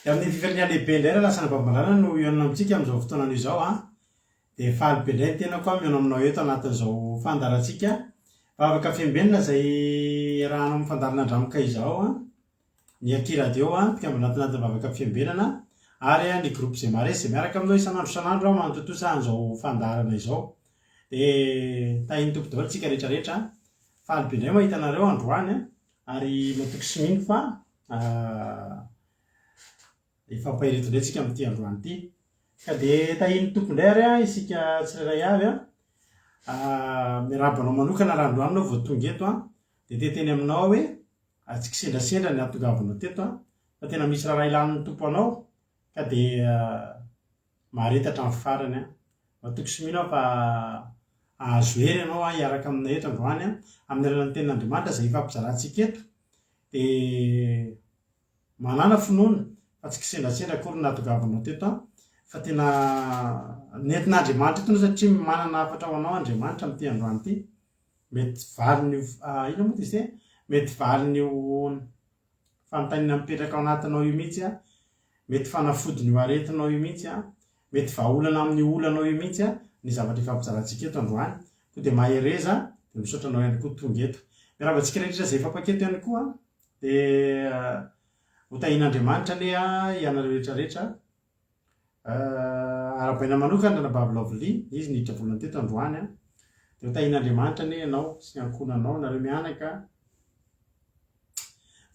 Dia amin'ny fifaliana lehibe indray raha lasa anabavy-malala no hihaonana amintsika amin'izao fotoana anio izao an. Dia faly be indray ny tenako an mihaona aminao eto anatin'izao fandaharantsika Vavaka Fiambenana izay iarahanao amin'ny fandaharana Andramoka izao an. Ny Aty Radio an, mpikambana ato anatin'ny Vavaka Fiambenana ary ny groupe Zemares izay miaraka aminao isan'andro isan'andro an manatontosa an'izao fandaharana izao. Dia tahin'ny Tompo daholo isika rehetra rehetra an. Faly be indray mahita anareo androany an. Ary matoky sy mino fa hifampahery eto indray tsika amin'ity androany ity. Ka dia tahian'ny Tompo indray ary an, isika tsirairay avy an. Miarahaba anao manokana raha androany ianao vao tonga eto an, dia te hiteny aminao aho hoe tsy kisendrasendra ny hahatongavanao teto an, fa tena misy raharaha ilan'ny Tompo anao ka dia Mahareta hatramin'ny farany an. Matoky sy mino aho fa hahazo hery ianao an hiaraka aminay eto androany an, amin'ny alalan'ny tenin'Andriamanitra izay hifampizarantsika eto. Dia manàna finoana fa tsy kisendrasendra akory ny nahatongavanao teto an, fa tena nentin'Andriamanitra eto ianao satria manana hafatra ho anao Andriamanitra amin'ity androany ity. Mety valin'io inona moa izy ity? Mety valin'io fanontaniana mipetraka ao anatinao io mihitsy an. Mety fanafodin'io aretinao io mihitsy an, mety vahaolana amin'io olanao io mihitsy an, ny zavatra ifampizarantsika eto androany. Koa dia mahereza, dia misaotra anao ihany koa tonga eto. Miarahaba antsika rehetra izay efa mpaketo ihany koa an, dia ho tahian'Andriamanitra anie ianareo rehetra rehetra. Arahabaina manokana Ranabavy Lovely, izy niditra voalohany teto androany an. Dia ho tahian'Andriamanitra anie ianao sy ny ankohonanao, nareo mianaka.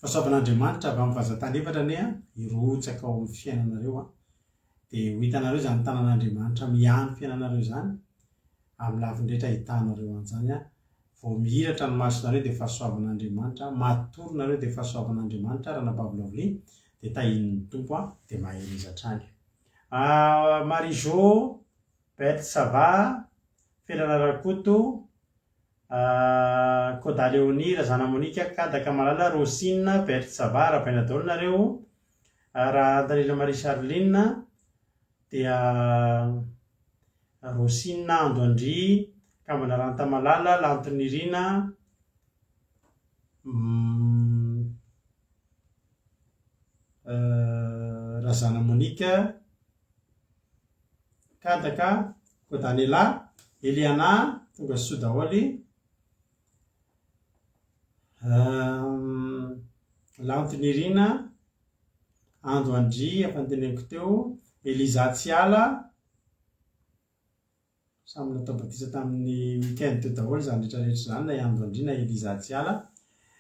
Fahasoavan'Andriamanitra avy amin'ny vazan-tany efatra anie hirotsaka ao amin'ny fiainanareo an. Dia ho hitanareo izany tanan'Andriamanitra miahy ny fiainanareo izany, amin'ny lafiny rehetra ahitanareo an'izany an. Vao mihiratra ny masonareo dia fahasoavan'Andriamanitra, matory nareo dia fahasoavan'Andriamanitra, Ranabavy Lovely, dia tahian'ny Tompo an, dia mahereza hatrany. Marie Jo, Beth ça va, Felana Rakoto, Koda Léonie, Razana Monica, Kadaka Malala, Rosine, Berthe ça va, arahabaina daholo nareo. Raha Antanirina Marie Charline dia Rosine Ando Andry, Kambana Rantamalala, Lantonirina, Razana Monica, Kadaka, Kodanela, Eliana, tonga soa daholo. Lanto Nirina, Ando Andry, efa noteneniko teo, Eliza Tsiala, samy natao batisa tamin'ny week-end teo daholo izany rehetra rehetra izany, na i Ando Andry na Eliza Tsiala.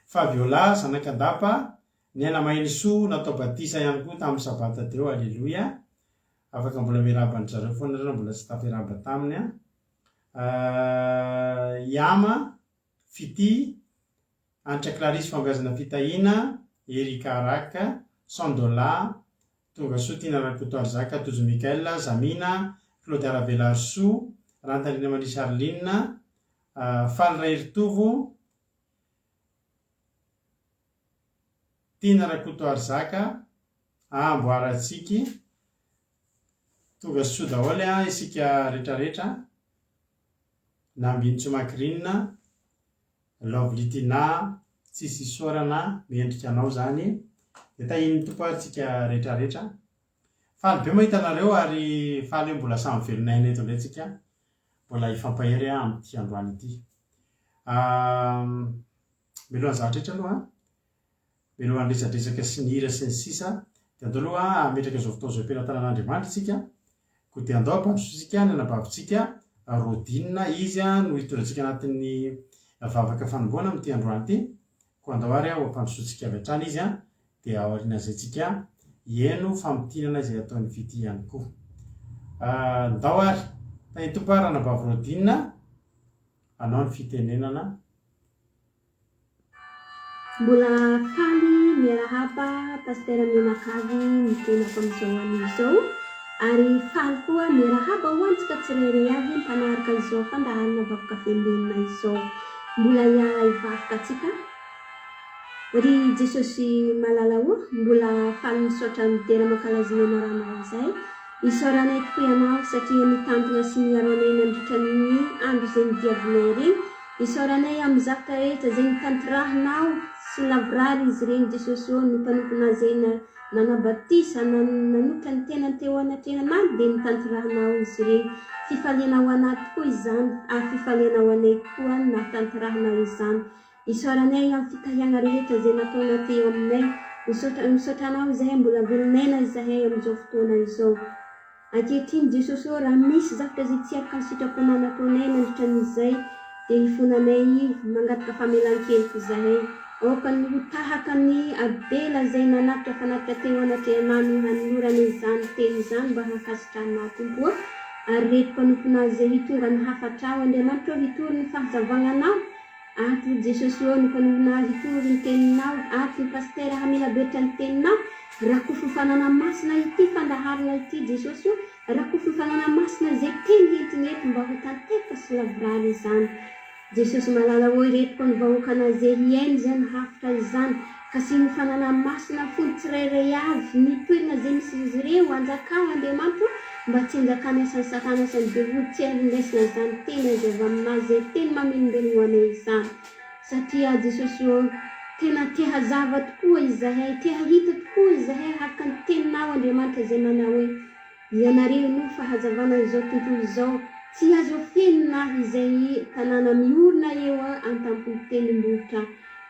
Fabiola, zanak'Andapa, Niaina Mahenisoa, natao batisa ihany koa tamin'ny sabata teo, Aleloia. Afaka mbola miarahaba an-dry zareo foana nareo raha mbola tsy tafiarahaba taminy an. Yama, Fitia, Hanitra Clarisse Fahombiazana Fitahiana, Erika Araka, Sandola, Tongasoa Tiana Rakotoarizaka, Tojo Michael, Zamina, Claudia Ravelarisoa, Rantanirina Marie Charline, Faly Raheritovo, Tiana Rakotoarizaka, Amboarantsiky. Tonga soa daholo an isika retraretra. Nambinintsoa Macrine, Lovely Tina, tsisy isaorana, mendrika anao zany. Dia tahian'ny Tompo ary tsika retraretra. Faly be mahita anareo ary faly hoe mbola samy velon'aina eto indray tsika. Mbola hifampahery amin'ity androany ity. Mialohan'ny zavatra rehetra aloha an. Mialohan'ny resadresaka sy ny hira sy ny sisa dia andao aloha hametraka izao fotoana izao am-pelatanan'Andriamanitra isika, koa dia andao hampandrosointsika ny anabavintsika Rodine, izy no hitondra antsika anatin'ny vavaka fanombohana amin'ity androany ity, koa andao ary ho ampandrosointsika avy hatrany izy dia aorian'izay tsika hihaino famintinana izay ataon'i Fitia ihany koa. Ndao ary, tahin'ny Tompo ary ranabavy Rodine hanao ny fitenenana. Mbola faly miarahaba Pasitera mianakavy ny tenako amin'izao anio izao ary faly koa miarahaba ho antsika tsirairay avy mpanaraka izao fandaharana Vakoka Velona izao. Mbola hiara hivavaka antsika. Ry Jesosy malala o, mbola faly misaotra midera mankalaza ny anaranao izay. Isaoranay tokoa Ianao satria nitantana sy niaro anay nandritra ny andro izay nodiavinay ireny. Isaoranay amin'ny zavtra rehetra izay notanterahinao sy lavorary izy ireny Jesosy ô ny mpanomponao izay Nanao batisa, nanolotra ny tenany teo anatrehanao dia notanterahinao izy ireny. Fifaliana ho anà tokoa izany ary fifaliana ho anay koa ny nahatanterahinao izany. Isaoranay amin'ny fitahiana rehetra izay nataonao teo aminay. Misaotra, misaotra Anao izahay mbola velon'aina izahay amin'izao fotoana izao. Ankehitriny Jesosy ô, raha misy zavtra izay tsy araka ny sitraponao nataonay nandritra ny izay, dia hifonanay mangataka famelan-keloka izahay. Aoka ny ho tahaka an'i Abela izay nanatitra fanatitra teo anatrehanao no hanolorana izany teny izany mba hankasitrahanao Tompo ô. Ary ireto mpanomponao izay hitondra ny hafatrao Andriamanitra ô hitory ny fahazavagnanao, Ato Jesosy ô ny mpanomponao hitory ny teninao, ato ny pasitera hamelaberitra ny teninao, rakofy ny fanana masina ity fandaharana ity Jesosy ô, rakofy ny fanana masina izay teny hentiny eto mba ho tanteraka sy lavorary izany. Jesosy malala ô ireto koa ny vahoakanao izay hihaino izany hafitra izany, kasiho ny fanana masina fony tsirairay avy ny toerana izay misy izy ireo, anjakao Andriamanitra ô, Mba tsy hanjakana isan'ny satana sy ny devoly tsy handrenesana izany teny azo avy aminazy izay teny mamelombelogno ho anay izany. Satria Jesosy ô, tena te hazava tokoa izahay, te hahita tokoa izahay araka ny teninao Andriamanitra izay manao hoe, Ianareo no fahazavana izao tontolo izao, tsy azo afenina izay tanàna miorina eo antampon'ny tendrombohitra.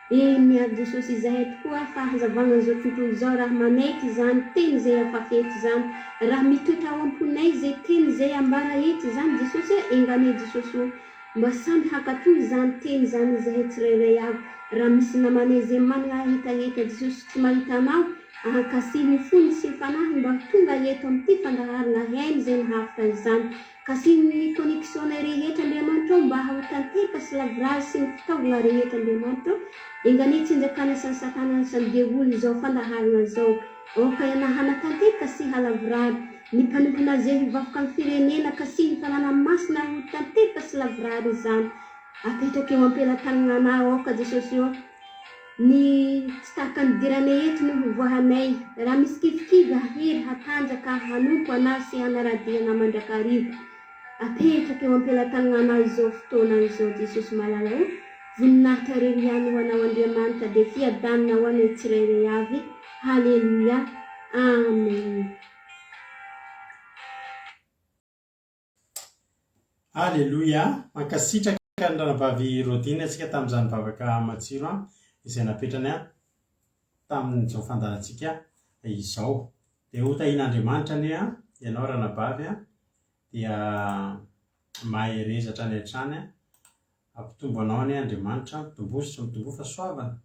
Eny ary Jesosy izahay tokoa fahazavana izao tontolo izao raha manaiky izany teny izay afafy eto izany raha mitoetra ao amponay izay teny izay ambara eto izany Jesosy a enganie Jesosy o mba samy hankatoa izany teny izany izahay tsirairay avy raha misy namanay izay manana hetaheta Jesosy tsy mahita anao ankasiho ny fony sy ny fanahiny mba ho tonga eto amin'ity fandaharana haino izay nahavitra izany Kasiho ny connexion-nay rehetra Andriamanitra ô mba ho tanteraka sy lavorary sy ny fitaovana rehetra Andriamanitra ô enga anie tsy hanjakana sy ny satana sy ny devoly izao fandaharana izao aoka ianao hanatanteraka sy halavorary ny mpanompona izay hivafoka ny firenena kasiho ny fanana masina ho tanteraka sy lavorary izany apetraka eo ampelatanananao aoka Jesosy ô Ny tsy tahaka ny diranay eto no hovoahanay, raha misy kivikivy hahery hatanjaka hanompo Anao sy hanara-dia Anao mandrakariva. Apetraka eo am-pelatananao izao fotoana izao Jesosy malala o, voninahitra irery ihany ho Anao Andriamanitra dia fiadanana ho anay tsirairay avy. Haleloia. Amen. Aleloia! Mankasitraka ny Ranabavy Rodine antsika tamin'izany vavaka matsiro izay napetrany tamin'izao fandaharantsika izao. Dia ho tahian'Andriamanitra anie ianao Ranabavy dia mahereza hatrany hatrany Hampitombo anao anie Andriamanitra, mitomboa sy mitomboa fahasoavana,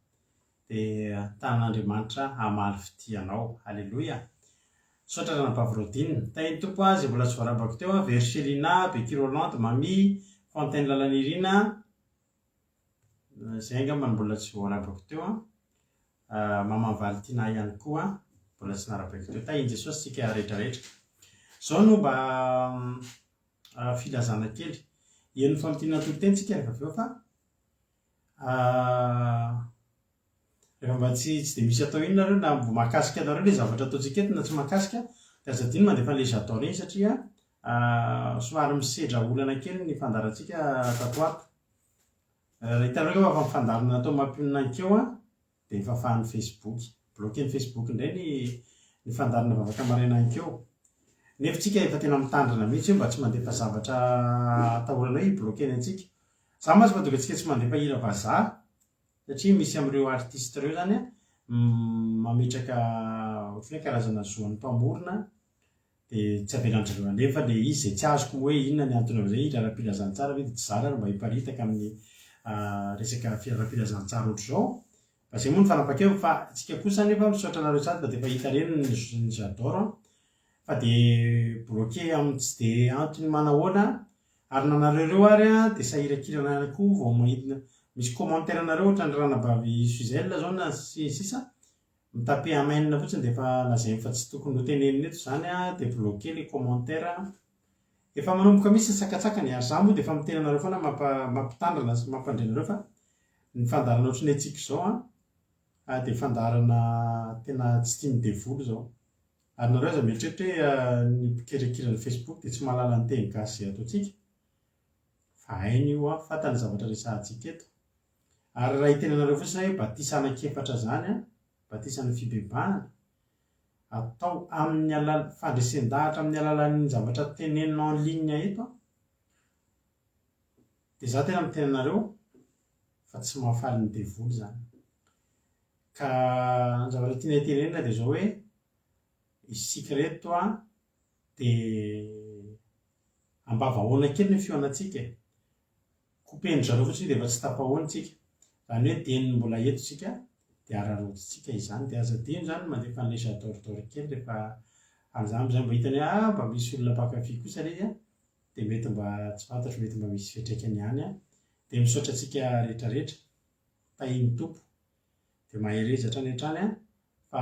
dia tanan'Andriamanitra hamaly fitia anao. Aleloia. Misaotra Ranabavy Rodine. Tahin'ny Tompo ahy izay mbola tsy voarabako teo, Verchelina, Becky Rolande, Mamy, Fontaine Lalanirina, izay angamba no mbola tsy voarabako teo. Maman Valentina ihany koa mbola tsy narabaiko teo. Tahin'i Jesosy isika rehetrarehetra. Izao no mba filazana kely. Heno famintinana toriteny tsika rehefa avy eo fa rehefa mba tsy tsy dia misy atao iny nareo na mbo mahakasika anareo ilay zavatra ataontsika eto na tsy mahakasika dia aza adino mandefa an'ilay j'adore iny satria somary misedra olana kely ny fandaharantsika tato ho ato. Raha hitanareo angamba fa ny fandaharana natao mampionona ankeo an dia fafahan'ny Facebook. Bloquer-n'ny Facebook indray ny ny fandaharana vavaka maraina ankeo. Nefa tsika efa tena mitandrina mihitsy hoe mba tsy mandefa zavatra atahorana hoe hi-bloquer-ny antsika. Za mantsy mahatonga antsika tsy mandefa hira vazaha satria misy amin'ireo artiste ireo zany an mametraka ohatran'ny hoe karazana zo an'ny mpamorona Dia tsy avelan-dry zareo alefa ilay izy, izay tsy azoko moa hoe inona ny antony amin'izay, hira ara-pilazantsara ve dia tsy zara ary mba hiparitaka amin'ny resaka ara-pilazantsara ohatr'izao. Fa izay moa ny fanapahan-keviny fa isika kosa anefa misaotra anareo sady fa dia efa hita ireny ny j'adore an! Fa dia bloqué amin'ny tsy dia antony manahoana ary na nareo ireo ary an dia sahirankirana ihany koa vao mahita misy commentaire nareo ohatran'ny ranabavy Suzelle zao na sy ny sisa Mi-taper amen fotsiny dia efa lazainy fa tsy tokony ho tenenina eto izany an, dia bloquer le commentaire. Efa manomboka misy ny sakantsakany ary za moa dia efa miteny anareo foana mampitandrina sy mampandre anareo fa ny fandaharana ohatran'ny antsika izao an, dia fandaharana tena tsy tian'ny devoly izao. Ary nareo aza mieritreritra hoe ny mpikirakira ny facebook dia tsy mahalala ny teny gasy izay ataontsika fa hainy io an, fantany ny zavatra resahantsika eto. Ary raha hiteny anareo fotsiny aho hoe batisa anankiefatra izany an, batisan'ny fibebahana. atao amin'ny alal- fandresen-dahatra amin'ny alalan'ny zavatra tenenina en ligne eto an, dia za tena miteny anareo fa tsy mahafaly ny devoly izany. Ka ny zavatra tianay tenenina dia izao hoe, isika ireto an, dia ambavahoana kely ny fihaonantsika e. Couper-ndry zareo fotsiny dia efa tsy tapahoana tsika. Izany hoe dieny mbola eto tsika dia araraotintsika izany. Dia aza adino izany ny mandefa an'ilay j'adore dore kely rehefa amin'izany amin'izay mba hitany hoe ah mba misy olona mpankafy kosa ilay izy an. Dia mety mba tsy fantatro mety mba misy fiantraikany ihany an. Dia misaotra antsika rehetra rehetra. Tahian'ny Tompo. Dia mahereza hatrany hatrany an. Fa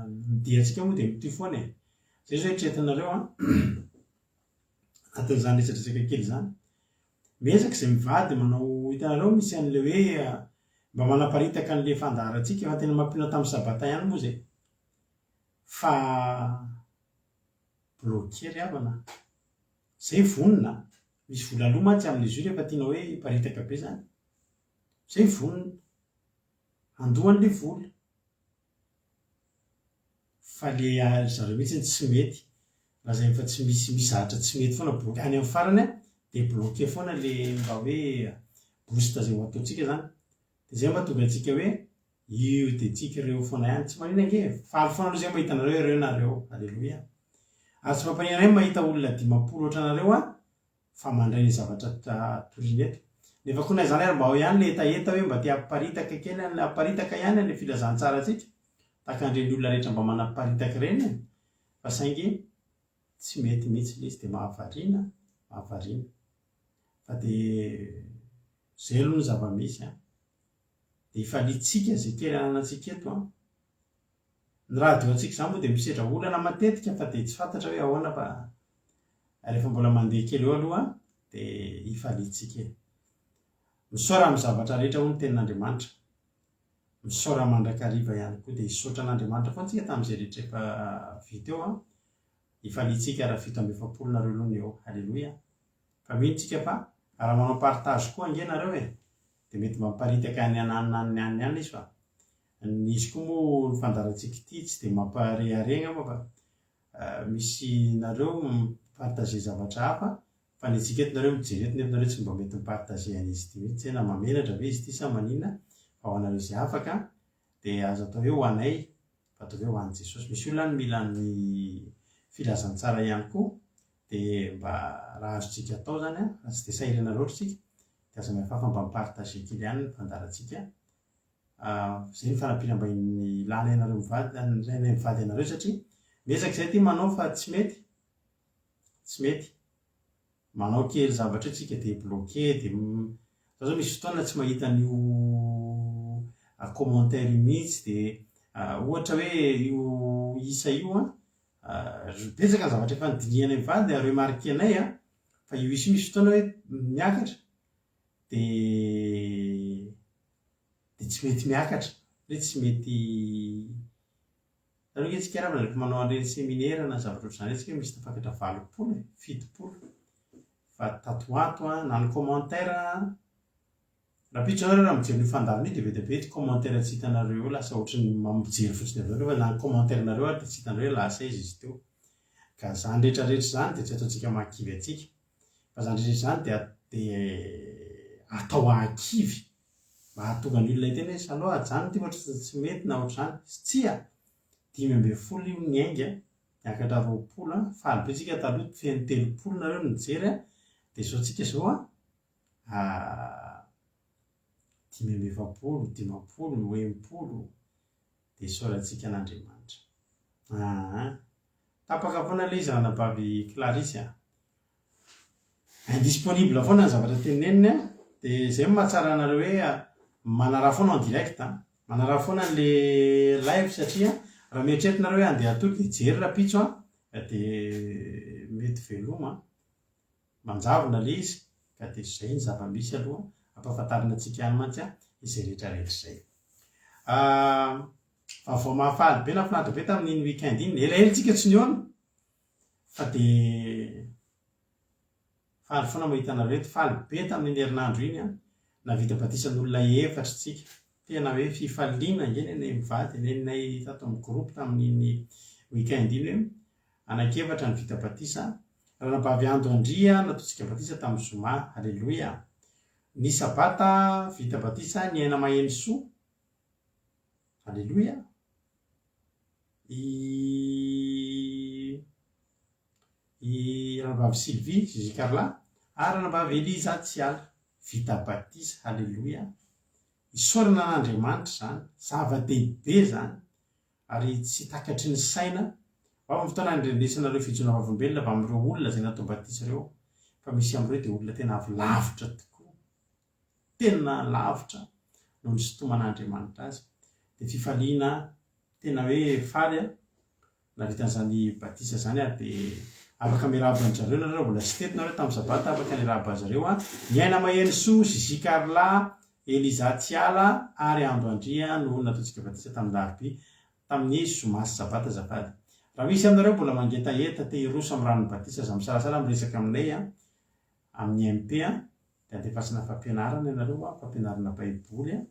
ny diantsika moa dia mitohy foana e. Izay izao eritreretinareo an. Anatin'izany resadresaka kely izany. Miezaka izay mivady manao hitanareo misy an'ilay hoe mba manaparitaka an'ilay fandaharantsika efa tena mampino tamin'ny sabata ihany moa izay fa bloqué ry havana zay vonona misy vola aloa mantsy amin'izy io rehefa tianao hoe hiparitaka be zany zay vonona handoa an'ilay vola Fa le ry zareo mihitsy no tsy mety, lazainy fa tsy misy misy zavatra tsy mety foana bloqué, any amin'ny farany an de bloqué foana le mba hoe boost zay ho ataontsika zany, de zay mahatonga antsika hoe io de tsika ireo foana ihany, tsy maninona ange e, faly foana aloha zay mahita anareo ireo nareo, aleloia, ary tsy mampaninona anay ny mahita olona 50 ohatranareo an, fa mandray ny zavatra torina eto. Nefa koa na izany ary mba ao ihany le hetaheta hoe mba te hampiparitaka kely an'ilay hampiparitaka ihany an'ilay filazantsarantsika, tahaka an'ireny olona rehetra mba manaparitaka ireny e! Fa saingy tsy mety mihitsy ilay izy dia mahavariana, mahavariana. Fa dia izay aloha ny zava-misy an! Dia ifaliantsika izay kely ananantsika eto an! Ny radio antsika izany moa dia misedra olana matetika fa dia tsy fantatra hoe ahoana fa rehefa mbola mandeha kely eo aloha dia ifaliantsika e. Misaora amin'ny zavatra rehetra hoy ny tenin'Andriamanitra. Misaora mandrakariva ihany koa dia hisaotra an'Andriamanitra foana tsika tamin'izay rehetra efa vita eo an. Ifaliantsika raha 47 nareo aloha ny eo. Aleloia. Fa mino tsika fa raha manao partage koa ange nareo e dia mety mba miparitaka any ananona any any any izy fa Ny izy koa moa ny fandaharantsika ity tsy dia mamparehareha angamba fa misy nareo mi-partager zavatra hafa fa ny antsika eto nareo mijery eto nefa nareo tsy mba mety mi-partager an'izy ity mihitsy na mahamenatra ve izy ity sa maninona fa ho anareo izay afaka dia aza atao hoe ho anay fa ataovy hoe ho an'i Jesosy. Misy olona any mila ny filazantsara ihany koa dia mba raha azontsika atao izany an, raha tsy dia sahirana loatra isika dia aza mihafahafa mba mi-partager kely ihany ny fandaharantsika Izay ny fanampiana mba ilana ianareo mivady, ilainay mivady anareo satria miezaka izay aty manao fa tsy mety, tsy mety. Manao kely zavatra eo tsika dia bloqué dia za zao misy fotoana tsy mahita an'io commentaire io mihitsy dia ohatra hoe io isa io an, betsaka ny zavatra efa nodinihanay mivady remarquer-nay an, fa io isa io misy fotoana hoe miakatra dia dia tsy mety miakatra, hoe tsy mety, hitanareo ange tsika angamba rehefa manao an'ireny seminera na zavatra ohatr'izany ireny tsika misy tafakatra 80 e, 70, fa tato ho ato an, na ny commentaire, rahampitso nareo raha mijery an'io fandaharana io dia be dia be ity commentaire tsy hitanareo eo, lasa ohatran'ny mijery fotsiny avy eo nefa na ny commentaire-nareo ary dia tsy hitanareo hoe lasa aiza izy teo. Ka izany rehetra rehetra izany dia tsy ataontsika mahakivy antsika, fa izany rehetra izany dia dia atao hahakivy Mba hahatonga ny olona hiteny hoe salou ajanony ity fa ohatran'ny tsy mety na ohatr'izany. Tsia! 15 io niainga, niakatra 20 an, faly be tsika taloha feno 30 nareo no nijery an, dia izao tsika izao an, 45, 50, 60, dia isaorantsika an'Andriamanitra. Aa. Tapaka foana ilay izy ranabavy Clarisse a. Indisponible foana ny zavatra teneniny an, dia izay no mahatsara anareo hoe manaraha foana en direct an, manaraha foana an'le live satria raha mieritreritra nareo hoe handeha hatory dia hijery rahampitso an, dia mety veloma an, manjavona le izy ka dia izay ny zava-misy aloha ampahafantarina antsika ihany mantsy an izay rehetra rehetra izay. Vaovao mahafaly be nahafinaritra be tamin'iny week-end iny, elaela tsika tsy nihaona fa dia Faly foana mahita anareo eto. Faly be tamin'iny herinandro iny an! Nahavita batisan'olona efatra isika. Tena hoe fifaliana ange ny anay mivady, ny anay tato amin'ny groupe tamin'iny week-end iny hoe anankiefatra ny vita batisa. Ranabavy Ando Andria nataontsika batisa tamin'ny zoma. Aleloia. Ny sabata vita batisa ny Aina Mahenosoa. Aleloia. I i Ranabavy Sylvie, Gigi Carla, ary Ranabavy Eliza Tsiala. Vita batisa. Aleloia. Isaorana an'Andriamanitra izany. Zava-dehibe izany. Ary tsy takatry ny saina. Ho avy ny fotoana handrenesana ireo fijoroana vavolombelona avy amin'ireo olona izay natao batisa ireo, fa misy amin'ireo dia olona tena avy lavitra tokoa. Tena lavitra no nisintoman'Andriamanitra azy. Dia fifaliana tena hoe faly aho Nahavita an'izany batisa izany ary dia afaka miarahaba an-dry zareo nareo raha mbola tsy teto nareo tamin'ny sabata afaka niarahaba azy ireo an. Ny Aina Mahenosoa, Zizi Carla, Eliza Tsiala ary Ando Andria no nataontsika batisa tamin'ny larobia tamin'ny zoma sy sabata azafady. Raha misy aminareo mbola mangetaheta te hiroso amin'ny ranon'ny batisa aza misalasala miresaka aminay an amin'ny MP an dia andefasana fampianarana ianareo an, fampianarana baiboly an.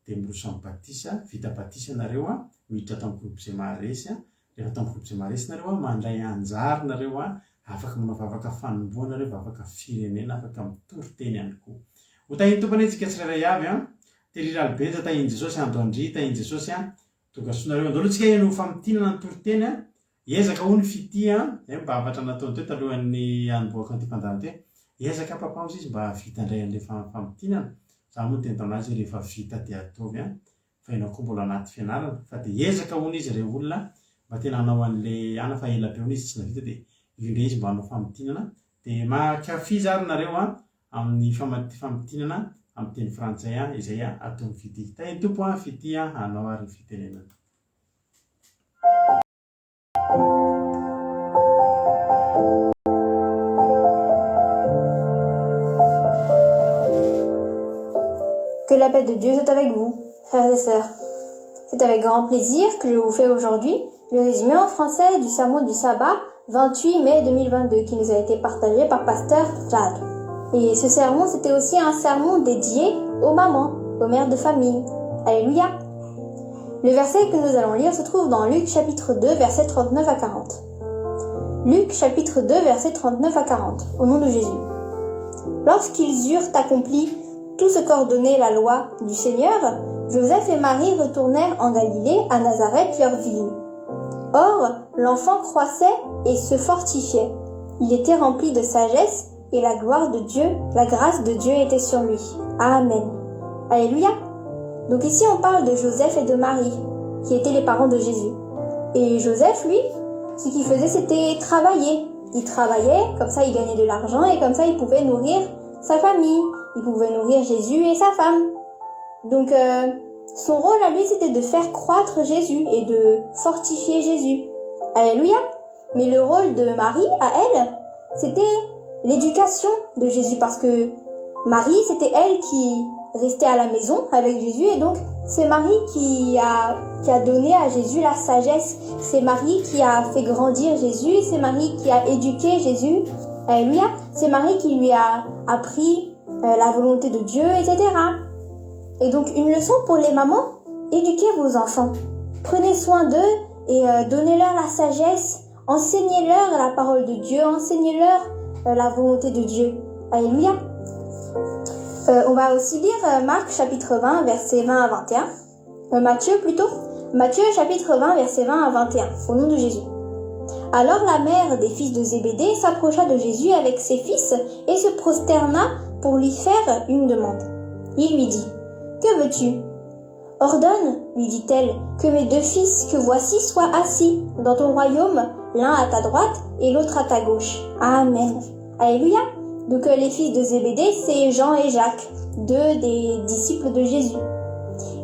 dia miroso amin'ny batisa, vita batisa nareo an, miditra ato amin'ny groupe izay maharesy an, rehefa ato amin'ny groupe izay maharesy nareo an, mandray anjara nareo an, afaka manao vavaka fanombohana nareo, vavaka firenena, afaka mitory teny ihany koa. Ho tahin'ny Tompo anie tsika tsirairay avy an, Terry Ralibenja tahin'i Jesosy, Ando Andry tahin'i Jesosy an, tonga soa nareo. Andao aloha tsika heno famintinana ny toriteny an, Ezaka hono fitia an! Zay mba hafatra nataony teo talohan'ny hanombohako an'ity fandaharana ity hoe ezaka papa hozy izy mba hahavita indray an'ilay famintinana. Za moa niteny tamin'azy hoe rehefa vita dia ataovy an! Fa ianao koa mbola anaty fianarana. Fa dia ezaka hono izy rey olona mba tena hanao an'ilay ana fa ela be hono izy tsy navita dia io indray izy mba hanao famintinana. Dia mankafiza ary nareo an! Amin'ny famintinana amin'ny teny frantsay an! Izay ataon'i Fitia. Tahin'ny Tompo an Fitia an! Anao ary ny fitenenana. Que la paix de Dieu soit avec vous, frères et sœurs. C'est avec grand plaisir que je vous fais aujourd'hui le résumé en français du sermon du sabbat 28 mai 2022 qui nous a été partagé par pasteur Jade. Et ce sermon, c'était aussi un sermon dédié aux mamans, aux mères de famille. Alléluia Le verset que nous allons lire se trouve dans Luc chapitre 2, versets 39 à 40. Luc chapitre 2, versets 39 à 40, au nom de Jésus. Lorsqu'ils eurent accompli tout ce qu'ordonnait la loi du Seigneur, Joseph et Marie retournèrent en Galilée, à Nazareth, leur ville. Or, l'enfant croissait et se fortifiait. Il était rempli de sagesse et la gloire de Dieu, la grâce de Dieu était sur lui. Amen. Alléluia. Donc ici, on parle de Joseph et de Marie, qui étaient les parents de Jésus. Et Joseph, lui, ce qu'il faisait, c'était travailler. Il travaillait, comme ça il gagnait de l'argent et comme ça il pouvait nourrir sa famille. Il pouvait nourrir Jésus et sa femme. Donc, euh, son rôle à lui, c'était de faire croître Jésus et de fortifier Jésus. Alléluia. Mais le rôle de Marie, à elle, c'était l'éducation de Jésus parce que Marie, c'était elle qui restait à la maison avec Jésus et donc c'est Marie qui a, qui a donné à Jésus la sagesse, c'est Marie qui a fait grandir Jésus, c'est Marie qui a éduqué Jésus. Alléluia. C'est Marie qui lui a appris euh, la volonté de Dieu, etc. Et donc une leçon pour les mamans, éduquez vos enfants. Prenez soin d'eux et euh, donnez-leur la sagesse, enseignez-leur la parole de Dieu, enseignez-leur euh, la volonté de Dieu. Alléluia. Euh, on va aussi lire Marc chapitre 20, versets 20 à 21. Matthieu plutôt. Matthieu chapitre 20, versets 20 à 21, au nom de Jésus. Alors la mère des fils de Zébédée s'approcha de Jésus avec ses fils et se prosterna pour lui faire une demande. Il lui dit, Que veux-tu Ordonne, lui dit-elle, que mes deux fils que voici soient assis dans ton royaume, l'un à ta droite et l'autre à ta gauche. Amen. Alléluia. Donc euh, les fils de Zébédée, c'est Jean et Jacques, deux des disciples de Jésus.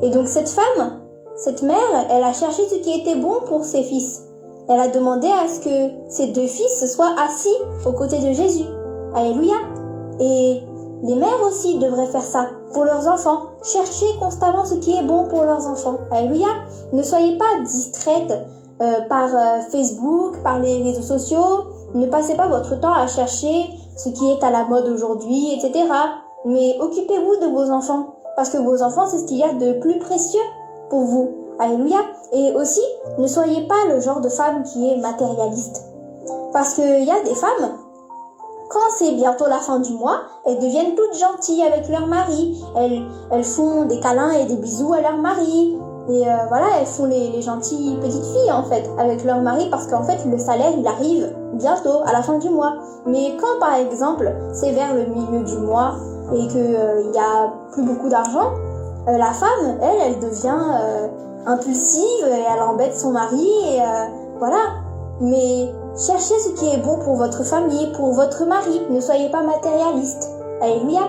Et donc cette femme, cette mère, elle a cherché ce qui était bon pour ses fils. Elle a demandé à ce que ses deux fils soient assis aux côtés de Jésus. Alléluia. Et les mères aussi devraient faire ça pour leurs enfants. Chercher constamment ce qui est bon pour leurs enfants. Alléluia. Ne soyez pas distraites euh, par euh, Facebook, par les réseaux sociaux. Ne passez pas votre temps à chercher ce qui est à la mode aujourd'hui, etc. Mais occupez-vous de vos enfants. Parce que vos enfants, c'est ce qu'il y a de plus précieux pour vous. Alléluia. Et aussi, ne soyez pas le genre de femme qui est matérialiste. Parce qu'il y a des femmes, quand c'est bientôt la fin du mois, elles deviennent toutes gentilles avec leur mari. Elles, elles font des câlins et des bisous à leur mari. Et euh, voilà, elles font les, les gentilles petites filles en fait avec leur mari parce qu'en fait le salaire il arrive bientôt à la fin du mois. Mais quand par exemple c'est vers le milieu du mois et qu'il euh, n'y a plus beaucoup d'argent, euh, la femme, elle, elle devient euh, impulsive et elle embête son mari et euh, voilà. Mais cherchez ce qui est bon pour votre famille, pour votre mari. Ne soyez pas matérialiste. Alléluia.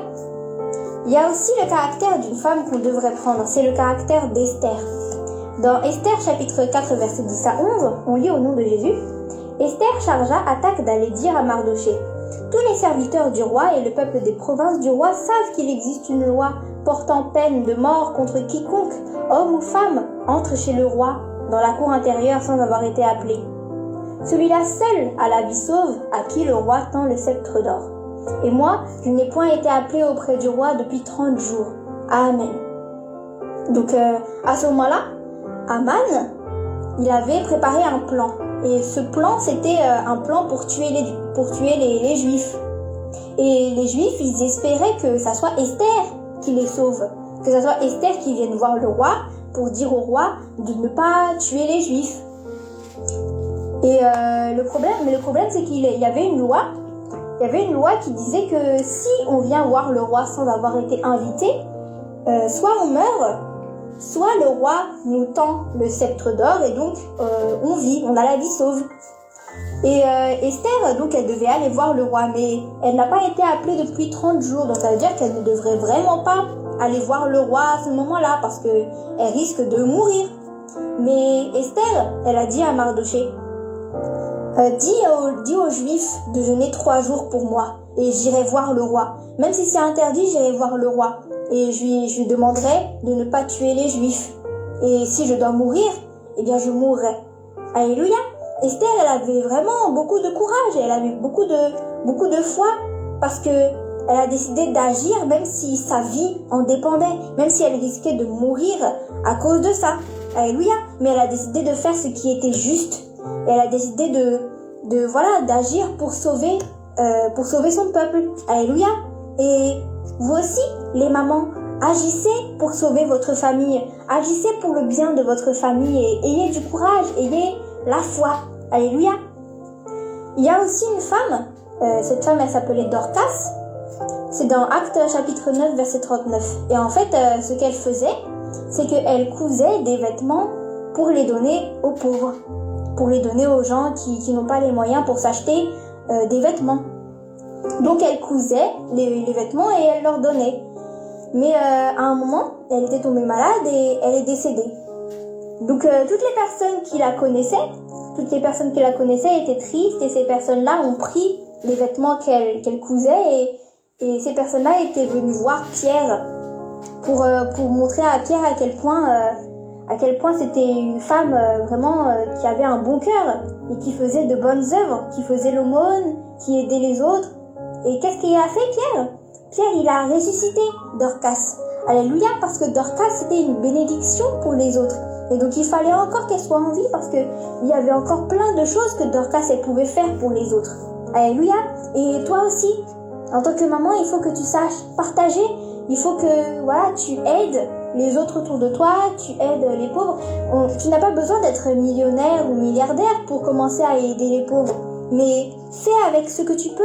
Il y a aussi le caractère d'une femme qu'on devrait prendre, c'est le caractère d'Esther. Dans Esther chapitre 4 verset 10 à 11, on lit au nom de Jésus, Esther chargea Attaque d'aller dire à Mardoché, Tous les serviteurs du roi et le peuple des provinces du roi savent qu'il existe une loi portant peine de mort contre quiconque, homme ou femme, entre chez le roi, dans la cour intérieure sans avoir été appelé. Celui-là seul a la vie sauve à qui le roi tend le sceptre d'or. Et moi, je n'ai point été appelé auprès du roi depuis trente jours. Amen. Donc euh, à ce moment-là, Aman, il avait préparé un plan. Et ce plan, c'était euh, un plan pour tuer les, pour tuer les, les Juifs. Et les Juifs, ils espéraient que ça soit Esther qui les sauve. Que ça soit Esther qui vienne voir le roi pour dire au roi de ne pas tuer les Juifs. Et euh, le problème, mais le problème, c'est qu'il y avait une loi. Il y avait une loi qui disait que si on vient voir le roi sans avoir été invité, euh, soit on meurt, soit le roi nous tend le sceptre d'or et donc euh, on vit, on a la vie sauve. Et euh, Esther, donc, elle devait aller voir le roi, mais elle n'a pas été appelée depuis 30 jours, donc ça veut dire qu'elle ne devrait vraiment pas aller voir le roi à ce moment-là, parce que elle risque de mourir. Mais Esther, elle a dit à Mardoché, euh, dis, aux, dis aux Juifs de jeûner trois jours pour moi, et j'irai voir le roi. Même si c'est interdit, j'irai voir le roi, et je lui, je lui demanderai de ne pas tuer les Juifs. Et si je dois mourir, eh bien je mourrai. Alléluia. Esther, elle avait vraiment beaucoup de courage, elle avait beaucoup de, beaucoup de foi, parce que elle a décidé d'agir même si sa vie en dépendait, même si elle risquait de mourir à cause de ça. Alléluia. Mais elle a décidé de faire ce qui était juste. Et elle a décidé de, de voilà, d'agir pour sauver, euh, pour sauver son peuple. Alléluia. Et vous aussi, les mamans, agissez pour sauver votre famille. Agissez pour le bien de votre famille et ayez du courage, ayez la foi. Alléluia. Il y a aussi une femme, euh, cette femme elle s'appelait Dorcas. C'est dans Actes chapitre 9 verset 39. Et en fait, euh, ce qu'elle faisait, c'est qu'elle cousait des vêtements pour les donner aux pauvres, pour les donner aux gens qui, qui n'ont pas les moyens pour s'acheter euh, des vêtements. Donc elle cousait les, les vêtements et elle leur donnait. Mais euh, à un moment, elle était tombée malade et elle est décédée. Donc euh, toutes les personnes qui la connaissaient, toutes les personnes qui la connaissaient étaient tristes et ces personnes-là ont pris les vêtements qu'elle qu'elle cousait et, et ces personnes-là étaient venues voir Pierre pour, euh, pour montrer à Pierre à quel point, euh, à quel point c'était une femme euh, vraiment euh, qui avait un bon cœur et qui faisait de bonnes œuvres, qui faisait l'aumône, qui aidait les autres. Et qu'est-ce qu'il a fait Pierre Pierre, il a ressuscité Dorcas. Alléluia, parce que Dorcas, c'était une bénédiction pour les autres. Et donc il fallait encore qu'elle soit en vie parce que il y avait encore plein de choses que Dorcas elle pouvait faire pour les autres. Alléluia. Et toi aussi, en tant que maman, il faut que tu saches partager. Il faut que voilà, tu aides les autres autour de toi, tu aides les pauvres. On, tu n'as pas besoin d'être millionnaire ou milliardaire pour commencer à aider les pauvres. Mais fais avec ce que tu peux.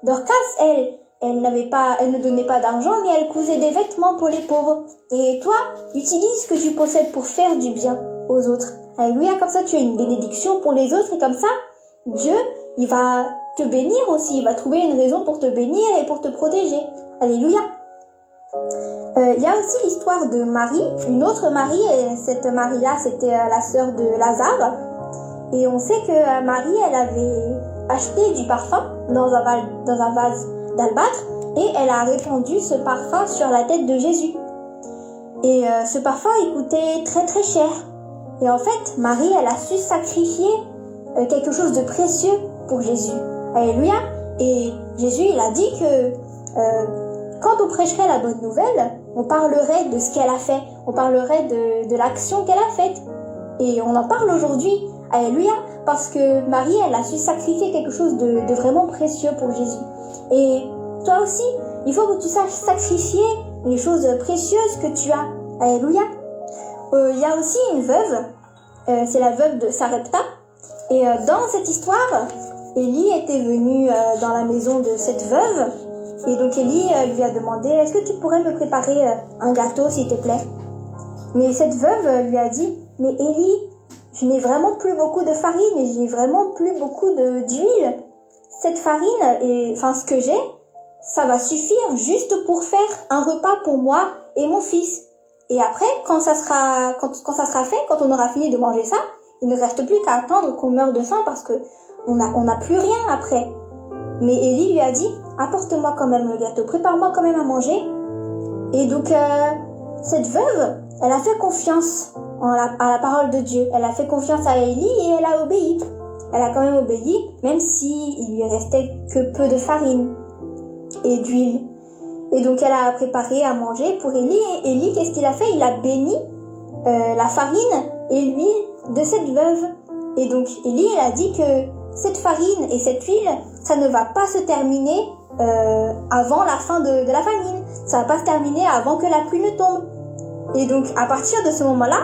Dorcas, elle, elle n'avait pas, elle ne donnait pas d'argent, mais elle cousait des vêtements pour les pauvres. Et toi, utilise ce que tu possèdes pour faire du bien aux autres. Alléluia, comme ça tu as une bénédiction pour les autres et comme ça, Dieu, il va te bénir aussi, il va trouver une raison pour te bénir et pour te protéger. Alléluia. Euh, il y a aussi l'histoire de Marie, une autre Marie, et cette Marie-là, c'était euh, la sœur de Lazare. Et on sait que euh, Marie, elle avait acheté du parfum dans un, dans un vase d'albâtre et elle a répandu ce parfum sur la tête de Jésus. Et euh, ce parfum, il coûtait très très cher. Et en fait, Marie, elle a su sacrifier euh, quelque chose de précieux pour Jésus. Alléluia. Et Jésus, il a dit que euh, Quand on prêcherait la bonne nouvelle, on parlerait de ce qu'elle a fait, on parlerait de, de l'action qu'elle a faite. Et on en parle aujourd'hui. Alléluia, parce que Marie, elle a su sacrifier quelque chose de, de vraiment précieux pour Jésus. Et toi aussi, il faut que tu saches sacrifier les choses précieuses que tu as. Alléluia. Euh, il y a aussi une veuve, euh, c'est la veuve de Sarepta. Et euh, dans cette histoire, Élie était venu dans la maison de cette veuve. Et donc Élie lui a demandé, est-ce que tu pourrais me préparer un gâteau, s'il te plaît Mais cette veuve lui a dit, mais Élie, je n'ai vraiment plus beaucoup de farine et je n'ai vraiment plus beaucoup d'huile. Cette farine, et, enfin ce que j'ai, ça va suffire juste pour faire un repas pour moi et mon fils. Et après, quand ça sera, quand, quand ça sera fait, quand on aura fini de manger ça, il ne reste plus qu'à attendre qu'on meure de faim parce que on n'a on a plus rien après. Mais Élie lui a dit, apporte-moi quand même le gâteau, prépare-moi quand même à manger. Et donc, euh, cette veuve, elle a fait confiance en la, à la parole de Dieu. Elle a fait confiance à Élie et elle a obéi. Elle a quand même obéi, même si il lui restait que peu de farine et d'huile. Et donc elle a préparé à manger pour Élie. Et Élie, qu'est-ce qu'il a fait Il a béni euh, la farine et l'huile de cette veuve. Et donc Élie, il a dit que cette farine et cette huile, ça ne va pas se terminer euh, avant la fin de, de la famine. Ça va pas se terminer avant que la pluie ne tombe. Et donc à partir de ce moment-là,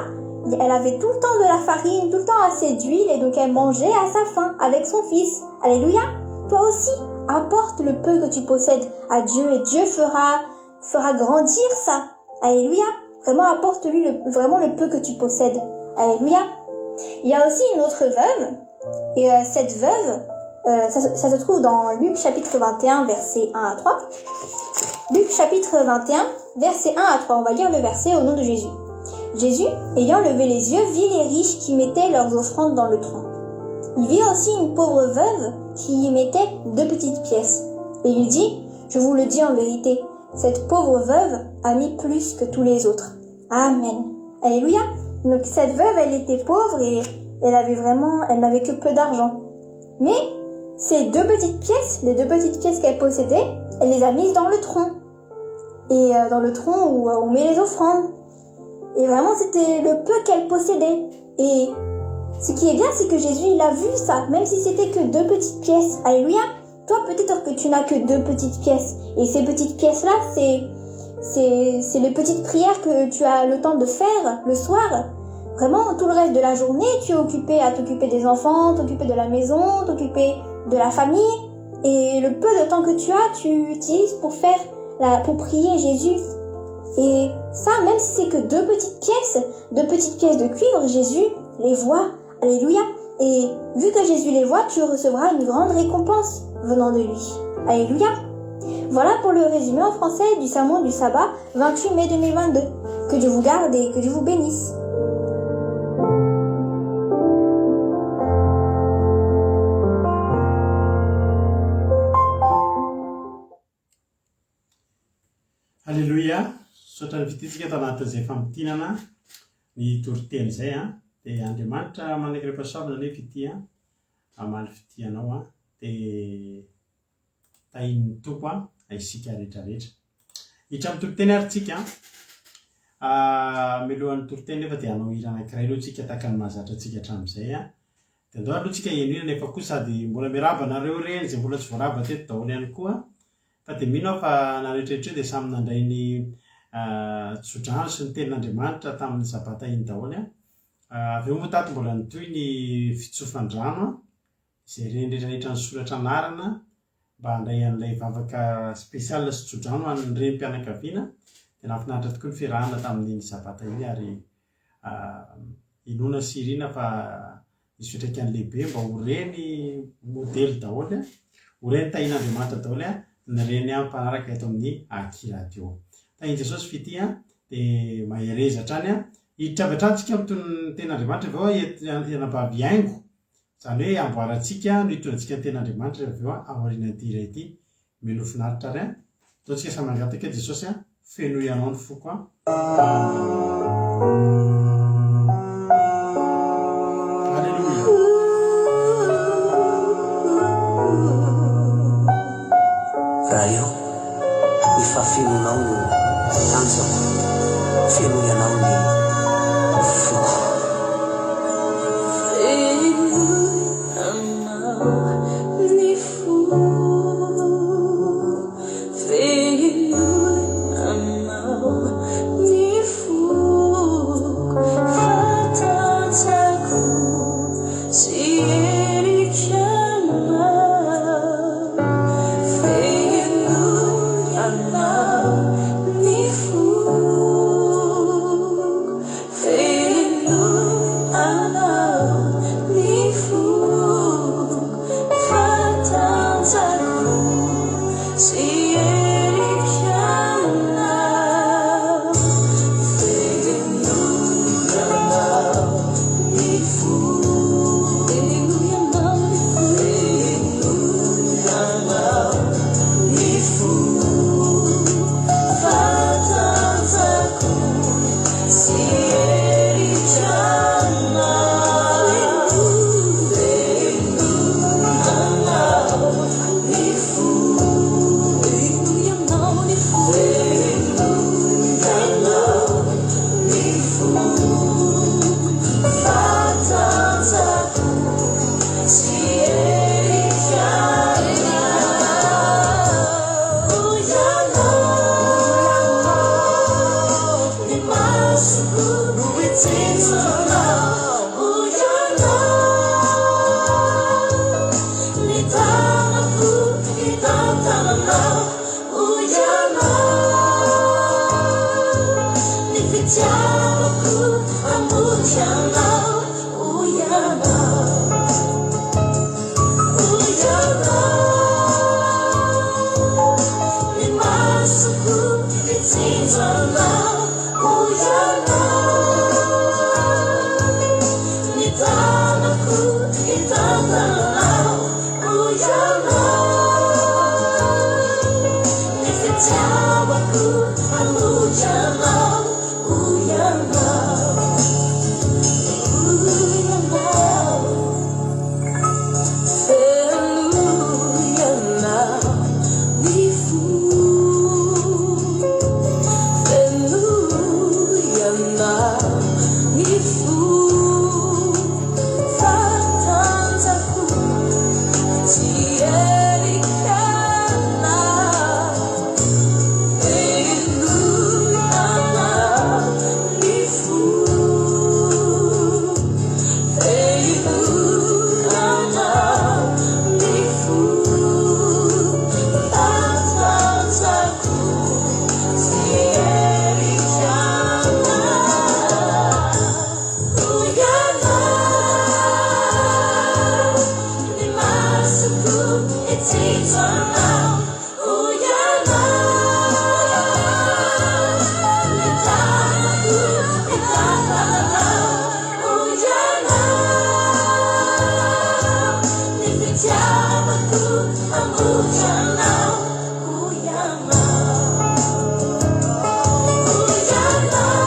elle avait tout le temps de la farine, tout le temps assez d'huile, et donc elle mangeait à sa faim avec son fils. Alléluia. Toi aussi, apporte le peu que tu possèdes à Dieu et Dieu fera, fera grandir ça. Alléluia. Vraiment, apporte-lui le, vraiment le peu que tu possèdes. Alléluia. Il y a aussi une autre veuve. Et euh, cette veuve, euh, ça, ça se trouve dans Luc chapitre 21, verset 1 à 3. Luc chapitre 21, verset 1 à 3. On va lire le verset au nom de Jésus. Jésus, ayant levé les yeux, vit les riches qui mettaient leurs offrandes dans le tronc. Il vit aussi une pauvre veuve qui y mettait deux petites pièces. Et il dit, je vous le dis en vérité, cette pauvre veuve a mis plus que tous les autres. Amen. Alléluia. Donc cette veuve, elle était pauvre et elle avait vraiment, elle n'avait que peu d'argent. Mais ces deux petites pièces, les deux petites pièces qu'elle possédait, elle les a mises dans le tronc. Et euh, dans le tronc où euh, on met les offrandes. Et vraiment, c'était le peu qu'elle possédait. Et ce qui est bien, c'est que Jésus, il a vu ça, même si c'était que deux petites pièces. Alléluia. Toi, peut-être que tu n'as que deux petites pièces. Et ces petites pièces-là, c'est, c'est, c'est les petites prières que tu as le temps de faire le soir. Vraiment, tout le reste de la journée, tu es occupé à t'occuper des enfants, t'occuper de la maison, t'occuper de la famille. Et le peu de temps que tu as, tu utilises pour faire la, pour prier Jésus. Et ça, même si c'est que deux petites pièces, deux petites pièces de cuivre, Jésus les voit. Alléluia. Et vu que Jésus les voit, tu recevras une grande récompense venant de lui. Alléluia. Voilà pour le résumé en français du sermon du sabbat 28 mai 2022. Que Dieu vous garde et que Dieu vous bénisse. Aleloia! Misaotra ny fitia-tsika tao anatin'izay famintinana ny toriteny izay an! Dia Andriamanitra manankiray-pahasoavana anie fitia hamaly fitia anao an! Dia tahian'ny Tompo an isika rehetra rehetra. Hiditra amin'ny toriteny ary tsika an! Mialohan'ny toriteny nefa dia hanao hira anankiray aloha tsika tahaka ny mahazatra antsika hatramin'izay an! Dia andao aloha tsika heno hira nefa koa sady mbola miarahaba anareo reny izay mbola tsy voarahaba teto daholo ihany koa Fa dia mino aho fa na rehetra eo dia samy nandray ny tsodrano sy ny tenin'Andriamanitra tamin'ny sabata iny daholo an. Avy eo moa tato mbola nitohy ny fitsofan-drano izay reny rehetra rehetra nisoratra anarana mba handray an'ilay vavaka spécial sy tsodrano ho an'ny renim-pianakaviana. Dia nahafinaritra tokoa ny fiarahana tamin'iny sabata iny ary inoana sy irina fa Hisy fiantraikany lehibe mba ho reny modely daholo, ho reny tahian'Andriamanitra daholo ny reny mpanaraka eto amin'ny Aky Radio. Tahian'i Jesosy fitia dia mahereza hatrany. Hiditra avy hatrany tsika amin'ny ny tenin'Andriamanitra avy eo anabavy haingo, izany hoe amboarantsika no hitondrantsika ny tenin'Andriamanitra avy eo aorianan'ity hira ity. Mino finaritra ary an. Ndao tsika samy hangataka e Jesosy a, fenoy anao ny foko a. Amen. Alléluia. Raha io, efa feno. Fenoinao no tanjako, fenoy Anao ny foko. Fenoy Anao ny foko, fenoy Anao ny foko, fa tanjako sy heriko Ianao. Fenoy Anao ny foko, fenoy Anao ny foko, fa tanjako sy heriko Ianao. Fenoy Anao ny foko, fenoy Anao ny foko, fenoy Anao ny foko, fa tanjako sy heriko Ianao. Fenoy Anao ny foko, fenoy Anao ny foko, fenoy Anao ny foko, fa tanjako sy heriko Ianao. Ianao ny masoko no hitsinjo Anao, Ianao ny tanako hitantana Anao, Ianao ny fitiavako hamonjy Anao, Ianao. Ianao ny masoko hitsinjo Anao, Ianao ny tanako hitantana Anao, Ianao ny fitiavako hamonjy Anao, Ianao, Ianao. Fenoy Anao ny foko, fenoy Anao ny foko, fa tanjako sy heriko Ianao. Fenoy Anao ny foko, fenoy Anao ny foko, fa tanjako sy heriko Ianao. Ianao ny masoko hitsinjo Anao, Ianao ny tanako hitantana Anao, Ianao ny fitiavako hamonjy Anao, Ianao. Ianao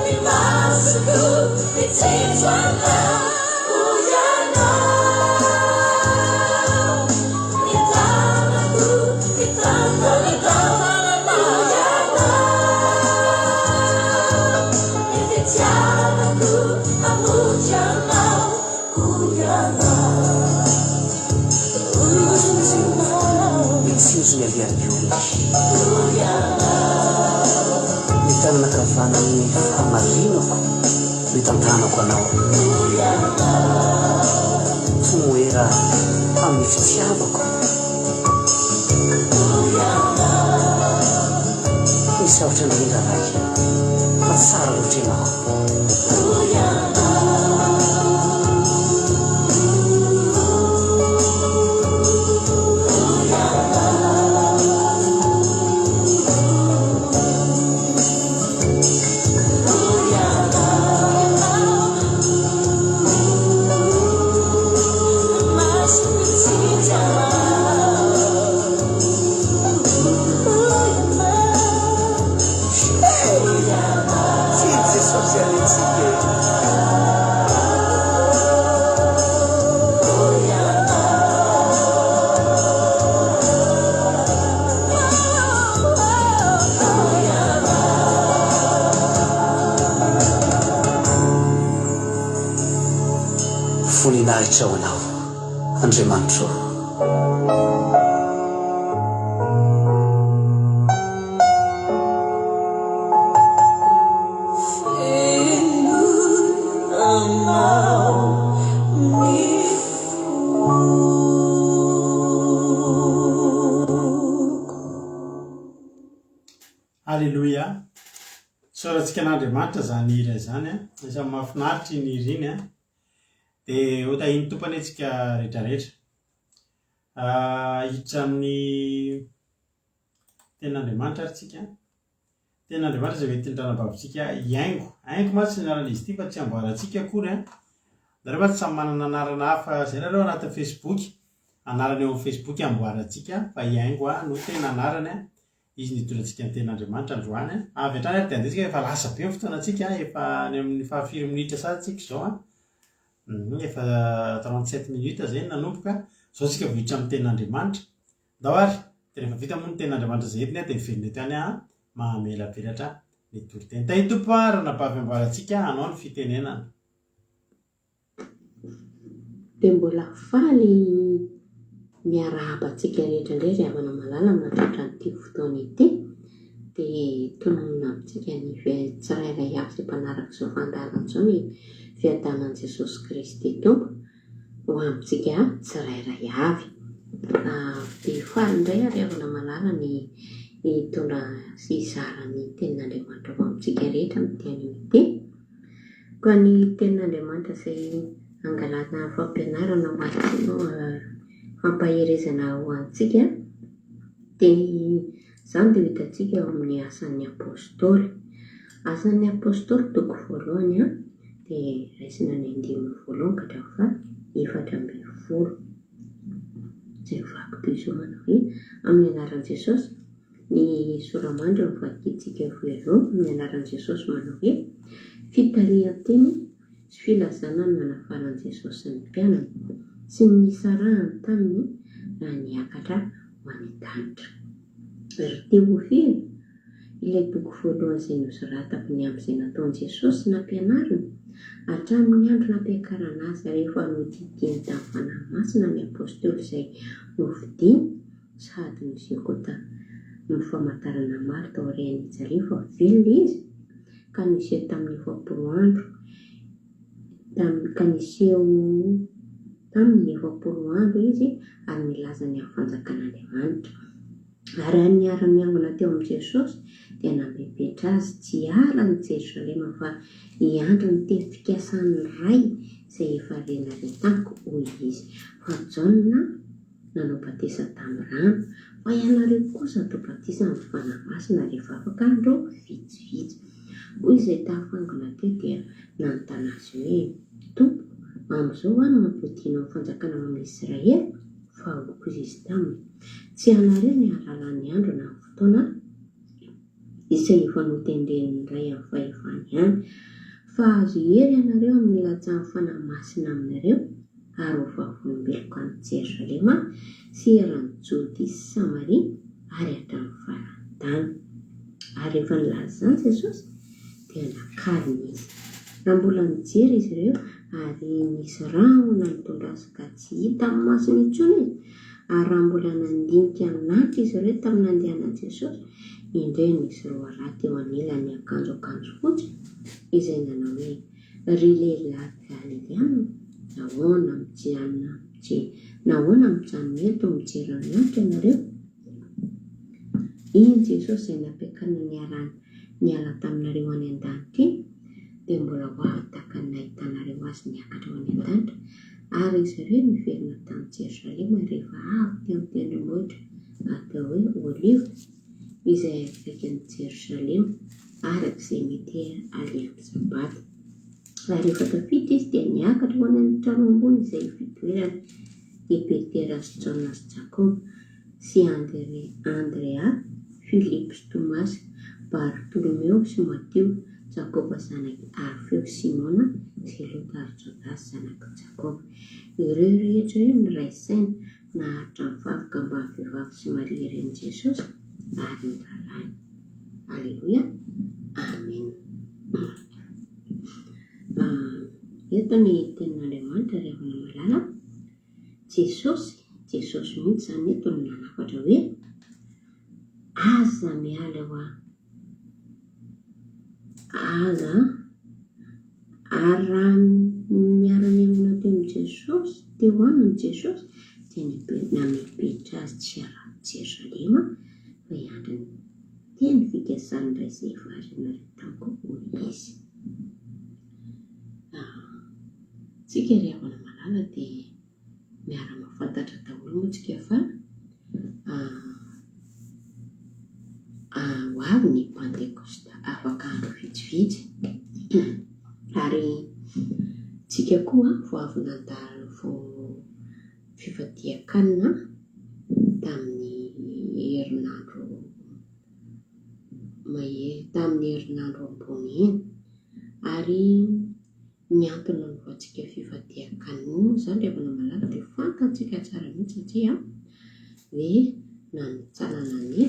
ny masoko hitsinjo Anao, Ianao ny tanako hitantana Anao, Ianao ny fitiavako hamonjy Anao, Ianao. Mitsinjo ny alehan'ny olona. Ny tanana ankavanan'ny fahamarinako no itantanako anao. Tomoera amin'ny fitiavako. Misaotra indrindra Ray fa tsara loatra ianao. Tian'i Jesosy any antsika. Voninahitra ho Anao, Andriamanitro ô. Aleloia! Isaorantsika an'Andriamanitra izany hira izany an! Isan'ny mahafinaritra iny hira iny an! Dia ho tahian'ny Tompo anie tsika rehetrarehetra. Hiditra amin'ny tenin'Andriamanitra ary tsika. Tenin'Andriamanitra izay hoentin'ny ranabavintsika hihaingo. Haingo mantsy ny anaran'izy ity fa tsy amboarantsika akory an! Nareo mantsy samy manana anarana hafa izay nareo anatin'ny Facebook. Anarana eo amin'ny Facebook amboarantsika fa hihaingo no tena anarany an! Izy no hitondrantsika ny tenin'Andriamanitra androany an! Avy hatrany ary dia andeha tsika efa lasa be ny fotoanantsika an! Efa any amin'ny fahafiry minitra sahady tsika izao an! Efa 37 minutes izay no nanomboka. Izao tsika vao hiditra amin'ny tenin'Andriamanitra. Ndao ary, dia rehefa vita moa ny tenin'Andriamanitra izay entiny dia miverina eto ihany aho mamelabelatra ny toriteny. Tahin'ny Tompo ary ranabavy amboarantsika hanao ny fitenenana. Dia mbola faly miarahaba antsika rehetra indray ry havana malala mahatratra an'ity fotoana ity. Dia tononina amintsika ny tsirairay avy izay mpanaraka izao fandaharana izao ny fiadanan'i Jesosy Kristy Tompo ho amintsika tsirairay avy. Dia faly indray aho ry havana malala ny hitondra sy hizara ny tenin'Andriamanitra ho amintsika rehetra amin'ity anio ity. Koa ny Tenin'Andriamanitra izay angalana fampianarana ho antsika, fampaherezana ho antsika, dia izany dia ho hitantsika ao amin'ny Asan'ny Apostoly. Asan'ny Apostoly toko voalohany dia raisina ny andininy voalohany ka hatramin'ny faha 14. Izay mivaky toy izao manao hoe, Amin'ny anaran'i Jesosy, Ny sora-mandry no vakintsika voalohany amin'ny anaran'i Jesosy manao hoe, Fitarihan-teny sy filazana ny nanafaran'i Jesosy ny mpianany, sy ny nisarahany taminy raha niakatra ho any an-danitra. Ry Teofilo, ilay boky voalohany izay nosoratako ny amin'izay nataon'i Jesosy sy nampianariny, hatramin'ny andro nampiakarana Azy rehefa nodidiany tamin'ny Fanahy Masina ny apostoly izay nofidiny, sady niseho tamin'ny famantarana maro taorian'ny nijaliany fa velona izy, ka niseho tamin'ny 40 andro tamin'ny ka niseho taminy 40 andro izy ary nilaza ny amin'ny fanjakan'Andriamanitra. Ary raha niara-niangona teo amin'i Jesosy, dia nampiapetra azy tsy hiala an'i Jerosalema fa hiandry ny teny fikasan'ny Ray izay efa renareo tamiko, hoy izy. Fa Jaona nanao batisa tamin'ny rano, fa ianareo kosa hatao batisa amin'ny Fanahy Masina rehefa afaka andro vitsivitsy. Hoy izay tafangona teo dia nanontany azy hoe, Tompo, amin'izao va no hampodianao ny fanjakana ho amin'i Israely? Fa hoy Izy taminy, Tsy anareo ny hahalala ny andro na ny fotoana izay efa notendren'ny Ray amin'ny fahefany ihany, fa hahazo hery ianareo amin'ny hilatsahan'ny Fanahy Masina aminareo, ary ho vavolombeloko any Jerosalema sy eran'i Jodia sy Samaria ary hatramin'ny faran'ny tany. Ary rehefa nilaza izany Jesosy, dia nakarina izy. Raha mbola nijery izy ireo, ary nisy rahona nitondra azy ka tsy hita amin'ny masony intsony izy, ary raha mbola nandinika an'Atra izy ireo tamin'ny nandehanan'i Jesosy, indreo nisy roa lahy teo anilany niakanjo akanjo fotsy, izay nanao hoe, Ry lehilahy Galileana, nahoana mijanona mijery, nahoana mijanona eto mijery ny lanitra ianareo? Iny Jesosy izay nampiakarina niarahana niala taminareo any an-danitra iny, dia mbola ho avy tahaka ny nahitanareo azy niakatra ho any an-danitra. Ary izy ireo niverina tany Jerosalema rehefa avy teo amin'ny tendrombohitra atao hoe Oliva, izay akaikin'i Jerosalema, araka izay mety haleha amin'ny Sabata. Ary rehefa tafita izy dia niakatra ho any amin'ny trano ambony izay fitoerany, i Petera sy Jaona sy Jakoba sy Andrea, Filipo sy Tomasy, Bartolomeo sy Matio, Jakoba zanak'i Alfeo sy Simona, Zelota ary Jodasy zanak'i Jakoba. Ireo rehetra ireo niray saina naharitra nivavaka mbamin'ny vehivavy sy Maria renin'i Jesosy ary ny rahalahiny. Aleloia. Amena. Eto ny tenin'Andriamanitra. tenin'Andriamanitra ry havana malala, Jesosy, Jesosy mihitsy izany eto no nanafatra hoe, Aza miala eo a, aza, ary raha niara-niangona teo amin'i Jesosy, teo aminy Jesosy, dia namepetra azy tsy hiala an'i Jerosalema fa hiandry ny teny fikasan'ny Ray izay efa renareo tamiko, hoy Izy. Tsika ry havana malala dia miara-mahafantatra daholo moa tsika fa ho avy ny Pantekosta afaka andro vitsivitsy ary tsika koa vao avy nandalo vao fifadian-kanina tamin'ny herinandro mahery tamin'ny herinandro ambony iny ary ny antony nanaovantsika fifadian-kanina moa izany ry havana malala dia fantatsika tsara mihitsy satria hoe nanintsanana ny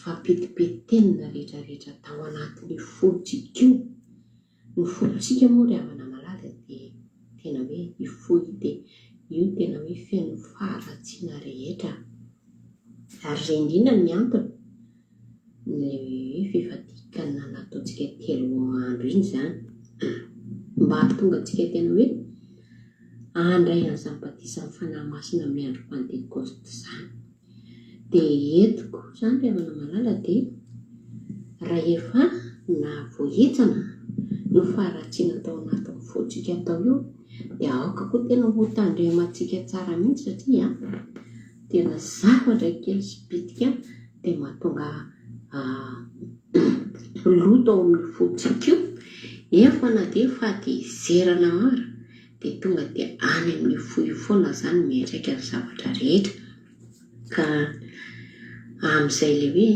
fampitipitenina rehetra rehetra tao anatin'io fontsika io. Ny fontsika moa ry havana malala dia tena hoe io fo io dia io tena hoe feno faharatsiana rehetra. Ary izay indrindra ny antony ny hoe fifadian-kanina nataontsika telo andro iny izany. Mba hahatonga antsika tena hoe handray an'izany batisan'ny Fanahy Masina amin'ny andro Pantekosta izany. Dia eto koa izany ry havana malala dia rahefa nahavoahitsana io faharatsiana tao anatin'ny fontsika tao io dia aoka koa tena ho tandremantsika tsara mihitsy satria tena zavatra kely sy bitika dia mahatonga loto ao amin'ny fontsika io, efa na dia fahatezerana ara dia tonga dia any amin'io fo io foana izany miantraika ny zavatra rehetra. Ka amin'izay ilay hoe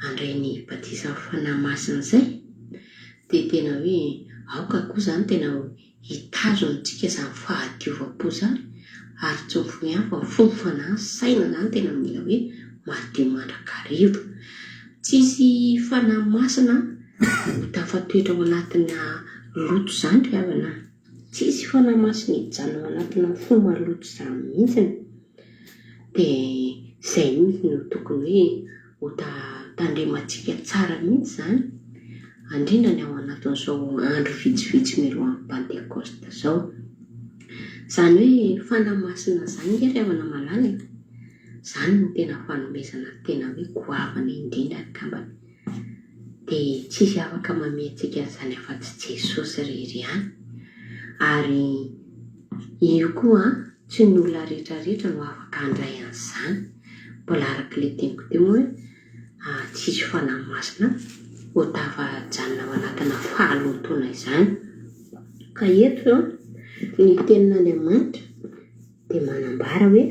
handray ny batisan'ny Fanahy Masina izay dia tena hoe aoka koa izany tena hitazona antsika izany fahadiovam-po izany ary tsy ny fo ihany fa ny fo, ny fanahy, ny saina izany tena mila hoe madio mandrakariva. Tsisy Fanahy Masina ho tafatoetra ao anatina loto izany ry havana a! Tsisy Fanahy Masina hijanona ao anatina fo maloto izany mihitsiny. Dia izay mihitsy no tokony hoe ho tandremantsika tsara mihitsy izany, indrindra ny ao anatin'izao andro vitsivitsy mialohan'ny Pantekosta izao. Izany hoe Fanahy Masina izany ange ry havana malala e, izany no tena fanomezana tena hoe goavana indrindra angambany. Dia tsisy afaka manome antsika an'izany afa-tsy Jesosy irery ihany. Ary io koa an, tsy ny olona rehetra rehetra no afaka handray an'izany. Mbola araka ilay teniko teo moa hoe tsisy Fanahy Masina ho tafajanona ao anatina fahalotoana izany. Ka eto izao ny tenin'Andriamanitra dia manambara hoe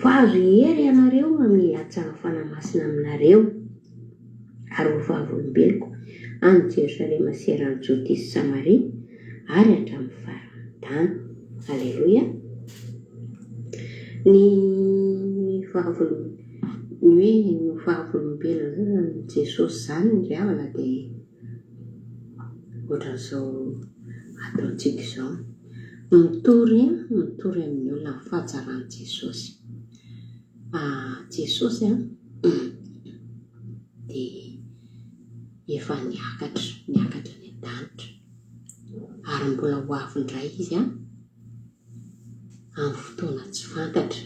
Fa azo hery ianareo amin'ny hilatsahan'ny Fanahy Masina aminareo, ary ho vavolombeloko any Jerosalema sy eran'i Jodia sy Samaria ary hatramin'ny faran'ny tany. Aleloia! Ny vavol- ny hoe ny vavolombelona an'i Jesosy izany ry havana dia ohatran'izao ataontsika izao. Mitory, mitory amin'ny olona ny fahatsaran'i Jesosy. Jesosy dia efa niakatra, niakatra any an-danitra. Ary mbola ho avy indray Izy amin'ny fotoana tsy fantatra.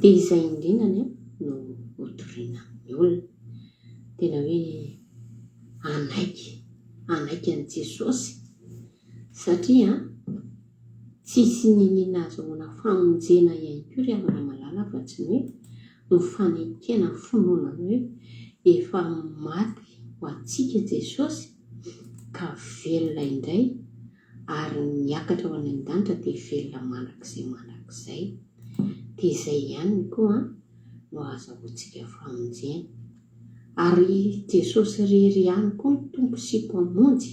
Dia izay indrindra no hotorina amin'ny olona. Tena hoe hanaiky, hanaiky an'i Jesosy. Satria tsisy niniana azahoana famonjena ihany koa ry havana malala fa tsy ny hoe ny fanekena ny finoana ny hoe efa maty ho antsika Jesosy ka velona indray ary niakatra ho any an-danitra dia velona mandrakizay mandrakizay. Dia izay ihany koa no ahazahoantsika famonjena. Ary Jesosy irery ihany koa no Tompo sy Mpamonjy.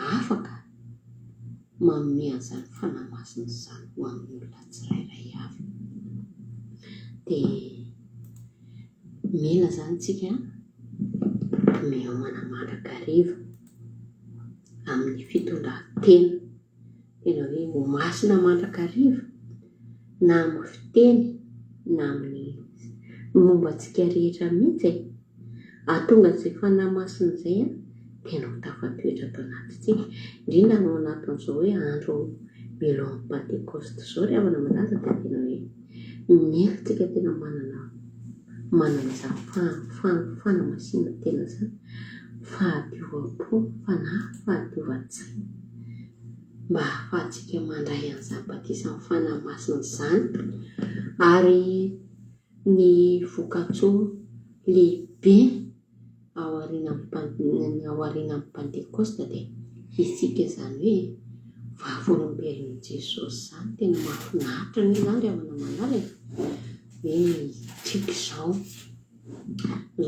afaka manome an'izany Fanahy Masina izany ho an'ny olona tsirairay avy. Dia mila izany tsika miomana mandrakariva amin'ny. Amin'ny fitondran-tena. Tena hoe ho masina mandrakariva na amin'ny fiteny na amin'ny momba antsika rehetra mihitsy e. Hahatonga an'izay Fanahy Masina izay tena ho tafatoetra ato anatintsika. Indrindra ao anatin'izao hoe andro mialohan'ny Pantekosta izao ry havana malaza dia tena hoe mila tsika tena manana manana izany fanamasinana-tena izany, fahadiovam-po, fanahy, fahadiovan-tsaina mba hahafahantsika mandray an'izany batisan'ny Fanahy Masina izany ary ny vokatsoa lehibe aorianan'ny aorianan'ny Pantekosta dia isika izany hoe vavolombelon'i Jesosy izany. Tena mahafinaritra anie izany ry havana malala e! Hoe isika izao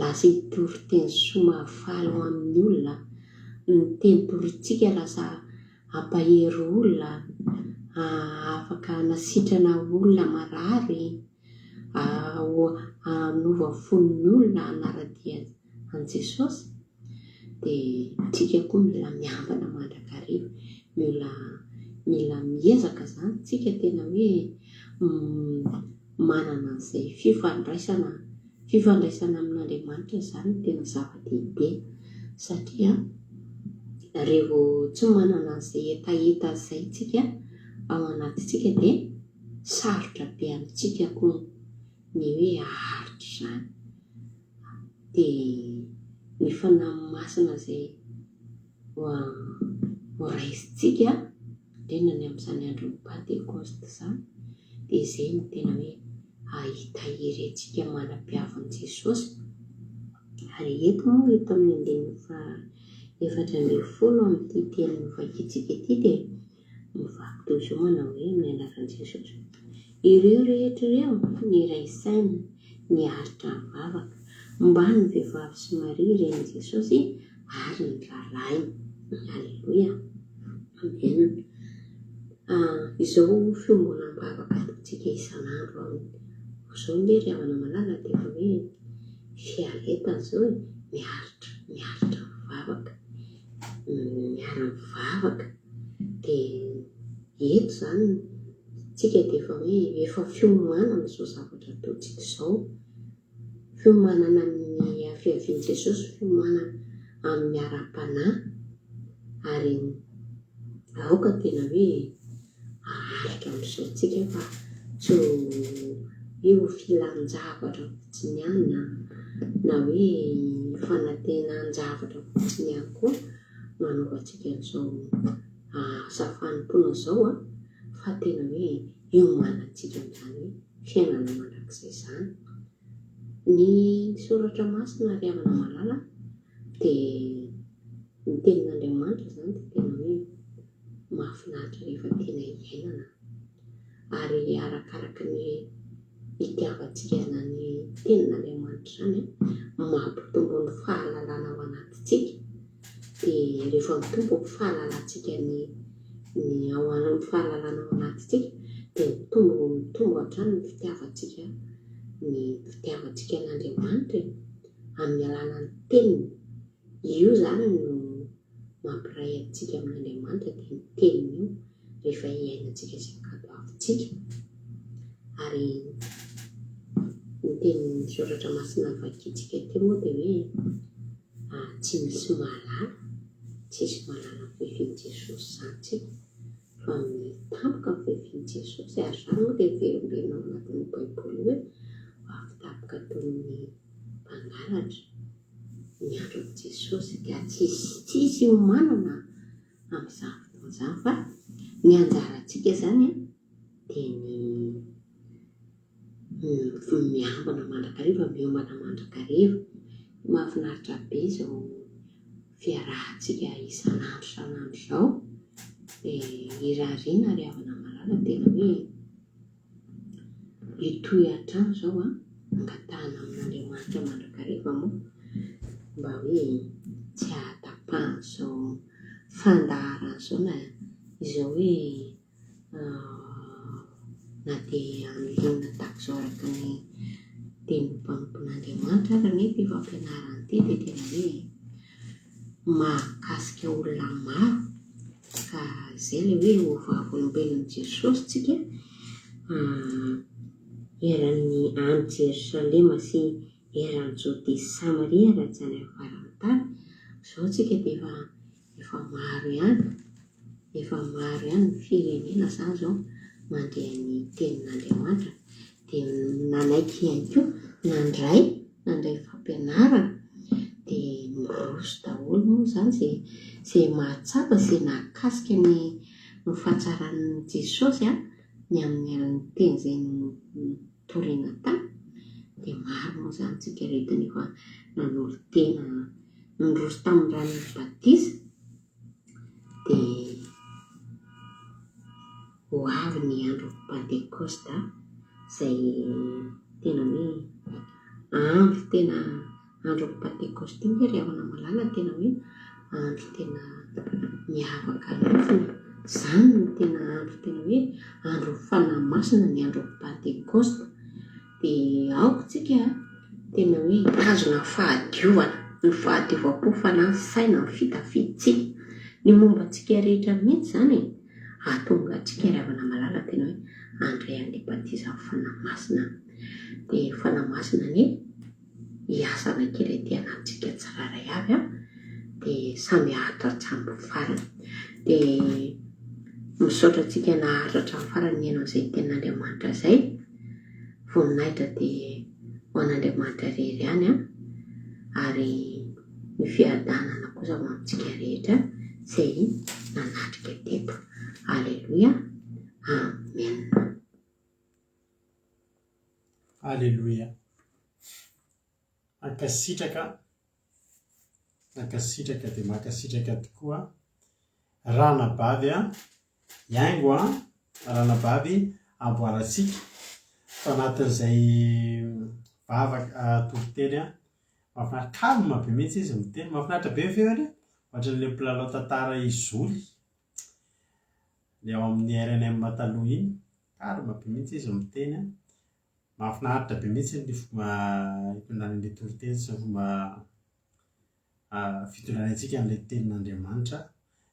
lasa hitory teny soa mahafaly ho an'ny olona, ny teny torintsika lasa hampahery olona, afaka hanasitrana olona marary. hanova fon'ny olona hanara-dia an'i Jesosy dia tsika koa mila miambina mandrakariva, mila mila miezaka izany tsika tena hoe manana an'izay fifandraisana fifandraisana amin'Andriamanitra izany no tena zava-dehibe satria rehefa tsy manana an'izay hetaheta izay tsika ao anatintsika dia Sarotra be amintsika koa ny hoe haharitra izany. Dia ny Fanahy Masina izay ho raisintsika, indrindra ny amin'izany andron'ny Pantekosta izany, dia izay no tena hoe hitahiry antsika mandra-piavin'i Jesosy. Ary eto moa, eto amin'ny andininy faha 14 amin'ity teny novakintsika ity dia Mivaky toy izao manao hoe, Amin'ny anaran'i Jesosy. Ireo rehetra ireo niray saina, niaritra nivavaka, mbamin'ny vehivavy sy Maria renin'i Jesosy ary ny rahalahiny. Aleloia. Amen. Izao fiombonam-bavaka ataontsika isan'andro amin'izao anie ry havana malala dia efa hoe fiaretana izao e, miaritra, miaritra mivavaka. miara-mivavaka dia eto izany tsika dia efa hoe efa fiomanana izao zavatra ataontsika izao, fiomanana amin'ny fiavian'i Jesosy, fiomanana amin'ny ara-panahy ary aoka tena hoe haharitra amin'izao tsika fa tsy hoe ho filan-javatra fotsiny ihany na na hoe fanantenan-javatra fotsiny ihany koa no hanaovantsika an'izao asa fanompoana izao an, fa tena hoe hiomanantsika amin'izany hoe fiainana mandrakizay izany. Ny soratra masina ry havana malala dia ny tenin'Andriamanitra izany dia tena hoe mahafinaritra rehefa tena iainana ary arakaraka ny itiavantsika izany tenin'Andriamanitra izany mampitombo ny fahalalana ao anatintsika dia rehefa mitombo ny fahalalantsika ny ny ao ny fahalalana ao anatintsika dia mitombo mitombo hatrany ny fitiavantsika ny fitiavantsika an'Andriamanitra e amin'ny alalan'ny teniny. Io izany no mampiray antsika amin'Andriamanitra dia ny teniny io rehefa iainantsika sy ankatoavintsika. Ary ny tenin'ny soratra masina vakintsika teo moa dia hoe tsy misy mahalala, tsisy mahalala ny fiavian'i Jesosy izany tsika fa mitampoka ny fiavian'i Jesosy ary izany moa dia miverimberina ao anatin'ny Baiboly hoe ho avy tampoka toy ny mpangalatra ny andron'i Jesosy ka tsisy tsisy iomanana amin'izany fotoana izany fa ny anjarantsika izany dia ny miambina mandrakariva, miomana mandrakariva. Mahafinaritra be izao fiarahantsika isan'andro isan'andro izao dia irariana ry havana malala tena hoe Hitohy hatrany izao an, angatahana amin'Andriamanitra mandrakariva moa mba hoe tsy hahatapahan'izao fandaharana izao na izao hoe na dia en ligne tahaka izao araka ny tenin'ny mpanompon'Andriamanitra ary anefa io fampianarana ity dia tena hoe mahakasika olona maro. Ka izay ilay hoe ho vavolombelon'i Jesosy tsika eran'ny any Jerosalema sy eran'i Jodia sy Samaria ary hatrany amin'ny faran'ny tany. Izao tsika dia efa efa maro ihany, efa maro ihany ny firenena izany izao mandre ny tenin'Andriamanitra dia nanaiky ihany koa nandray nandray fampianarana dia miroso daholo moa izany izay izay mahatsapa izay nahakasika ny ny fahatsaran'i Jesosy an, ny amin'ny alalan'ny teny izay notorina tany dia maro moa izany tsika rehetra nefa nanolo-tena niroso tamin'ny ranon'ny batisa dia ho avy ny andro Pantekosta izay tena hoe andro tena andro Pantekosta iny ry havana malala tena hoe andro tena miavaka mihitsy. Izany no tena andro tena hoe andron'ny Fanahy Masina ny andro Pantekosta. Dia aoka tsika tena hoe hitazona ny fahadiovana, ny fahadiovam-po, fanahy, saina, ny fitafiantsika, ny momba antsika rehetra mihitsy izany e! Hahatonga antsika ry havana malala tena hoe handray an'ilay batisan'ny Fanahy Masina. Dia Fanahy Masina anie hiasa anankiray aty anatintsika tsirairay avy an, dia samy haharitra hatramin'ny farany. Dia misaotra antsika naharitra hatramin'ny farany nihaino an'izay tenin'Andriamanitra izay. Voninahitra dia ho an'Andriamanitra irery ihany an, ary ny fiadanana kosa ho amintsika rehetra izay nanatrika teto. Aleloia, Amen. Aleloia. Mankasitraka, mankasitraka dia mankasitraka tokoa ranabavy a. Hiaingo a, ranabavy amboarantsika tao anatin'izay vavaka toriteny a. Mahafinaritra, calme be mihitsy izy miteny, mahafinaritra be ny feony, ohatran'ilay mpilalao tantara i Zoly, ilay ao amin'ny rnm taloha iny, calme be mihitsy izy miteny a. Mahafinaritra be mihitsy ny fomba itondrany an'ilay toriteny sy ny fomba fitondrany antsika an'ilay tenin'Andriamanitra.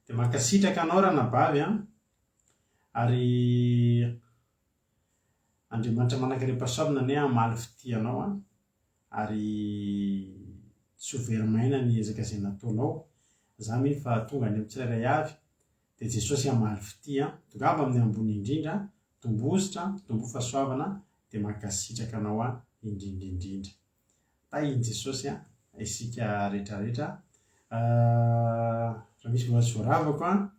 Dia mankasitraka anao ranabavy an! Ary Andriamanitra manan-karem-pahasoavana anie hamaly fitia anao an! Ary tsy ho very maina ny ezaka izay nataonao. Za mino fa tonga any amin'ny tsirairay avy dia Jesosy hamaly fitia an! Tongava amin'ny ambony indrindra, tombohozotra, tomboho fahasoavana dia mankasitraka anao aho indrindra indrindra. Tahin'i Jesosy an isika rehetra rehetra. Raha misy mbola tsy voaravako an,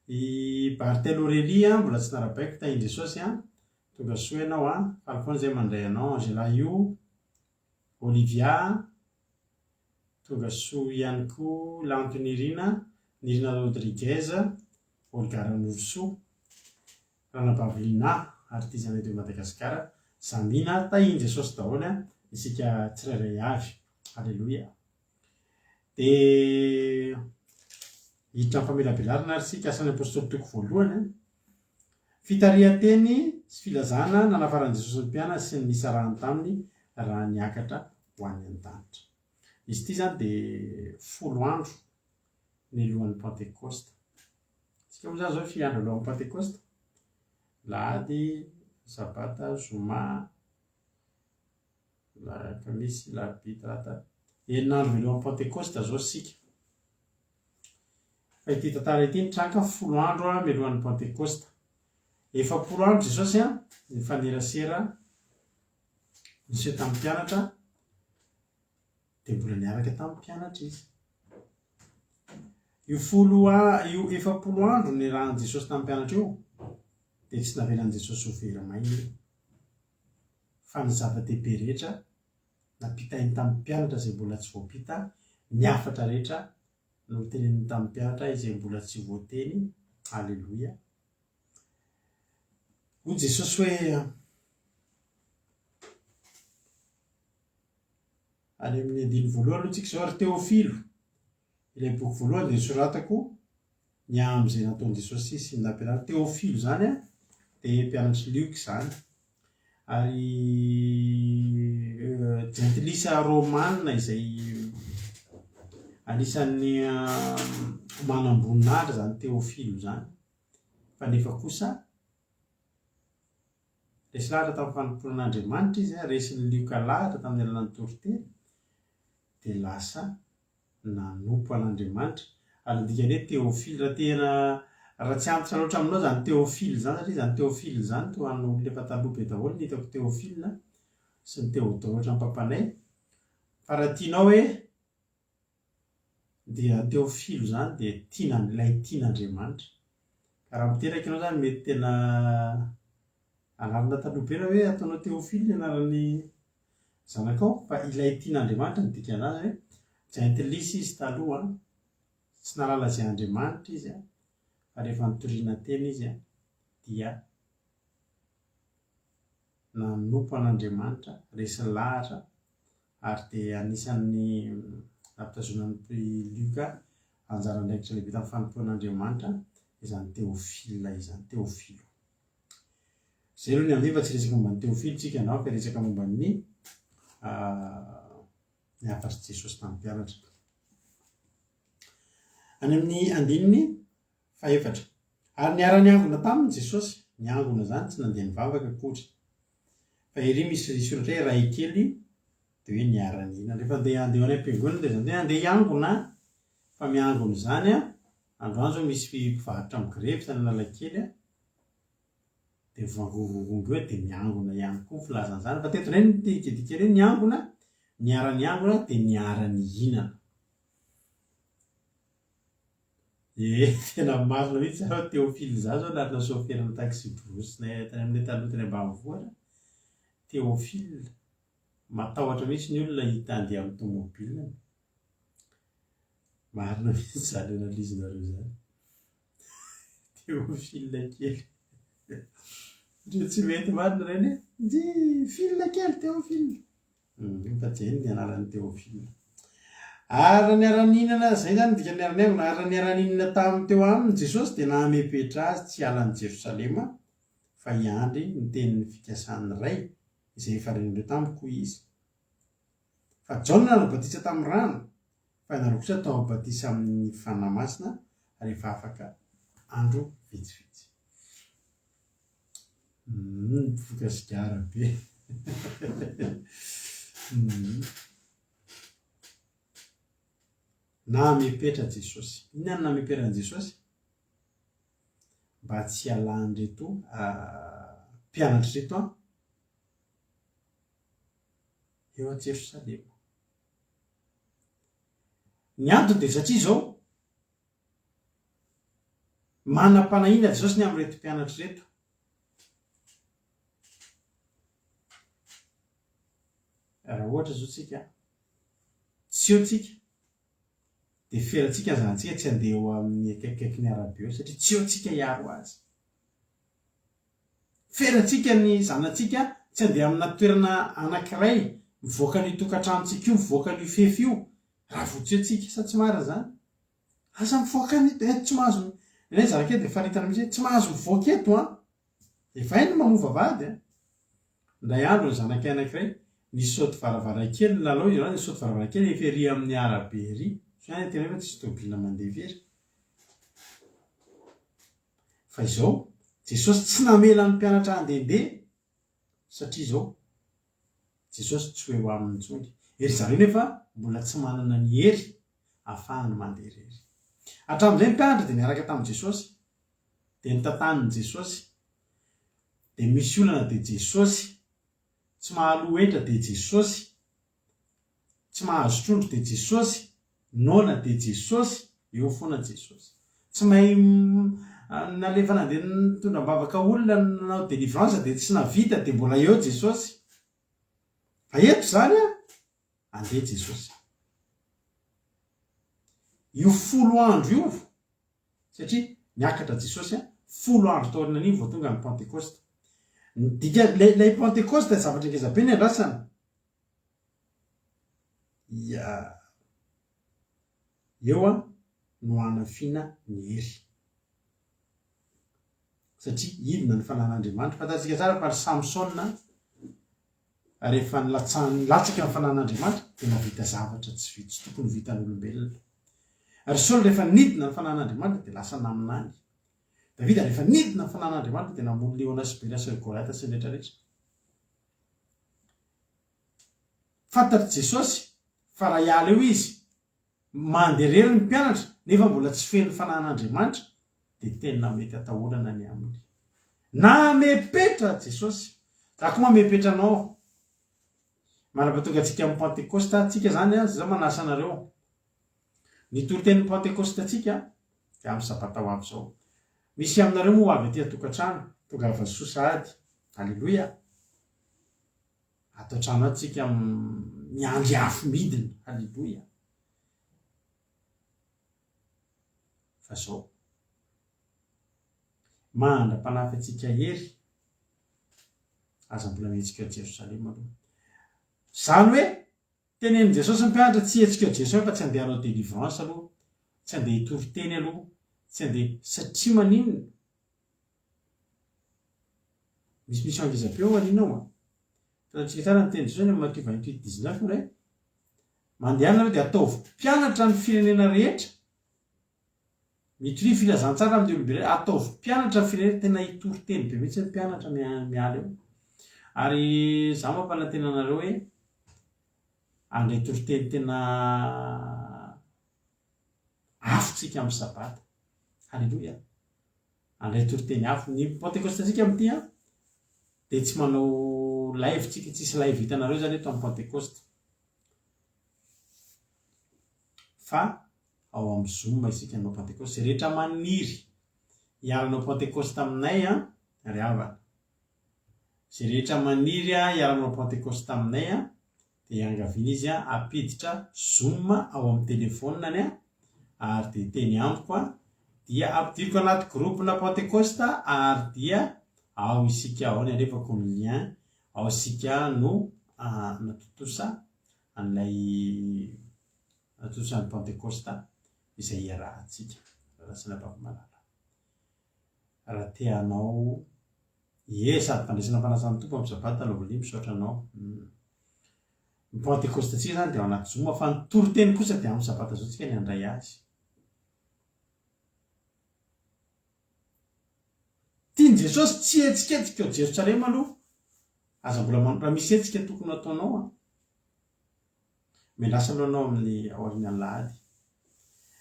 i Bartel Aurélie an, mbola tsy narabaiko, tahin'i Jesosy an, tonga soa ianao an, faly foana izay mandray anao, Angela Io, Olivia, tonga soa ihany koa Lanto Nirina, Nirina Rodriguez, Olga Ranorosoa. Ranabavy Lina, artisan eto Madagascar, Samina, tahin'i Jesosy daholo an, isika tsirairay avy. Aleloia. Dia hiditra amin'ny famelabelarana ary isika, Asan'ny Apostoly toko voalohany an. Fitarihan-teny sy filazana nanafaran'i Jesosy ny mpianany sy ny nisarahany taminy raha niakatra ho any an-danitra. Izy ity izany dia folo andro nilohan'ny Pantekosta. Tsika moa zany zao firy andro alohan'ny Pantekosta? Lahady, Sabata, Zoma, Alakamisy, Alarobia, Talata. Enina andro mialohan'ny Pantekosta zao isika. Fa ity tantara ity nitranga folo andro mialohan'ny Pantekosta. 40 andro Jesosy nifanerasera niseho tamin'ny mpianatra dia mbola niaraka tamin'ny mpianatra izy. Io folo io 40 andro niarahan'i Jesosy tamin'ny mpianatra io dia tsy navelan'i Jesosy ho very maina io. Fa ny zava-dehibe rehetra nampitainy tamin'ny mpianatra izay mbola tsy voampita, ny hafatra rehetra noteneniny tamin'ny mpianatra izay mbola tsy voateny, Aleloia. Hoy Jesosy hoe, Any amin'ny andininy voalohany aloha tsika izao, Ry Teofilo, ilay boky voalohany dia nosoratako ny amin'izay nataon'i Jesosy sy ny nampianariny. Teofilo izany dia mpianatr'i Lioka izany. Ary jentilisa romana izay Anisan'ny manamboninahitra izany Teofilo izany, fa nefa kosa resy lahatra tamin'ny fanompoana an'Andriamanitra izy, resin'i Lioka lahatra tamin'ny alalan'ny toriteny, dia lasa nanompo an'Andriamanitra. Ary ny dikan'ny hoe Teofilo, raha tena raha tsy antitra loatra aminao izany Teofilo izany, satria izany Teofilo izany toa an'olona efa taloha be daholo ny hitako Teofilo sy ny Teodoro ohatran'ny papanay. Fa raha tianao hoe dia Teofilo izany dia tiana, ilay tian'Andriamanitra. Ka raha miteraka ianao izany mety tena anarana taloha be raha hoe ataonao Teofilo ny anaran'ny zanakao, fa ilay tian'Andriamanitra no dikan'izany hoe jentilisa izy taloha, tsy nahalala izay Andriamanitra izy, fa rehefa nitoriana teny izy dia nanompo an'Andriamanitra, resy lahatra ary dia anisan'ny nampitazonan'i Lioka anjara andraikitra lehibe tamin'ny fanompoan'Andriamanitra izany Teofila izany, Teofilo. Izay aloha ny andiany fa tsy hiresaka momba an'i Teofilo tsika androany fa hiresaka momba ny ny hafatr'i Jesosy tamin'ny mpianatra. Any amin'ny andininy fahefatra. Ary niara-niangona taminy Jesosy. Niangona izany, tsy nandeha nivavaka akory. Fa ery misy soratra hoe ray kely dia hoe niara-nihinana. Rehefa andeha handeha ho any am-piangonana dia izany hoe andeha hiangona fa miangona izany an, androany izao misy mpivarotra migrevy tany Analakely an, dia mivangongongongo eo dia miangona ihany koa ny filazana izany. Fa teto indray ny dikadika hoe niangona, niara-niangona dia niara-nihinana. Ee, tena marina mihitsy zany fa Théophile zany zao anarana chauffeur-na taxi-brousse nay tany aminay taloha tany ambanivohitra, Théophile, matahotra mihitsy ny olona hita handeha amin'ny tomobilany. Marina mihitsy zany analyse-nareo zany. Théophile kely. Ndre tsy mety marina ireny e. Ndry fil kely Théophile. Fa jereo ny anaran'i Théophile. Ary raha niara-nihinana, izay izany ny dikan'ny niara-niangona, ary raha niara-nihinana taminy teo aminy Jesosy dia namepetra azy tsy hiala an'i Jerosalema fa hiandry ny tenin'ny fikasan'ny Ray izay efa renareo tamiko, hoy izy. Fa Jaona nanao batisa tamin'ny rano, fa ianareo kosa hatao batisa amin'ny Fanahy Masina rehefa afaka andro vitsivitsy. Humm mifoka sigara be. Humm. Namepetra Jesosy. Inona no nameperan'i Jesosy? Mba tsy hialan'ireto mpianatra ireto an, eo a Jerosalema. Ny antony dia satria izao, Manam-panahiana Jesosy ny amin'ireto mpianatra ireto. Raha ohatra izao tsika, tsy eo tsika, dia ferantsika ny zanatsika tsy handeha eo amin'ny akaikikaiky ny arabe eo satria tsy eo tsika hiaro azy. Ferantsika ny zanatsika tsy handeha amina toerana anankiray mivoaka an'io tokantranontsika io, mivoaka an'io fefy io, raha vao tsy eo tsika. Sa tsy marina izany? Aza mivoaka any eto, tsy mahazo, ny anay zanakay dia faritana mihitsy hoe tsy mahazo mivoaka eto an! Efa hainy ny mamova vady an! Indray andro ny zanakay anankiray nisaoty varavarankely nilalao izy ireo, nisaoty varavarankely efa ery amin'ny arabe ery, sao any tena hoe tsisy tôbila mandeha firy. Fa izao, Jesosy tsy namela ny mpianatra handehandeha satria izao, Jesosy tsy ho eo aminy intsony. Ry zareo nefa mbola tsy manana ny hery ahafahany mandeha irery. Hatramin'izay ny mpianatra dia niaraka tamin'i Jesosy, dia notantanin'i Jesosy, dia misy olana dia Jesosy, tsy mahaloa hetra dia Jesosy, Tsy mahazo trondro dia Jesosy, noana dia Jesosy, eo foana Jesosy. Tsy mahay nalefa nandeha nitondra am-bavaka olona nanao délivrance dia tsy navita dia mbola eo Jesosy. Fa eto izany an, andeha Jesosy. Io folo andro io, satria niakatra Jesosy an, folo andro taorianan'iny vao tonga ny Pentekosta. Ny dika, ilay Pentekosta zavatra ngeza be ny andrasana. Ia. Eo an no hanafiana ny hery. Satria hidina ny fanan'Andriamanitra. Fantatsika tsara fa ry Samsona rehefa nilatsahan'ny latsaka ny fanan'Andriamanitra dia nahavita zavatra tsy vita, tsy tokony ho vitan'olombelona. Ry Saoly rehefa nidina ny Fanahin'Andriamanitra dia lasa naminany. Davida rehefa nidina ny Fanahin'Andriamanitra dia namono liona sy bera sy ry Goliata sy ny rehetra rehetra. Fantatr'i Jesosy fa raha hiala eo izy, mandeha irery ny mpianatra nefa mbola tsy feno ny Fanahin'Andriamanitra dia tena mety atahorana ny aminy. Namepetra Jesosy. Za koa mamepetra anao. Mandrapatonga antsika amin'ny Pantekosta, tsika zany an, za manasa anareo. Ny toritenin'ny Pantekosta tsika dia amin'ny sabata ho avy izao. Misy aminareo moa ho avy aty an-tokantrano, tongava soa sahady. Aleloia. Ato an-trano ato tsika miandry afo midina. Aleloia. Fa zao. Mandra-panafy antsika hery, aza mbola mihetsika ao Jerosalema aloha. Izany hoe, tenenin'i Jesosy ny mpianatra tsy hihetsika ao Jerosalema fa tsy handeha hanao délivrance aloha, tsy handeha hitory teny aloha, tsy handeha, satria maninona? Misy mission ngeza be ao aoriana ao an! Fantatsika tsara ny tenin'i Jesosy any amin'ny Matio 28, 19 hoe, Mandehana nareo dia ataovy mpianatra ny firenena rehetra, Mitoria filazantsara amin'ny olombelona, ataovy mpianatra ny firenena, tena hitory teny be mihitsy ny mpianatra miala eo. Ary za mampanantena anareo hoe handray toriteny tena afo tsika amin'ny sabata. Haleloia. Handray toriteny afo. Ny Pentekostantsika amin'ity an, dia tsy manao live tsika, tsisy live hitanareo zany eto amin'ny Pentekosta. Fa ao amin'ny Zoom isika hanao Pantekosta. Izay rehetra maniry hiara-hanao Pantekosta aminay an, ry havana. Izay rehetra maniry hiara-hanao Pantekosta aminay an, dia iangaviana izy hampiditra Zoom ao amin'ny telefaoniny an, ary dia hiteny amiko an, dia ampidiriko anaty groupe-na Pantekosta ary dia ao isika ao ny alefako ny lien, ao isika no natontosa an'ilay Antosan'ny Pantekosta izay iarahantsika. Ratsina Babo-malala. Raha te hanao Ie, sady fandraisana fanasan'ny Tompo amin'ny Sabata Lovely, misaotra anao. Ny Pantekostantsika izany dia ao anaty Zoma, fa ny toriteny kosa dia amin'ny Sabata izao tsika ny handray azy. Tian'i Jesosy tsy hihetsiketsika ao Jerosalema aloha. Aza mbola man- raha misy hetsika tokony hataonao an. Miandrasa aloha anao amin'ny aorian'ny alahady.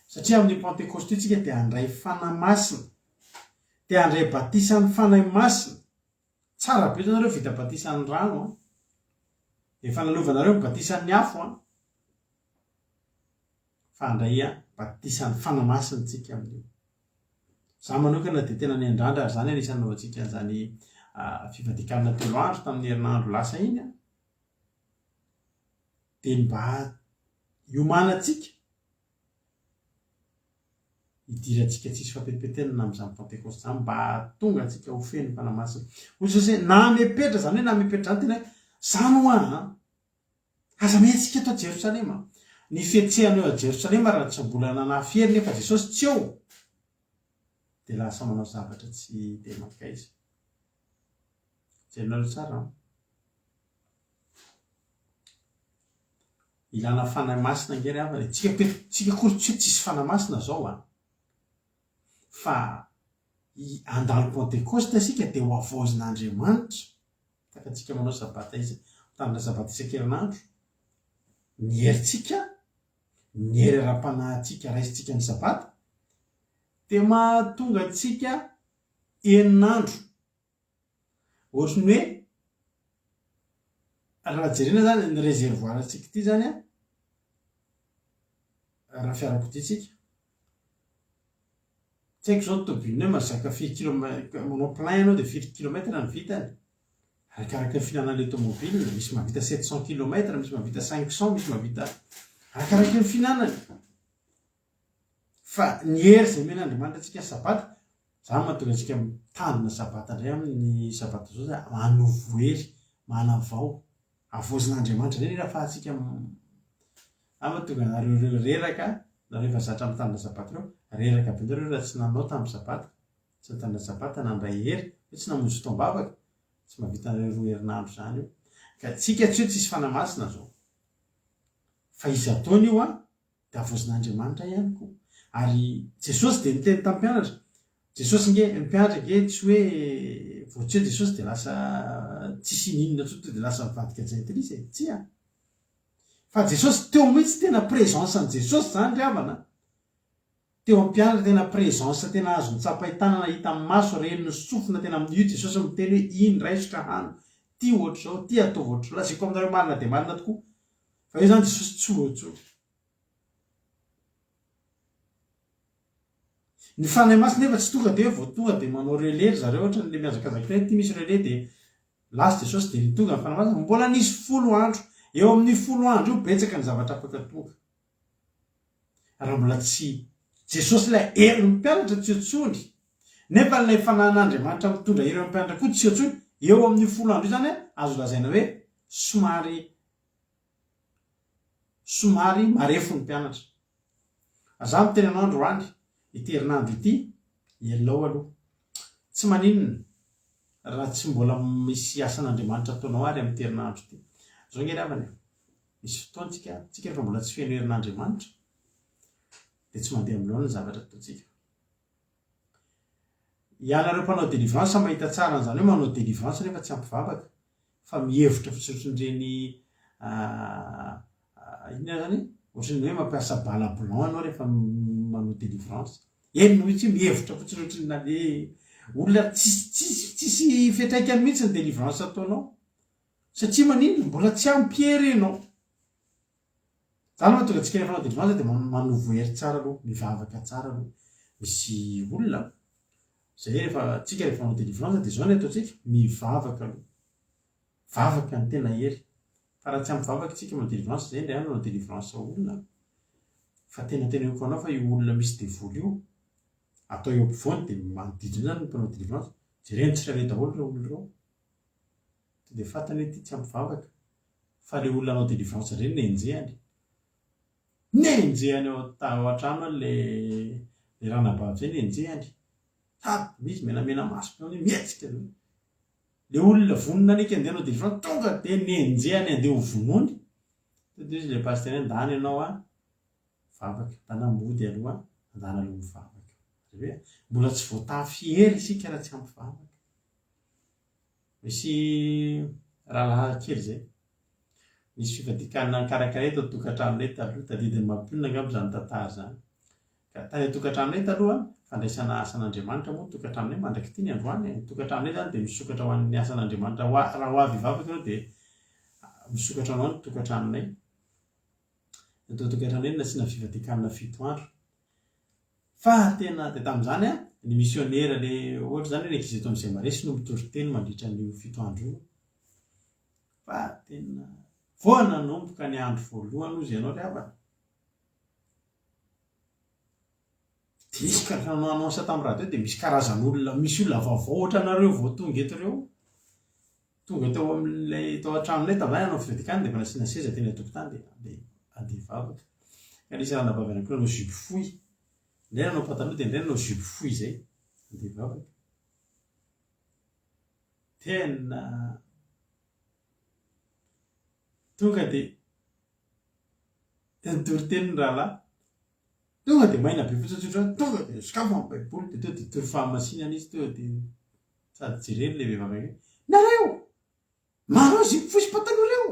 Satria amin'io Pantekosta io tsika dia handray Fanahy Masina. Dia handray batisan'ny Fanahy Masina. Tsara be zao nareo vita batisan'ny rano an. Efa nalovanareo ny batisan'ny afo an. Fa handray batisan'ny Fanahy Masina tsika amin'io. Za manokana dia tena niandrandra ary zany anisan'ny nanaovantsika an'izany fivadikanina telo andro tamin'ny herinandro lasa iny an. Dia ny mba hiomanantsika hidirantsika tsisy fampetipetenana amin'izany Pantekosta izany mba hahatonga antsika ho feno Fanahy Masina. Hoy Jesosy hoe namepetra, izany hoe namepetra izany tena hoe izany hoa an! Aza mihetsika eto Jerosalema. Ny fihetsehana eo Jerosalema raha tsy mbola nanafy hery nefa Jesosy tsy eo dia lasa manao zavatra tsy dia mankaiza. Jerenareo tsara an! Ilana Fanahy Masina ange ry havana e. Tsika pe, tsika akory tsy hoe tsisy Fanahy Masina zao an. Fa i handalo Pantekosta isika dia ho havaozin'Andriamanitra. Tahaka antsika manao sabata isa, mitandrina sabata isan-kerinandro. Ny herintsika, ny hery ara-panahintsika raisintsika ny sabata dia mahatonga antsika enin'andro Ohatry ny hoe raha jerena zany ny réservoir antsika ity zany an, raha fiarakodia tsika, tsy haiko zao tobile hoe mahazaka firy kilomètre, manao plein ianao dia firy kilomètre ny vitany, arakaraka ny fihinanan'ilay tomobile, misy mahavita 700 kilomètre, misy mahavita 500, misy mahavita, arakaraka ny fihinanany. Fa ny hery izay omen'Andriamanitra antsika ny Sabata, izany mahatonga antsika mitandrina Sabata indray amin'ny Sabata izao izay manovo hery, manavao. Havaozin'Andriamanitra indray ny hery ahafahantsika izany mahatonga anareo ireo reraka, nareo efa zatra mitandrina Sabata ireo, reraka be nareo raha tsy nanao tamin'ny Sabata, tsy nitandrina Sabata, nandray hery, hoe tsy namonjy fotoam-bavaka, tsy mahavita anareo roa herinandro izany io. Ka tsika tsy hoe tsisy Fanahy Masina izao. Fa iza ataony io an? Dia havaozin'Andriamanitra ihany koa. Ary Jesosy dia niteny tamin'ny mpianatra, Jesosy nge, ny mpianatra nge tsy hoe vao tsy eo Jesosy dia lasa tsisy ininona intsony tonga dia lasa nivadika jentilisa e, tsia. Fa Jesosy teo mihitsy tena présence an'i Jesosy zany ry havana a. Teo amin'ny mpianatra tena présence tena azo notsapain-tanana hita amin'ny maso ren'ny sofina tena io Jesosy miteny hoe iny raiso ka hano, ty ohatr'izao, ty ataovy ohatr'izao, lazaiko aminareo marina dia marina tokoa fa io zany Jesosy tsy ho eo intsony. Ny Fanahy Masina nefa tsy tonga dia hoe vao tonga dia manao relais ry zareo ohatran'le mihazakazaka ireny, ity misy relais dia lasa Jesosy dia tonga ny Fanahy Masina, mbola nisy folo andro, eo amin'io folo andro io betsaka ny zavatra afaka tonga. Raha mbola tsy Jesosy ilay herin'ny mpianatra tsy eo intsony, nefa ilay Fanahin'Andriamanitra mitondra hery eo amin'ny mpianatra koa tsy eo intsony, eo amin'io folo andro io izany azo lazaina hoe somary somary marefo ny mpianatra. Za miteny anao androany, ity herinandro ity, ialao aloha. Tsy maninona raha tsy mbola misy asan'Andriamanitra ataonao ary amin'ity herinandro ity. Zao nge ry havana e, misy fotoana tsika, tsika rehefa mbola tsy feno herin'Andriamanitra dia tsy mandeha amin'ny laoniny ny zavatra ataontsika. Ianareo mpanao délivrance mahita tsara an'izany hoe manao délivrance nefa tsy ampy vavaka fa mihevitra fotsiny ohatran'ireny inona zany ohatran'ny hoe mampiasa bala blanc ianao rehefa manao délivrance. Eny mihitsy mihevitra fotsiny ohatran'ny na le olona tsisy tsisy tsisy fiantraikany mihitsy ny délivrance ataonao satria maninona mbola tsy ampy hery ianao. Zany mahatonga antsika rehefa hanao délivrance dia manovo hery tsara aloha, mivavaka tsara aloha. Misy olona zay rehefa tsika rehefa manao délivrance dia zao ny ataontsika, mivavaka aloha. Vavaka ny tena hery. Fa raha tsy ampy vavaka tsika manao délivrance, zay indray manao délivrance olona fa tena teneniko anao fa io olona misy devoly io atao eo ampovoany dia manodidina eo zany ny mpanao délivrance, jereny tsirairay daholo ireo olona ireo. To dia fantany hoe ity tsy ampy vavaka. Fa le olona hanao délivrance ireny nenjehany. Nenjehany ao ao an-trano any le le ranabavy zay nenjehany. Sady izy menamena maso be amin'io mihetsika be. Le olona vonona an'iky andeha hanao délivrance tonga dia nenjehany andeha ho vonoiny. Tonga dia hoy izy le pasteur hoe ndana ianao an, vavaka, ndana mody aloha, ndana aloha mivavaka. Zany hoe mbola tsy voatafy hery isika raha tsy ampy vavaka. Misy rahalahy kely izay. Nisy fivadikanana nikarakara eto an-tokantranonay taloha. Tadidin'ny mampionona angamba izany tantara izany. Ka tany an-tokantranonay taloha, fandraisana asan'Andriamanitra moa ny tokantranonay mandrak'ity ny androany e. Ny tokantranonay izany dia misokatra ho an'ny asan'Andriamanitra. Ho a- raha ho avy hivavaka ianao dia misokatra anao ny tokantranonay. Ny tao an-tokantranonay no nasiana fivadikanana fito andro. Fa tena dia tamin'izany an, ny misionera le ohatra izany hoe ny ankizy eto amin'ny Zemaresy no mitory teny mandritra an'io fito andro io. Fa tena vao nanomboka ny andro voalohany hozy ianao ry havana. Dia nisy ka nanao annonce tamin'ny radio dia misy karazan'olona, misy olona vaovao ohatranareo vao tonga eto ireo. Tonga teo amin'ilay tao an-tranonay tamin'izany hanao fivadikana dia efa nasiana seza teny an-tokotany dia andeha andeha hivavaka. Ka nisy ranabavy anankiroa nanao jupe fohy. Indray nanao pataloha dia indray nanao jupe fohy izay. Andeha hivavaka. Tena tonga dia nitory teny ny rahalahy. Tonga dia maina be fotsiny tsotra, tonga dia sokafo ny baiboly dia tonga dia nitory fahamasinana izy tonga dia Sady jereny le vehivavy akaiky, nareo! Manao zipo fohy sy pataloha reo!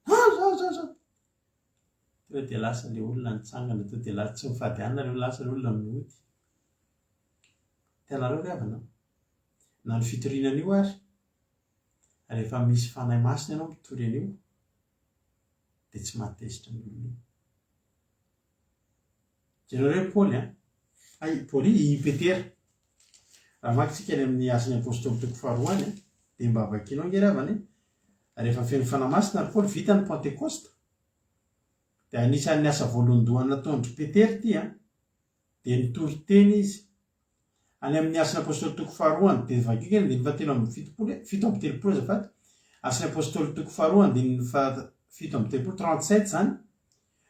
Zao zao zao zao! Tonga dia lasa le olona nitsangana, tonga dia lasa, tsy mifady hanina reo, lasa le olona nody. Hitanareo ry havana an! Na ny fitoriana an'io ary, rehefa misy Fanahy Masina ianao mitory an'io, dia tsy mahatezitra ny olona io. Jereo hoe Paoly an! Hay, Paoly, i Petera. Raha mamaky tsika any amin'ny Asan'ny Apostoly toko faharoa any, dia mba vakinao ange ry havana e! Rehefa feno Fanahy Masina ry Paoly, vita ny Pantekosta, dia anisan'ny asa voalohandohany nataon-dry Petera ity an, dia nitory teny izy. Any amin'ny Asan'ny Apostoly toko faharoa any, dia vakiko ny andininy fahatelo amby fitopolo e, 37 azafady, Asan'ny Apostoly toko faharoa andininy faha 37, 37 izany,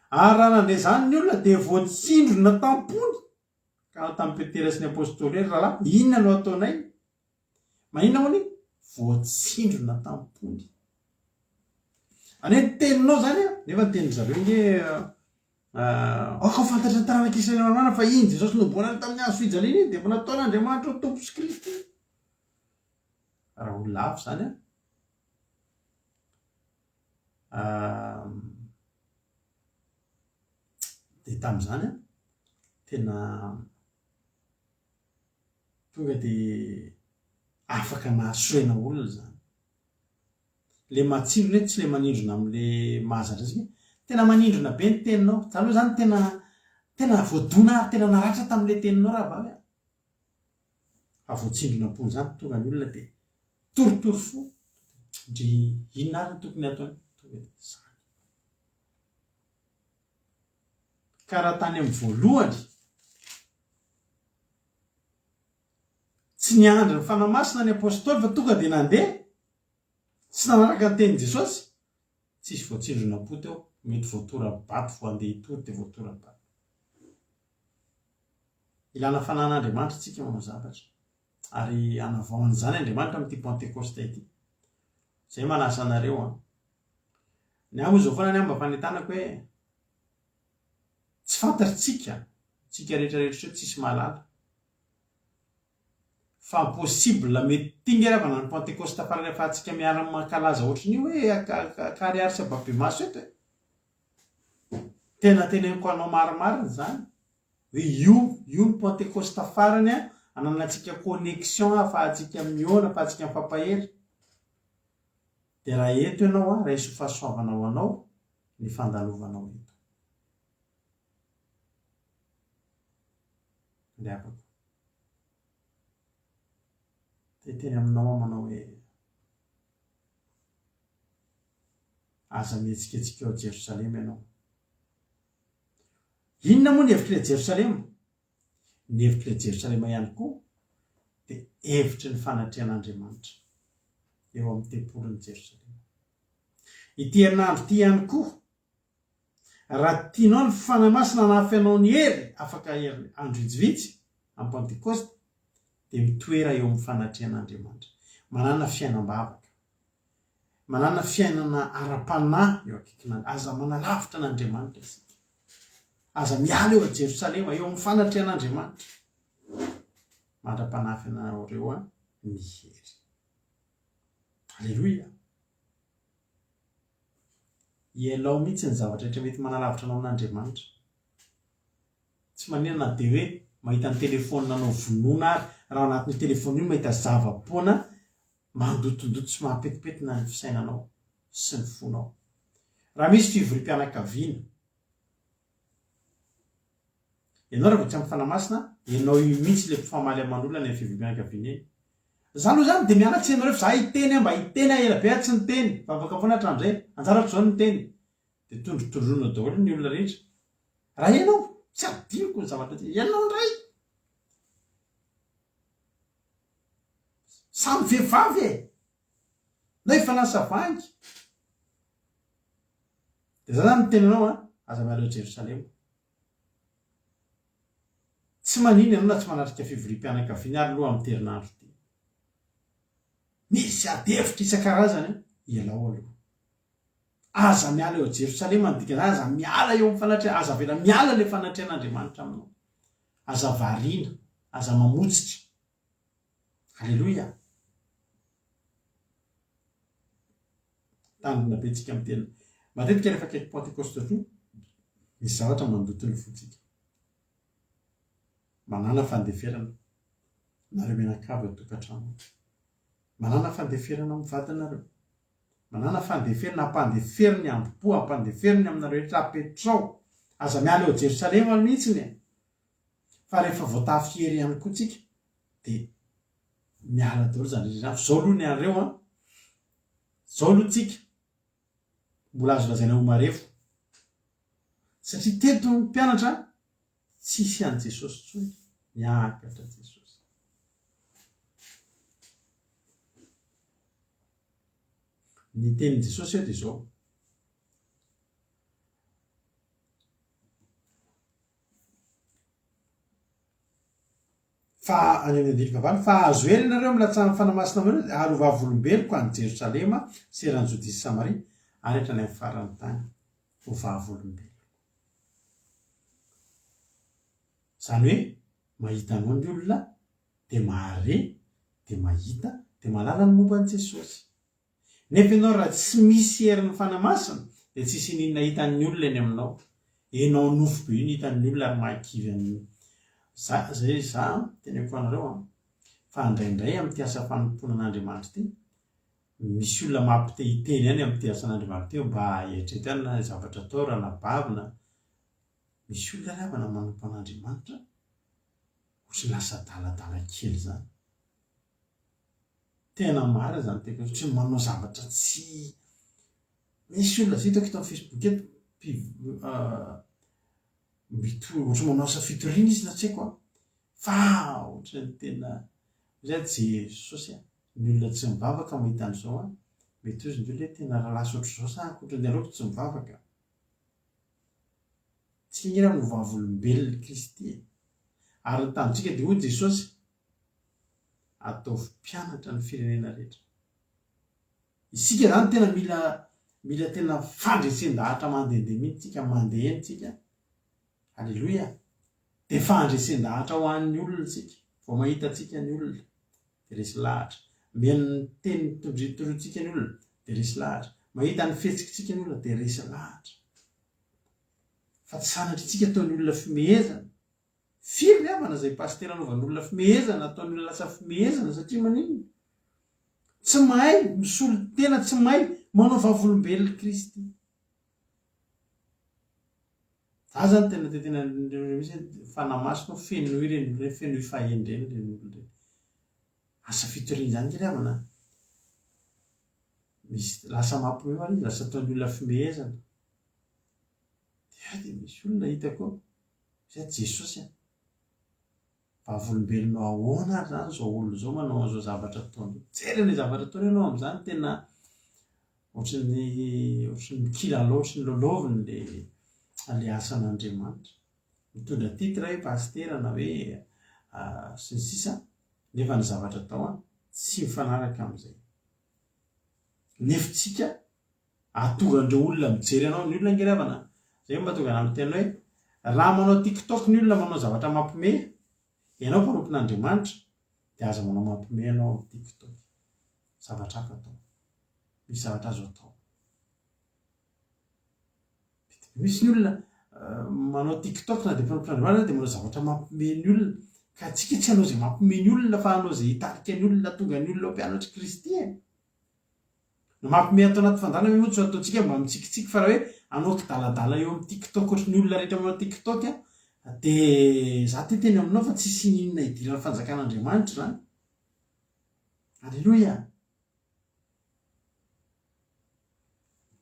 Ary raha nandre izany ny olona dia voatsindrona tam-pony, ka nanao tamin'i Petera sy ny Apostoly hoe, Ry rahalahy, inona no hataonay? Maninona hono? Voatsindrona tam-pony. Any hoe ny teninao izany an, nefa ny tenin-dry zareo ange. Aoka ho fantatry ny taranak'i Israely maromaro fa iny Jesosy nohomboana tamin'ny hazo fijaliana iny dia efa nataon'Andriamanitra ho Tompo sy Kristy. Raha olona hafa izany an. Dia tamin'izany an, tena tonga dia afaka nahasorena olona izany. Le matsiro ne tsy le manindrona amle mahazatra antsika e! Tena manindrona be ny teninao, za aloha zany tena tena voadona ary tena naratra tamle teninao rahavavy a! Fa voatsindrona am-pony zany tonga ny olona de torotoro fo, ndry inona ary no tokony ataony? Tonga de zany. Ka raha tany amin'ny voalohany, Tsy niandry ny Fanahy Masina ny Apostoly fa tonga dia nandeha, tsy nanaraka ny tenin'i Jesosy. Tsisy voatsindrona am-po teo, mety voatora-bato vao handeha hitory dia voatora-bato. Ilana Fanahin'Andriamanitra isika manao zavatra, ary hanavao an'izany Andriamanitra amin'ity Pantekosta ity. Izay manasa anareo an. Ny ahy moa izao foana ny ahy mba fanentanako hoe tsy fantatritsika, tsika rehetra rehetra eo tsisy mahalala. Fa possible mety ty nge ravana ny pentecoste farany afahantsika miara mankalaza ohatran'io hoe ankarihary sy ampahibemaso eto e! Tena teneniko anao marimarina izany hoe io io ny pentecoste farany ananantsika connexion afahantsika mihaona afahantsika mifampahery. Dia raha eto ianao an, raiso fahasoavana ho anao ny fandalovanao eto. Ry havako. Te hiteny aminao aho manao hoe, Aza mihetsiketsika ao Jerosalema ianao. Inona moa ny hevitr'ilay Jerosalema? Ny hevitr'ilay Jerosalema ihany koa dia hevitry ny fanatrehan'Andriamanitra eo amin'ny tempolin'i Jerosalema. Ity herinandro ity ihany koa Raha tianao ny Fanahy Masina hanafy anao ny hery afaka andro vitsivitsy, amin'ny Pantekosta, dia mitoera eo amin'ny fanatrehan'Andriamanitra. Manàna fiainam-bavaka. Manàna fiainana ara-panahy eo akaikin'Andriamanitra. Aza manalavitra an'Andriamanitra isika. Aza miala eo Jerosalema, eo amin'ny fanatrehan'Andriamanitra. Mandra-panafy anareo ny hery. Aleloia! Ialao mihitsy ny zavatra rehetra mety manalavitra anao amin'Andriamanitra. Tsy maninona na dia hoe mahita ny telefaoninanao vonoina ary raha ao anatin'io telefaonina io mahita zava-poana mandotondoto sy mampetipetina ny fisainanao sy ny fonao. Raha misy fivoriam-pianakaviana, Ianao raha vao tsy ampy fanahy masina, ianao io mihitsy ilay mpifamaly aman'olona any amin'ny fivoriam-pianakaviana eny. Za aloha zany dia miala tsiny aminareo fa za hiteny aho mba hiteny aho ela be aho tsy niteny, vavaka foana hatramin'izay, anjarako izao ny miteny. Dia tondrotondroina daholo ny olona rehetra. Raha ianao, tsy adinoko ny zavatra ty, ianao indray! Samy vehivavy e! Na efa lasa vangy. Dia za zany miteny anao an, aza miala eo Jerosalema. Tsy maninona ianao na tsy manatrika fivoriam-pianakaviana ary aloha amin'ity herinandro ity. Misy ady hevitra isan-karazany an, ialao aloha. Aza miala eo Jerosalema ny dikan'izany, aza miala eo amin'ny fanatrehana, aza avela miala ilay fanatrehan'Andriamanitra aminao. Aza variana, aza mamotsitra. Aleloia! Mitandrina be tsika miteny. Matetika rehefa akaiky Pentekosta koa, misy zavatra mandoto ny fontsika. Manàna fandeferana, nareo mianakavy ao an-tokantrano ao. Manàna fandeferana amin'ny vadinareo. Manàna fandeferana, ampandefero ny ambo-po, ampandefero ny aminareo rehetra, apetrao. Aza miala eo Jerosalema mihitsiny e! Fa rehefa voatafy hery ihany koa tsika dia miala daholo izany rehetra izany. Fa izao aloha ny anareo an, izao aloha tsika mbola azo lazaina ho marefo. Satria teto ny mpianatra tsisy an'i Jesosy intsony, niakatra Jesosy. Ny tenin'i Jesosy eo dia izao. Fa any amin'ny andininy fahavalo, fa hahazo hery ianareo amin'ny latsahan'ny Fanahy Masina aminareo, ary ho vavolombeloko any Jerosalema sy eran'i Jodia sy Samaria ary hatrany amin'ny faran'ny tany. Ho vavolombeloko. Izany hoe mahita anao ny olona dia mahare, dia mahita, dia mahalala ny momba an'i Jesosy. Nefa ianao raha tsy misy herin'ny Fanahy Masina dia tsisy ininona hitan'ny olona eny aminao. Enao nofo be io no hitan'ny olona ary mahakivy an'ny za zay za an, teneniko anareo an, fa indraindray amin'ity asa fanompoana an'Andriamanitra ity, misy olona mampite hiteny ihany amin'ity asan'Andriamanitra ity mba eritrereto ihany na zavatra atao ranabavy na misy olona ry havana manompo an'Andriamanitra ohatry ny lasa adaladala kely izany. Tena marina izany teniko izany, ohatry ny manao zavatra tsy misy olona zay hitako eto amin'ny facebook eto mitory ohatry ny manao asa fitoriana izy na tsy haiko an, fa ohatry ny tena zay Jesosy a, ny olona tsy mivavaka mahita an'izao an, mety hozy ny olona hoe tena raha lasa ohatr'izao sa ankoatran'ny aleoko tsy mivavaka. Tsy nge raha no vavolombelon'i Kristy e. Ary ny tanjontsika dia hoy Jesosy, ataovy mpianatra ny firenena rehetra. Isika izany tena mila mila tena fandresen-dahatra mandehandeha mihitsy tsika, mandeha eny tsika. Aleloia. Dia fandresen-dahatra ho an'ny olona tsika. Vao mahita antsika ny olona dia resy lahatra. Mihaino ny teny tondritorintsika ny olona dia resy lahatra. Mahita ny fihetsikitsika ny olona dia resy lahatra. Fa tsy sanatria tsika ataon'ny olona fimehezana. Firy ry havana izay pasitera anaovan'olona fimehezana, ataon'ny olona lasa fimehezana satria maninona? Tsy mahay misolo tena, tsy mahay manao vavolombelon'i Kristy. Za zany tena te tena mihitsy hoe fanahy masina ô fenoy ireny olona ireny, fenoy fahendrena ireny olona ireny. Asa fitoriana izany nge ry havana misy lasa mampiomehy ary izy, lasa ataon'ny olona fimehezana. Dia dia misy olona hitako eo, zay Jesosy a! Vavolombelonao ahoana ary zany zao olona zao manao an'izao zavatra ataony zao? Mijery an'ilay zavatra ataony ianao amin'izany tena ohatran'ny ohatran'ny mikilalao ohatran'ny lalaoviny le le asan'Andriamanitra. Mitondra titre hoe pasitera na hoe sy ny sisa nefa ny zavatra atao an tsy mifanaraka amin'izay. Nefa tsika Ahatonga an'ireo olona mijery anao, ny olona ange ry havana, zay no mahatonga anah miteny hoe raha manao tiktok ny olona manao zavatra mampime, ianao mpanompon'Andriamanitra dia aza manao mampime ianao amin'ny tiktok, zavatra hafa atao, misy zavatra azo atao. Misy ny olona manao tiktok na dia mpanompon'Andriamanitra aza dia manao zavatra mampime ny olona, ka antsika tsy hanao izay mampime ny olona fa hanao izay hitarika ny olona hahatonga ny olona ho mpianatr'i Kristy e. Ny mampime ato anaty fandaharana ve moa tsy ho ataontsika mba mitsikitsiky fa raha hoe hanao kidaladala eo amin'ny tiktok ohatry ny olona rehetra manao tiktok dia za te hiteny aminao fa tsisy ininona idiran'ny fanjakan'Andriamanitra izany. Aleloia!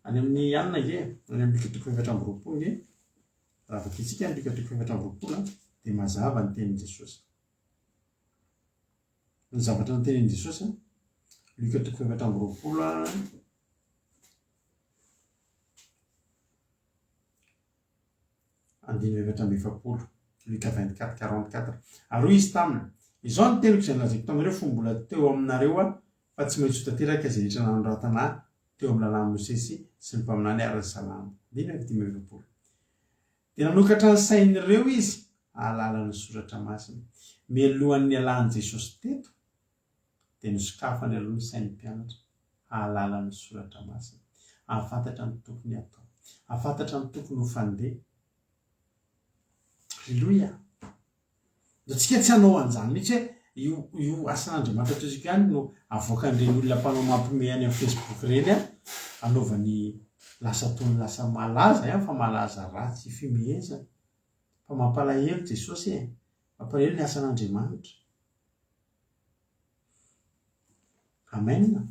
Any amin'ny anona ange, any amin'ny Lioka toko 24 ange, raha vakintsika ny Lioka toko 24 dia mazava ny tenin'i Jesosy. Ny zavatra notenenin'i Jesosy, Lioka toko 24 andininy 44, Lioka 24, 44. Ary hoy izy taminy, Izao no teniko izay nolazaiko taminareo fony mbola teo aminareo aho, fa tsy maintsy ho tanteraka izay rehetra nanoratana ahy teo amin'ny lalàn'i Mosesy sy ny mpaminany ary ny Salamo. Andininy 45. Dia nanokatra ny sain'ireo izy hahalala ny Soratra Masina. Mialohan'ny nialan'i Jesosy teto, dia nosokafany aloha ny sain'ny mpianatra hahalala ny Soratra Masina, hahafantatra ny tokony hatao, hahafantatra ny tokony ho fandeha. Aleloia! Antsika tsy hanao an'izany mihitsy hoe io io asan'Andriamanitra ataontsika ihany no avoakan'ireny olona mpanao mampiomehy any amin'ny Facebook ireny an, anaovany lasa ataony lasa malaza ihany fa malaza ratsy fimehezana. Fa mampalahelo Jesosy e, mampalahelo ny asan'Andriamanitra. Amen.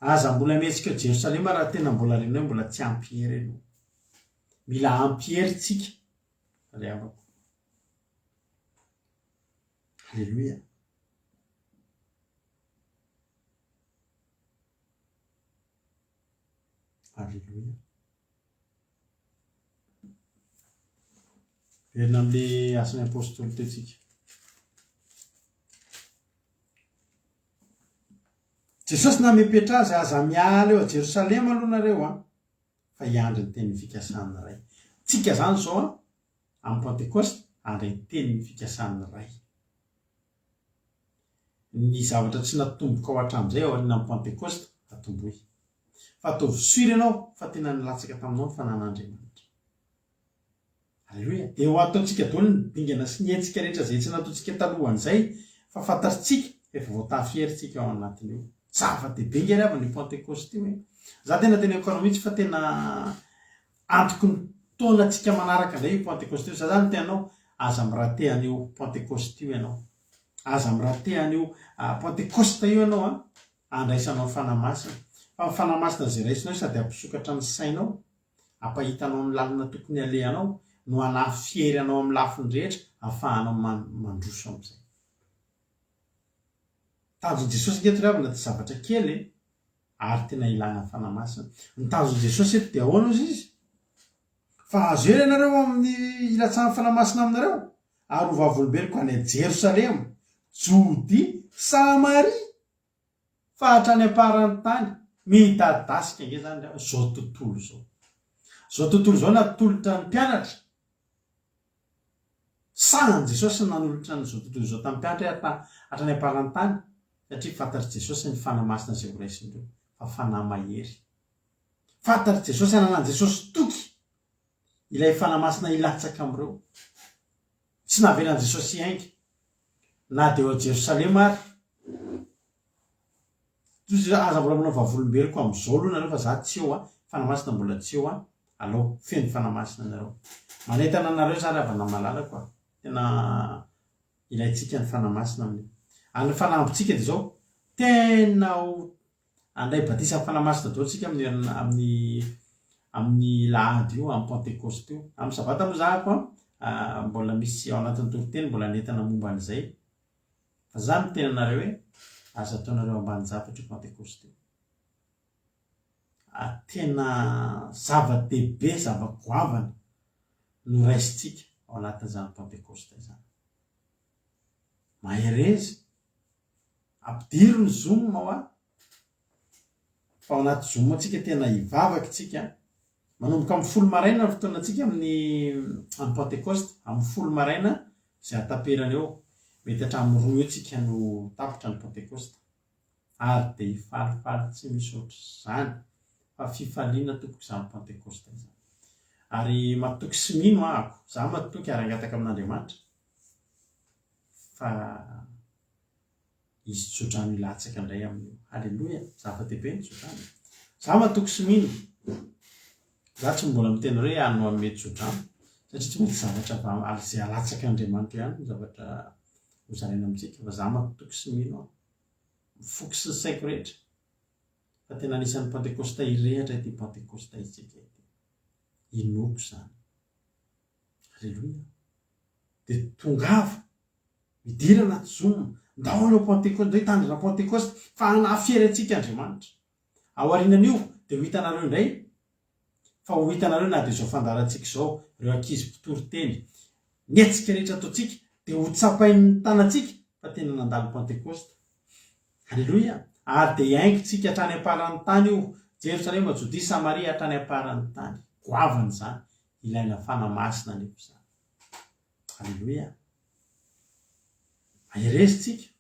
Aza mbola mihetsika eo Jerosalema raha tena mbola renao hoe mbola tsy ampy hery ianao. Mila ampy hery tsika ry havako. Aleloia. Aleloia. Verina amin'le asan'ny apostoly teo tsika. Jesosy namepetra azy, aza miala eo a Jerosalema aloha nareo a, fa hiandry ny tenin'ny fikasan'ny Ray. Tsika zany zao a, Amin'ny Pantekosta? Handray tenin'ny fikasan'ny Ray. Ny zavatra tsy natombokao hatramin'izay aorianan'ny Pantekosta, atombohy. Fa ataovy sûr ianao fa tena nilatsaka taminao ny fanan'Andriamanitra. Aleloia! Dia ho ataontsika daholo ny dingana sy ny hetsika rehetra izay tsy nataontsika talohan'izay fa fantatritsika fa efa voatafy hery tsika ao anatin'io. Zava-dehibe nge ry havana io Pantekosta io e! Za tena teneniko anao mihitsy fa tena antoky ny taonantsika manaraka indray io Pantekosta io. Za zany miteny anao, aza mi-rater an'io Pantekosta io ianao. Aza mi-rater an'io Pantekosta io ianao an, handraisanao ny Fanahy Masina. Fa ny Fanahy Masina izay raisinao io sady hampisokatra ny sainao, hampahita anao ny lalana tokony halehanao, no hanafy hery anao amin'ny lafiny rehetra hahafahanao mandroso amin'izay. Tanjon'i Jesosy ange eto ry havana tsy zavatra kely e, ary tena ilana ny Fanahy Masina. Ny tanjon'i Jesosy eto dia ahoana ozy izy? Fa azo hery ianareo amin'ny hilatsahan'ny Fanahy Masina aminareo, ary ho vavolombeloko any Jerosalema, Jodia, Samaria, Fa hatrany am-paran'ny tany, midadasika ange izany ry havana, izao tontolo izao. Izao tontolo izao natolotra ny mpianatra. Sahin'i Jesosy ny nanolotra an'izao tontolo izao tamin'ny mpianatra hoe hatra, hatrany am-paran'ny tany, satria fantatr'i Jesosy ny Fanahy Masina izay horaisin'ireo, fa Fanahy mahery. Fantatr'i Jesosy, ananan'i Jesosy toky ilay Fanahy Masina hilatsaka amin'ireo. Tsy navelan'i Jesosy hiainga na dia ao Jerosalema ary. Toy izay aza mbola manao vavolombeloko amin'izao aloha nareo fa za tsy eo a, Fanahy Masina mbola tsy eo a, alao feno Fanahy Masina nareo. Manentana anareo za ry havana malalako a, tena ilaintsika ny Fanahy Masina amin'io. Ary ny fanambintsika dia izao, tena ho Handray batisa amin'ny Fanahy Masina daholo isika amin'ny herina amin'ny amin'ny lahady io, amin'ny Pantekosta io. Amin'ny sabata moa zahako an, mbola misy ao anatin'ny toriteny mbola hanentana momba an'izay. Fa za miteny anareo hoe aza ataonareo ambanin-javatra io Pantekosta io. Ary tena zava-dehibe, zava-goavana no raisintsika ao anatin'izany Pantekosta izany. Mahereza. Ampidiro ny zoom hoa fa ao anaty zoom ao tsika tena hivavaka tsika. Manomboka amin'ny folo maraina ny fotoanantsika amin'ny amin'ny Pentecoste, amin'ny folo maraina izay hataperana eo. Mety hatramin'ny roa eo tsika no tapitra ny Pentecoste. Ary dia hifalifaly tsy misy ohatr'izany fa fifaliana tompoko izany Pentecoste izany. Ary matoky sy mino ahako, za matoky ary hangataka amin'Andriamanitra fa hisy tsodrano hilatsaka indray amin'io. Haleloia! Zava-dehibe ny tsodrano. Za matoky sy mino. Za tsy mbola miteny hoe ano hanome tsodrano, satria tsy maintsy zavatra avy am- izay alatsak'Andriamanitra ihany no zavatra hozaraina amintsika, fa za matoky sy mino aho, ny foko sy ny saiko rehetra, fa tena anisan'ny Pantekosta hirehatra ity Pantekosta isika ity. Inoako izany. Aleloia. Dia tongava, midira anaty Zoom, ndao hanao Pantekosta, ndao hitandrina Pantekosta, fa hanafy hery antsika Andriamanitra. Aorianan'io dia ho hitanareo indray fa ho hitanareo na dia izao fandaharantsika izao, ireo ankizy mpitory teny, ny hetsika rehetra ataontsika dia ho tsapain'ny tanantsika fa tena nandalo Pantekosta. Aleloia! Ary dia hiaingontsika hatrany am-paran'ny tany io, Jerosalema, Jodia, Samaria, hatrany am-paran'ny tany. Goavana izany. Ilaina Fanahy Masina anefa izany. Aleloia! Mahereza tsika.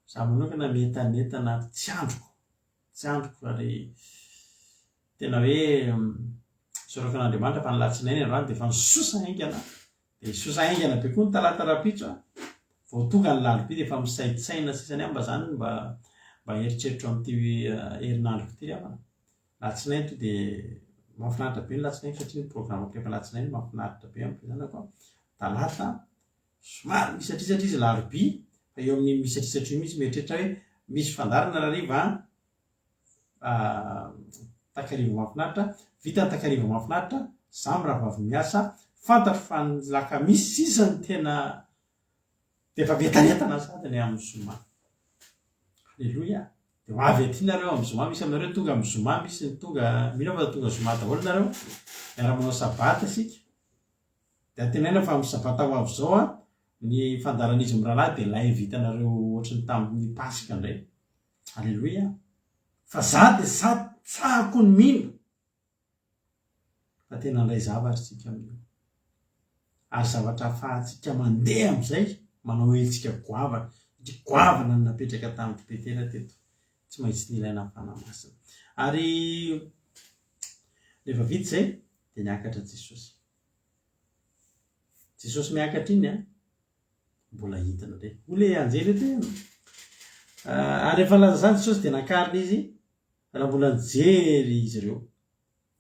Za manokana mientanentana ary tsy andriko, tsy andriko ary tena hoe isaorako an'Andriamanitra fa ny alatsinainy androany dia efa nisosa haingana, dia hisosa haingana be koa ny talata rahampitso an, vao tonga ny alarobia dia efa misaintsaina sisa ny ahy mba zany mba mba eritreritro amin'ity herinandroko ity ry havana. Latsinainy to dia mahafinaritra be ny latsinainy satria ny programme rehefa latsinainy mahafinaritra be amin'ny fiainako an. Talata somary misatrisatra izy alarobia fa eo amin'iny misatrisatra io mihitsy mieritreritra hoe misy fandaharana rahariva an, takariva mahafinaritra, vita ny takariva mahafinaritra, za mirahavavy miasa, fantatro fa ny lakamisy sisa no tena dia efa mientanentana sady ny amin'ny zoma. Aleloia. Dia ho avy aty nareo amin'ny zoma, misy aminareo tonga amin'ny zoma, misy ny tonga, mino aho fa tonga zoma daholo nareo, miara-manao sabata isika. Dia antenaina fa amin'ny sabata ho avy izao an, ny fandaharan'izy mirahalahy dia live hitanareo ohatry ny tamin'ny paska indray. Aleloia. Fa za dia sa tsahako ny mino fa Fa tena handray zavatra isika amin'io. Ary zavatra ahafahantsika mandeha amin'izay, manao hetsika goavana. Satria goavana ny napetraka tamin'i Petera teto. Tsy maintsy nilaina ny Fanahy Masina. Ary rehefa vita izay, dia niakatra Jesosy. Jesosy miakatra iny an, mbola hidina indray. Hoy ilay anjely eto hoe, ary rehefa nilaza izany Jesosy dia nakarina izy raha mbola nijery izy ireo.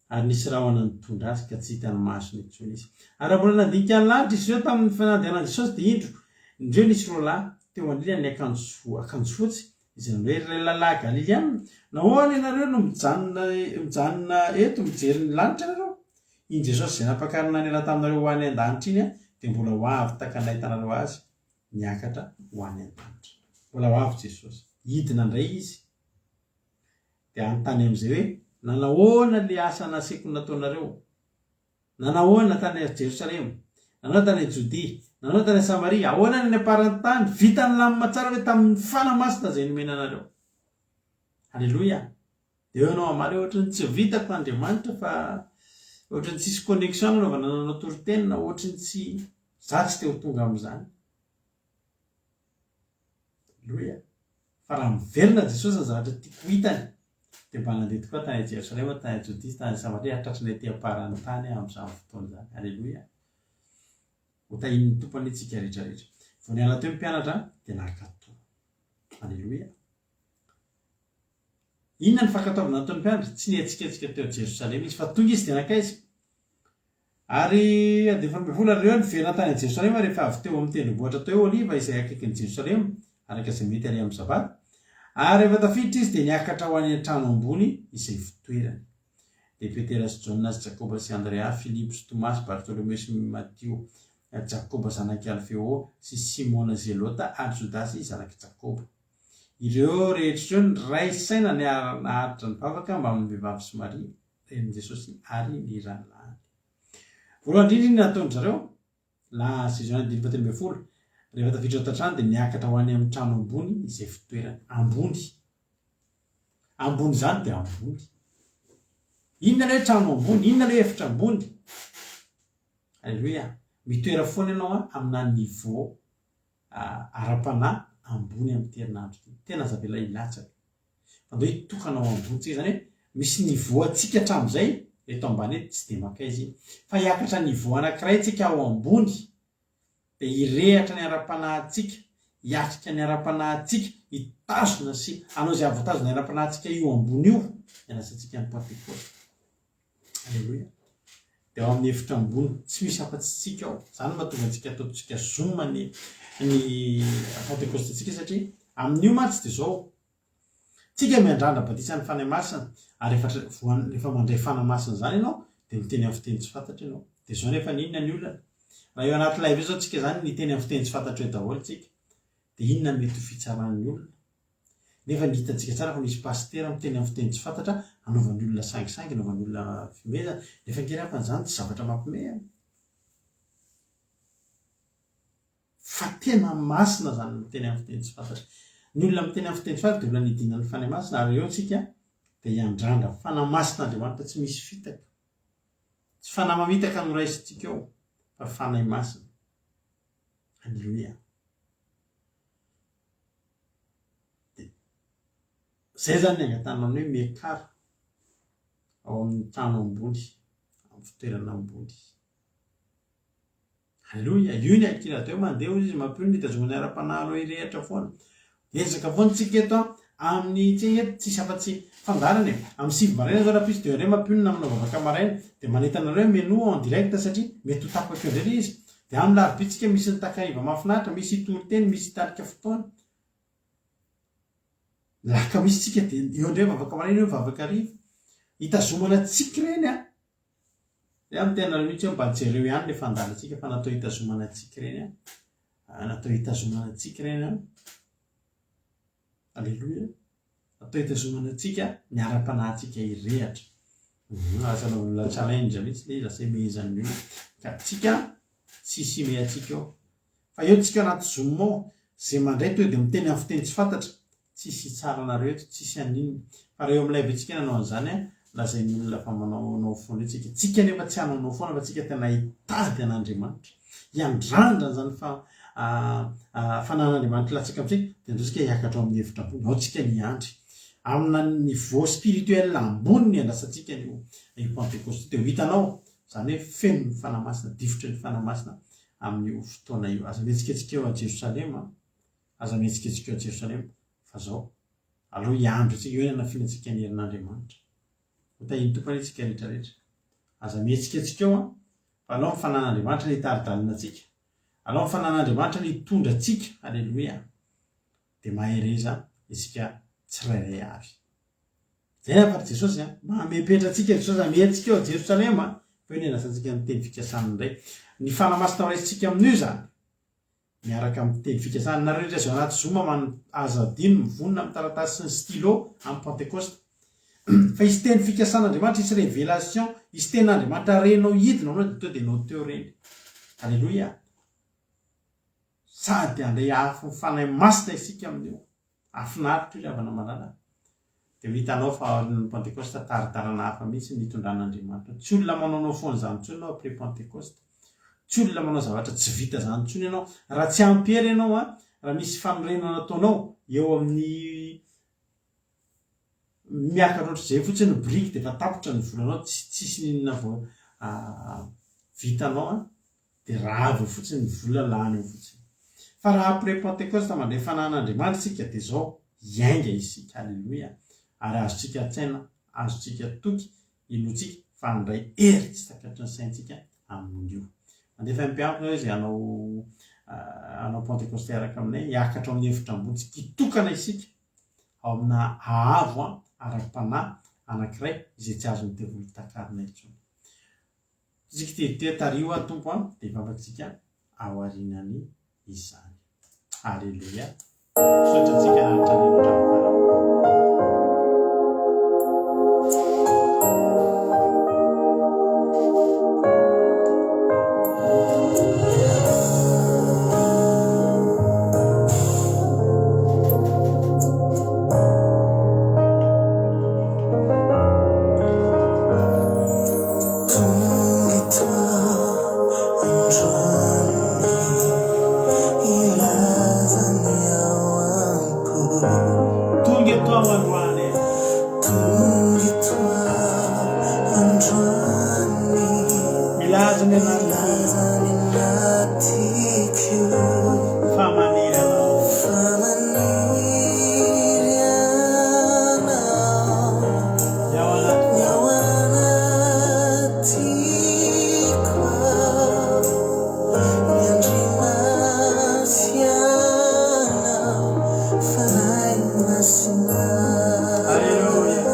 Ary nisy rahona nitondra azy ka tsy hitan'ny masony intsony izy. Ary raha mbola nandinika ny lanitra izy ireo tamin'ny fanandehanan'i Jesosy dia indro, indreo nisy roalahy teo anilany niakanjo akanjo fotsy, izay nanao hoe, Ry lehilahy Galiliana, nahoana ianareo no mijanona mijanona eto mijery ny lanitra ianareo? Iny Jesosy izay nampakarina niala taminareo ho any an-danitra iny dia mbola ho avy tahaka ny nahitanareo azy niakatra ho any an-danitra. Mbola ho avy Jesosy. Hidina indray Izy. Dia hanontany amin'izay hoe, Nanahoana ilay asa naseko nataonareo? Nanahoana tany Jerosalema? Nanao tany Jodia? Nanao tany Samaria? Ahoana ny any am-paran'ny tany? Vita nilamina tsara ve tamin'ny Fanahy Masina izay nomena anareo? Aleloia! Dia eo ianao hamaly hoe ohatran'ny tsy vitako Andriamanitra fa ohatran'ny tsisy connexion nanaovana nanao toriteny na ohatran'ny tsy za tsy te ho tonga amin'izany. Aleloia! Fa raha miverina Jesosy ny zavatra tiako ho hitany dia mba nandeha tokoa tany Jerosalema, tany Jodia, tany Samaria ary tratran'ny aty am-paran'ny tany aho amin'izany fotoana izany. Aleloia! Ho tahian'ny Tompo anie tsika rehetra rehetra. Vao niala teo ny mpianatra dia nankatò. Aleloia! Inona ny fankatoavana nataon'ny mpianatra? Tsy nihetsiketsika teo Jerosalema izy, fa tonga izy dia nankaiza? Ary andefa mivola ireo niverina tany Jerosalema rehefa avy teo amin'ny tendrombohitra teo Oliva izay akaikin'i Jerosalema, araka izay mety aleha amin'ny Sabata. Ary rehefa tafiditra izy dia niakatra ho any an-trano ambony izay fitoerany. Dia Petera sy Jaona sy Jakoba sy Andrea, Filipo sy Tomasy, Bartolomeo sy Matio, Jakoba zanak'i Alfeo sy Simona Zelota ary Jodasy zanak'i Jakoba. Ireo rehetra ireo niray saina niara-naharitra nivavaka mbamin'ny vehivavy sy Maria, renin'i Jesosy ary ny rahalahiny. Voalohany indrindra inona nataon-dry zareo? La saison andininy fahatelo ambin'ny folo, rehefa tafiditra tao an-trano dia niakatra ho any amin'ny trano ambony izay fitoerany. Ambony. Ambony izany dia ambony. Inona ilay hoe trano ambony? Inona ilay hoe efitra ambony? Alléluia. Mitoera foana ianao amina niveau ara-panahy ambony amin'ity herinandro ity. Tena aza avela hilatsaka. Fa ndao hitokana ho ambony tsika. Izany hoe misy niveau antsika hatramin'izay eto ambany eto tsy dia mankaiza iny. Fa hiakatra niveau anankiray tsika ao ambony dia hirehatra ny ara-panahintsika, hiatrika ny ara-panahintsika, hitazona sy hanao izay hahavoatazona ny ara-panahintsika io ambony io ny anasantsika ny Pantekosta. Aleloia. Dia ao amin'ny efitra ambony, tsy misy afa-tsy tsika ao. Izany no mahatonga antsika ataontsika zoom ny ny Pantekostentsika satria amin'io mantsy dia izao, tsika miandrandra batisan'ny Fanahy Masina ary rehefa voan- rehefa mandray Fanahy Masina izany ianao dia miteny amin'ny fiteny tsy fantatra ianao. Dia izao nefa ny inona ny olana? Raha eo anaty live eo izao tsika izany niteny amin'ny fiteny tsy fantatra eo daholo tsika. Dia inona no mety ho fitsaran'ny olona? Nefa ny hitantsika tsara fa misy pasitera miteny amin'ny fiteny tsy fantatra anaovan'ny olona sangisangy, anaovan'ny olona fihomehezana, nefa ange ry havana izany tsy zavatra mampihomehy an! Fa tena masina izany miteny amin'ny fiteny tsy fantatra. Ny olona miteny amin'ny fiteny tsy fantatra dia olona nidinan'ny Fanahy Masina ary eo tsika dia hiandrandra Fanahy Masin'Andriamanitra tsy misy fitaka. Tsy fanahy mamitaka no raisintsika eo fa Fanahy Masina. Aleloia. Dia zay zany ny angatahana ny hoe miakara ao amin'ny trano ambony, amin'ny fitoerana ambony. Aleloia, io ny akira teo mandeha hozy izy mampionona hitazomana ny ara-panahy anao hirehatra foana. Ezaka foana tsika eto an, amin'ny tsika eto tsisy afa-tsy fandaharana e. Amin'ny 9 maraina zao rahampitso dia ianareo mampionona manao vavaka maraina dia manentana anareo hoe menoa en direct satria mety ho tapaka eo indray ilay izy. Dia amin'ny larobia tsika misy ny takariva mahafinaritra, misy hitory teny, misy hitarika fotoana. Alakamisy tsika dia eo indray vavaka maraina eo vavaka hariva. Hitazomana antsika ireny an. Zay amin'ny tenanareo mihitsy hoe mba jereo ihany ilay fandaharantsika fa natao hitazomana antsika ireny an. Natao hitazomana antsika ireny an. Aleloia. Atao hitazomana antsika ny ara-panahintsika hirehatra. Lasa anaovana challenge mihitsy ilay izy, lasa imehezan'ny olona. Ka tsika tsisy imehantsika eo. Fa eo tsika anaty zoom ao, izay mandray tonga dia miteny amin'ny fiteny tsy fantatra, tsisy hitsara anareo eto, tsisy haninona. Fa raha eo amin'ny live tsika nanao an'izany an, Lazain'ny olona fa manaonao foana io tsika. Tsika nefa tsy hanaonao foana fa tsika tena hitady an'Andriamanitra. Hiandrandra an'izany fa fananan'Andriamanitra latsaka amintsika dia andao tsika hiakatra ao amin'ny hevitra ambony. Ao tsika ny hiandry. Amina niveau spirituel ambony ny andrasantsika an'io io Pentecoste io. Dia ho hitanao izany hoe feno ny Fanahy Masina, difotry ny Fanahy Masina amin'io fotoana io. Aza mihetsiketsika eo a Jerosalema, aza mihetsiketsika eo a Jerosalema fa zao. Aleo hiandry antsika, eo ny hanafinantsika ny herin'Andriamanitra. Ho tahian'ny Tompo anie tsika rehetra rehetra. Aza mihetsiketsika eo an, fa alao ny fanan'Andriamanitra ny hitari-dalana antsika. Alao ny fanan'Andriamanitra ny hitondra antsika. Aleloia. Dia mahereza isika tsirairay avy. Izay ny hafatr'i Jesosy an. Mamepetra antsika Jesosy, aza mihetsika eo Jerosalema, fa eo ny handrasantsika ny teny fikasany indray. Ny Fanahy Masina ho raisintsika amin'io izany. Miaraka amin'ny teny fikasana. Nareo rehetra izay ao anaty zoom man aza adino mivonona amin'ny taratasy sy ny stylo amin'ny Pentekosta. Fa hisy teny fikasan'Andriamanitra, hisy révélation, hisy tenin'Andriamanitra renao hidina aminao dia to dia noteo ireny. Alléluia. Sady handray afon'ny Fanahy Masina isika amin'io. Hahafinaritra io ry havana malala. Dia ho hitanao fa aorian'ny Pentekosta tari-dalana hafa mihitsy ny hitondran'Andriamanitra. Tsy olona manaonao foana izany intsony ianao après Pentekosta. Tsy olona manao zavatra tsy vita izany intsony ianao. Raha tsy ampy hery ianao an, raha misy fanorenana ataonao eo amin'ny miakatra ohatr'izay fotsiny ny biriky dia efa tapitra ny volanao, tsy tsisy n'inona vao vitanao an. Dia rava eo fotsiny ny vola lany eo fotsiny. Fa raha après Pentecoste mandray fanahin'Andriamanitra isika dia izao, hiainga isika, Aleloia, ary azontsika an-tsaina, azontsika toky, inoantsika fa handray hery tsy takatry ny saintsika amin'io. Mandefa MP amiko nareo izay hanao hanao Pentecoste hiaraka aminay, hiakatra ao amin'ny efitra ambony, tsy hitokana isika ao amina haavo ara-panahy anankiray izay tsy azon'ny devoly takarina intsony. Tsika tety tariho aho Tompo a, dia hivavaka tsika aorianany izany. Aleloia. Misaotra antsika naharitra nihaino hatramin'ny farany. Tonga eto aho androany e. Milaza ny anatiko fa maniry anao. Ny ao anatiko Aleloia.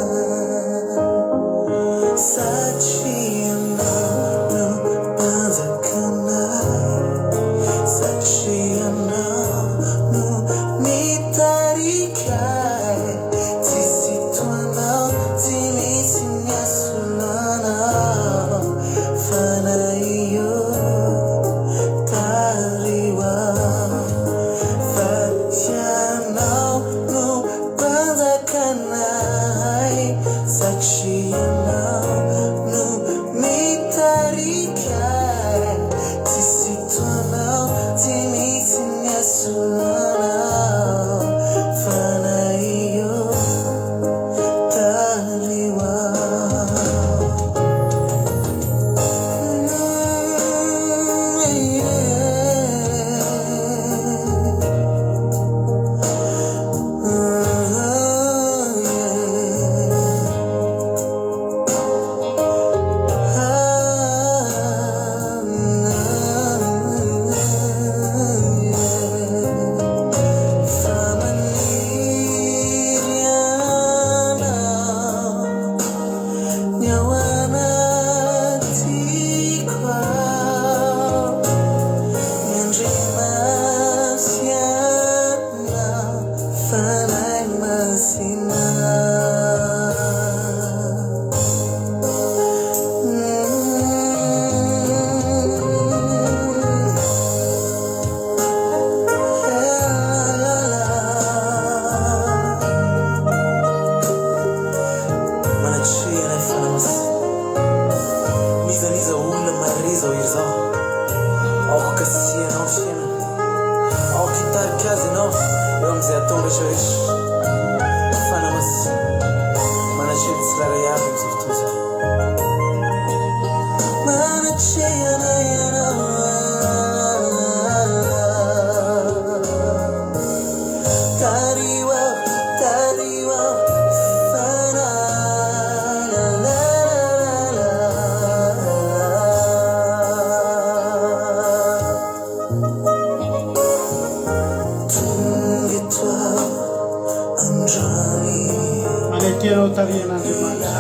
tarihan'Andriamanitra.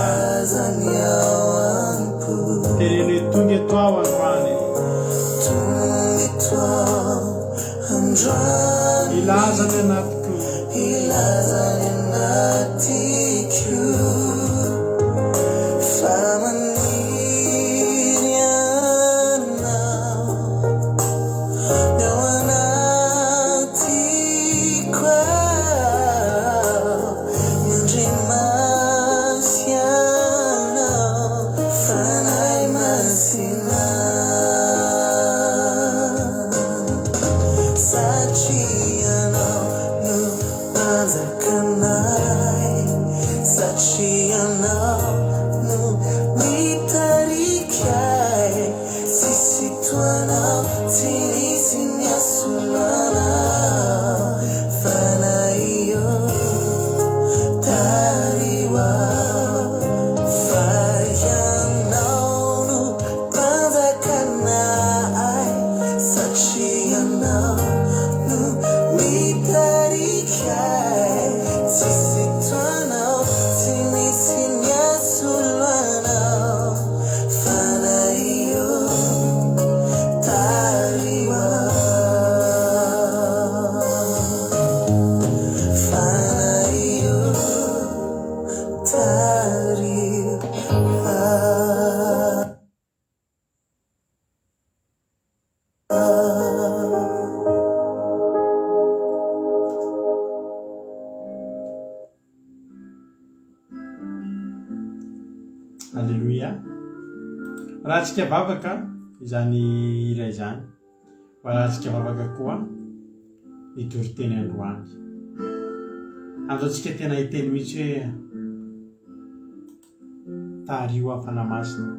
Teneno hoe tonga eto aho androany. Hilaza ny anatiko. Aleloia. Raha antsika vavaka izany hira izany, raha antsika vavaka koa ny toriteny androany. Andaontsika tena hiteny mihitsy hoe tariho aho Fanahy Masina.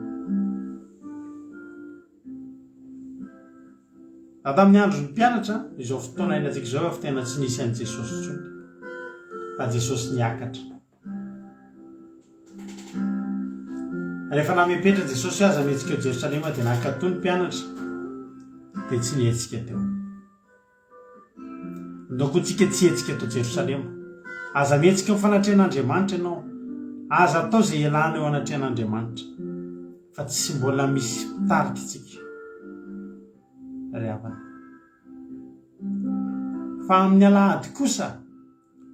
Raha tamin'ny andron'ny mpianatra, izao fotoana iainantsika izao efa tena tsy nisy an'i Jesosy intsony, fa Jesosy niakatra. Rehefa namepetra Jesosy aza nihetsika eo Jerosalema dia nankatò ny mpianatra dia tsy nihetsika teo. Ndao koa tsika tsy hihetsika eto Jerosalema. Aza mihetsika eo fanatrehan'Andriamanitra ianao. Aza atao izay hialana eo anatrehan'Andriamanitra. Fa tsy mbola misy mpitarika tsika. Ry havana. Fa amin'ny alahady kosa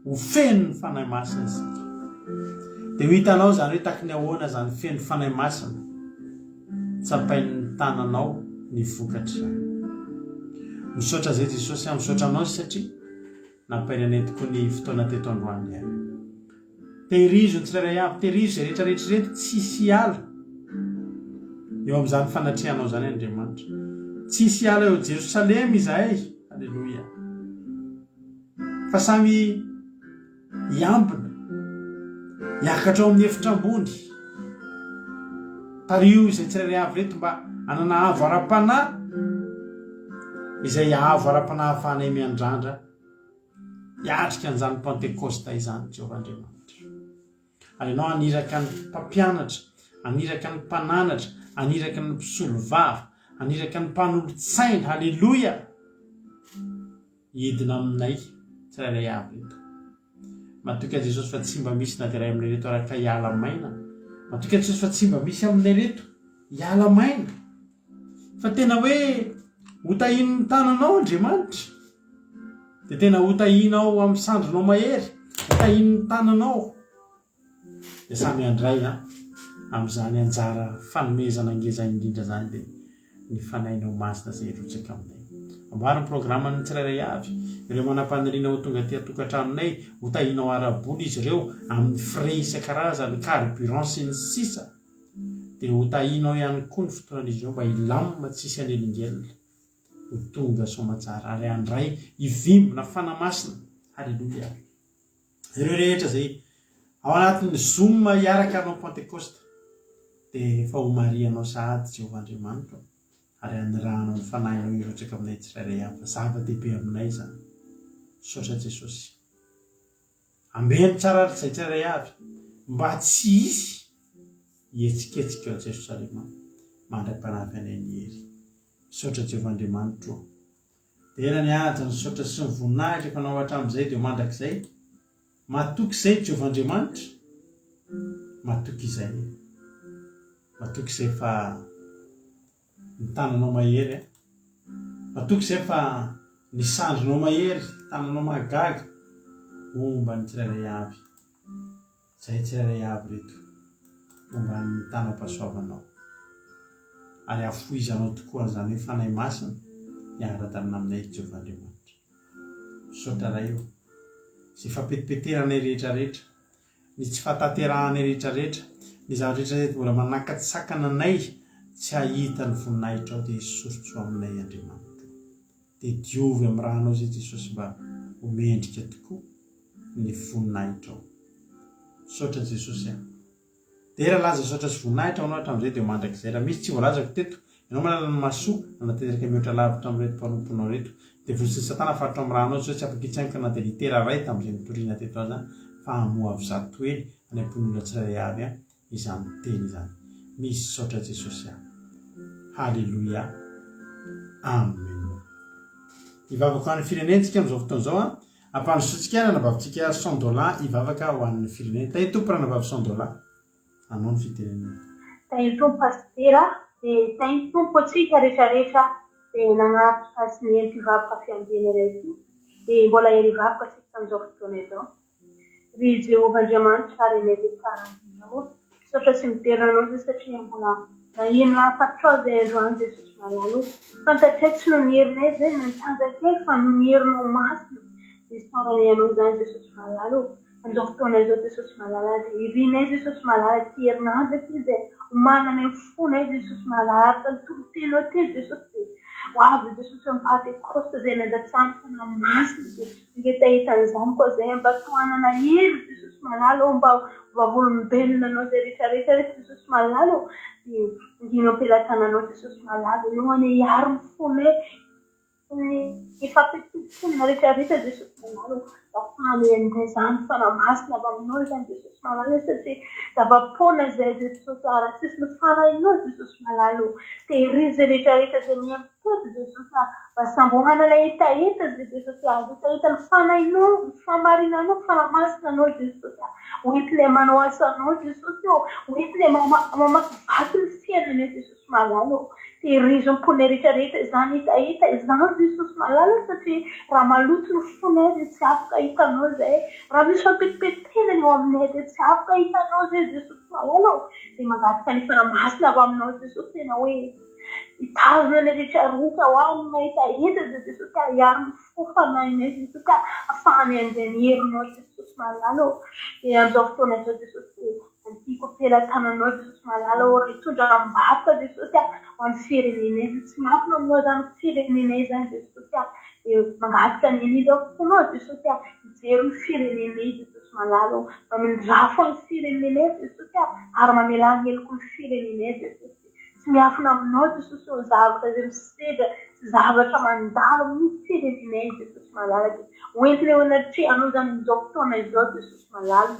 Ho feno ny Fanahy Masina isika. Dia ho hitanao izany hoe taky ny ahoana izany feno Fanahy Masina. Tsapain'ny tananao ny vokatr'izany. Misaotra izay Jesosy aho, misaotra anao satria nampahery anay tokoa ny fotoana teto androany ihany. Tehirizo ny tsirairay avy, tehirizo izay rehetra rehetra ireto, tsisy hiala eo amin'izany fanatrehanao izany Andriamanitra. Tsisy hiala eo Jerosalema izahay. Aleloia. Fa samy hiambina, hiakatra ao amin'ny efitra ambony. Tariho izay tsirairay avy ireto mba hanana avo ara-panahy, izay avo ara-panahy ahafahanay miandrandra hiatrika an'izany Pantekosta izany, Jehovah Andriamanitra. Ary ianao haniraka ny mpampianatra, haniraka ny mpananatra, haniraka ny mpisolovava, haniraka ny mpanolotsaina, haleloia! Hidina aminay tsirairay avy eto. Matoky an'i Jesosy fa tsy mba misy na dia iray aminay ireto araka hiala maina. Matoky an'i Jesosy fa tsy mba misy aminay ireto hiala maina. Fa tena hoe ho tahian'ny tananao Andriamanitra. Dia tena ho tahianao amin'ny sandrinao mahery, ho tahian'ny tananao. Dia samy handray an, amin'izany anjara fanomezana ngeza indrindra izany dia ny Fanahinao Masina izay hirotsaka aminay. Amboary ny programan'ny tsirairay avy, ireo manam-paniriana ho tonga aty an-tokantranonay, ho tahianao ara-bola izy ireo amin'ny frais isan-karazany, carburant sy ny sisa Dia ho tahianao ihany koa ny fotoanan'izy ireo mba hilamina tsy hisy hanelingelina, ho tonga soamatsara ary handray hivimbina Fanahy Masina. Haleloia. Ireo rehetra izay ao anatin'ny Zoom hiaraka hanao Pantekosta dia efa ho marihanao sahady Jehovah Andriamanitra ary hanirahanao ny Fanahinao hirotsaka aminay tsirairay avy fa zava-dehibe aminay izany. Misaotra Jesosy. Ambeno tsara ary izay tsirairay avy mba tsy hisy hihetsiketsika ao Jerosalema mandra-panavy anay ny hery. Misaotra Jehovah Andriamanitro ô. Dera ny haja, ny saotra sy ny voninahitra efa nao hatramin'izay dia ho mandrakizay. Matoky izay Jehovah Andriamanitra. Matoky izay. Matoky izay fa ny tananao mahery a. Matoky izay fa ny sandrinao mahery, tananao mahagaga, homba ny tsirairay avy. Zahay tsirairay avy reto homba ny tanam-pahasoavanao. Ary hafoizanao tokoa an'izany hoe Fanahy Masina hiara-dalana aminay ry Jehovah Andriamanitra. Misaotra Ray o. Izay fampetipeteranay rehetra rehetra, ny tsy fahatanterahanay rehetra rehetra, ny zavatra rehetra izay mbola manakatsakana anay tsy hahita ny voninahitrao dia esory tsy ho aminay Andriamanitra o. Dia diovy amin'ny ranao izay Jesosy mba ho mendrika tokoa ny voninahitrao. Misaotra Jesosy a. Dera, laza, saotra sy voninahitra ho anao hatramin'izay dia ho mandrakizay. Raha misy tsy voalazako teto, ianao malala ny mahasoa, hanatanteraka mihoatra lavitra amin'ireto mpanomponao ireto. Devoly sy ny satana faritra ao amin'ny rànao, tsy hoe tsy afaka hitsaingoka na dia litera iray tamin'izay nitoriana teto aza, fa hamoha avy zatohely any am-pon'ny olona tsirairay avy izany teny izany. Misaotra Jesosy a. Haleloia. Amen. Hivavaka ho an'ny firenentsika amin'izao fotoana izao an. Ampandrosoantsika ranabavintsika Sandola hivavaka ho an'ny firenena. Tahin'ny Tompo ranabavy Sandola. Anao ny fitenenana. Tahin'ny Tompo Pasitera dia tahin'ny Tompo antsika rehetra rehetra dia nanatrika sy nihaino ity vavaka fiandrianana ity dia mbola hivavaka isika amin'izao fotoana izao. Ry Jehovah Andriamanitra ary Ilay be tsara indrindra ô, misaotra sy midera Anao izay satria mbola naheno hafatrao izay androany Jesosy malala ô. Fantatray tsy noho ny herinay izay na ny tanjakay fa noho ny herinao masina. Isaoranay Anao izany Jesosy malala ô. Amin'izao fotoana izao Jesosy malala dia irinay Jesosy malala ity herinandro ity izay omananay ny fonay Jesosy malala araka ny toriteny teo Jesosy dia ho avy Jesosy amin'ny Pantekosta izay nandatsahan'ny Fanahy Masina dia Hetaheta an'izany koa zay mba tohanana hery Jesosy malala ô mba ho vavolombelona anao zay rehetra rehetra ry Jesosy malala ô dia ngino am-pelatananao Jesosy malala ianao anie hiaro ny fonay ny fampitolotolona rehetra rehetra Jesosy malala ô mba afahanay handray izany fanahy masina avy aminao izany Jesosy malala ô satria zava-poana izay Jesosy raha tsisy ny fanahinao Jesosy malala ô tehirizo izay rehetra rehetra izay mihaino Tompo Jesosy a, mba sambo hanana hetaheta zay Jesosy a, hetaheta ny Fanahinao, ny fahamarinanao, ny Fanahy Masina anao Jesosy a, ho entinay manao asanao Jesosy ô, ho entinay mamakivaky ny fiainanay Jesosy malala ô, tehirizo am-ponay rehetra rehetra izany hetaheta izany Jesosy malala satria raha maloto ny fonay dia tsy afaka hahita anao izay, raha misy fampetipetenana eo aminay dia tsy afaka hahita anao izay Jesosy malala ô, dia mangataka ny Fanahy Masina avy aminao Jesosy tena hoe. Hitazona ny rehetra rehetra ho any mahita hita dia Jesosy ka hiaro ny fo fanahinay Jesosy ka afahanay handray ny herinao Jesosy malala ô. Dia amin'izao fotoana izao Jesosy dia antiako am-pelatananao Jesosy malala ô ary hitondra am-bavaka Jesosy a ho an'ny firenenay izay tsy miafina aminao izany firenenay izany Jesosy a. Dia mangataka ny indrindra fonao Jesosy a hijery ny firenenay Jesosy malala ô. Mamindrafo ny firenenay Jesosy a ary mamelà ny heloky ny firenenay Jesosy. Tsy miafina aminao Jesosy ô zavatra izay misedra sy zavatra mandalo amin'ny firenenay Jesosy malala dia ho entina eo anatrehanao izany amin'izao fotoana izao Jesosy malala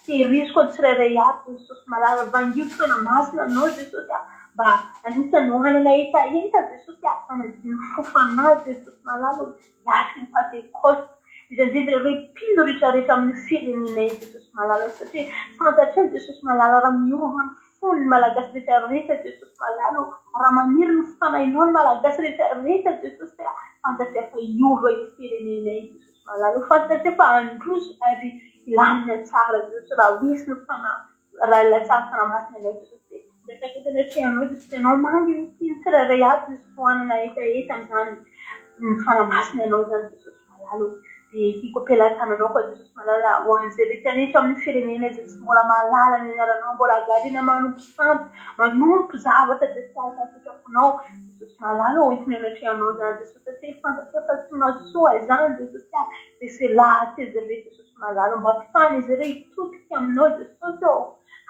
tehiriziko ny tsirairay avy Jesosy malala vangio ny fanahy masina anao Jesosy a mba anisan'ny ho hanana hetaheta Jesosy a hanadio ny fo fanahy Jesosy malala ô hiatrika ny Pantekosta izay indrindra ireo mpino rehetra rehetra amin'ny firenenay Jesosy malala satria fantatray Jesosy malala raha miova ny Fony ny Malagasy rehetra rehetra Jesosy malala o, raha maniry ny fanahinao ny Malagasy rehetra rehetra Jesosy a, fantatray fa hiova io firenena io Jesosy malala o, fantatray fa handroso ary hilamina tsara Jesosy raha hisy ny fanahy raha hilatsahan'ny fanahy masina anao Jesosy dia mipetraka eto anatrehanao Jesosy ianao mangy ny tian'ny tsirairay avy Jesosy ho hanana hetaheta amin'izany ny fanahy masina anao izany Jesosy malala o. Dia tiako am-pelatananao koa Jesosy malala ho an'izay rehetra rehetra amin'ny firenena izay tsy mbola mahalala ny anaranao, mbola variana manompo sampy, manompo zavatra izay tsy araka ny sitraponao. Jesosy malala ô, entiny anatrehanao izany Jesosy satria fantatrao fa tsy mahasoa izany Jesosy a. Rese lahatra izy ireo Jesosy malala, mba ampifany izy ireo hitodika aminao Jesosy ô.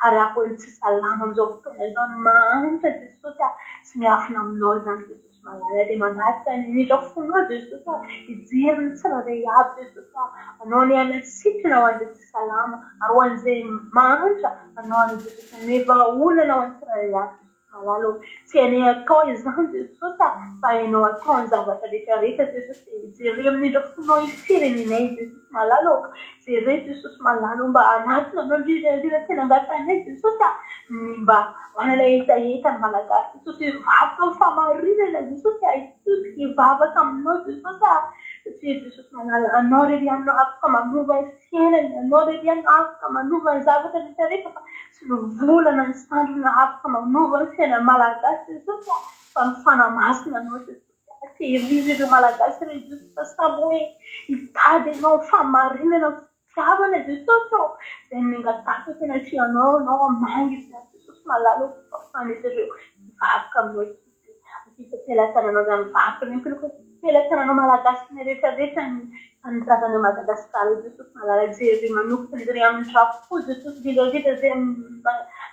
Ary ako ny tsy salama amin'izao fotoana izao, ny mahantra Jesosy a, tsy miafina aminao izany Jesosy. Malala dia mangataka ny indrindra fonao Jesosy a, hijery ny tsirairay avy Jesosy a, anao anie hanasitrana ho an'izay tsy salama ary ho an'izay mahantra anao anie Jesosy hanome vahaolana ho an'ny tsirairay avy Jesosy. Malala ô, tsy hainay atao izany Jesosy a, fa hainao atao ny zavatra rehetra rehetra Jesosy e, jereo amin'ny indra fonao io firenenay io Jesosy malala ô, jereo Jesosy malala ô, mba hanatona anao indrindra indrindra tena angatahinay Jesosy a, ny mba manana hetaheta ny Malagasy Jesosy hivavaka amin'ny fahamarinana Jesosy a, hitodika hivavaka aminao Jesosy a, satria Jesosy malala anao irery ihany no afaka manova ny fiainany, anao irery ihany no afaka manova ny zavatra rehetra rehetra fa Tsy ny vola na ny sandriny afaka manova ny fiainan'ny Malagasy Jesosy a, fa ny Fanahy Masina anao Jesosy a. Tehirizo ireo Malagasy ireo Jesosy fa samy hoe hitady Anao ny fahamarinana ny fitiavana Jesosy ô. Izay nangataka tena tianao Anao hamangy izany Jesosy malala ô, fahafahan'izy ireo hivavaka aminao Jesosy. Ampita am-pelatananao izany vavaka izany, am-pelatananao Malagasy ny rehetra rehetra ny Tanindrazana Madagascar Jesosy malala jereo manokana jereo amin'ny rafo Jesosy indrindra indrindra izay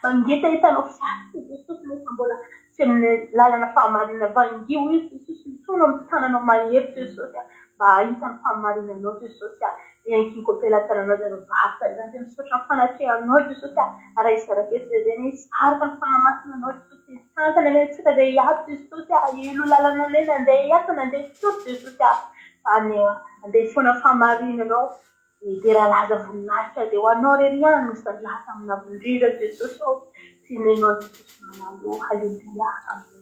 mangetaheta anao faty Jesosy nefa mbola tsy amin'ny lalana fahamarinana vangio izy Jesosy mitona amin'ny tananao mahery Jesosy mba hahita ny fahamarinanao Jesosy a dia ankiniko am-pelatananao izany varotra izany dia misaotra ny fanatrehanao Jesosy a raha hisaraka eto izay dia hisarika ny fanahy masina anao Jesosy hitantana anay antsika izay hiato Jesosy a elo lalana anay nandeha hiato nandeha tsotra Jesosy a Any andeha foana fahamarinanao Midera laza voninahitra dia ho anao irery ihany no sady lasa aminao indrindra Jesosy ô Tianenao Jesosy malala ô Haleloia Amen.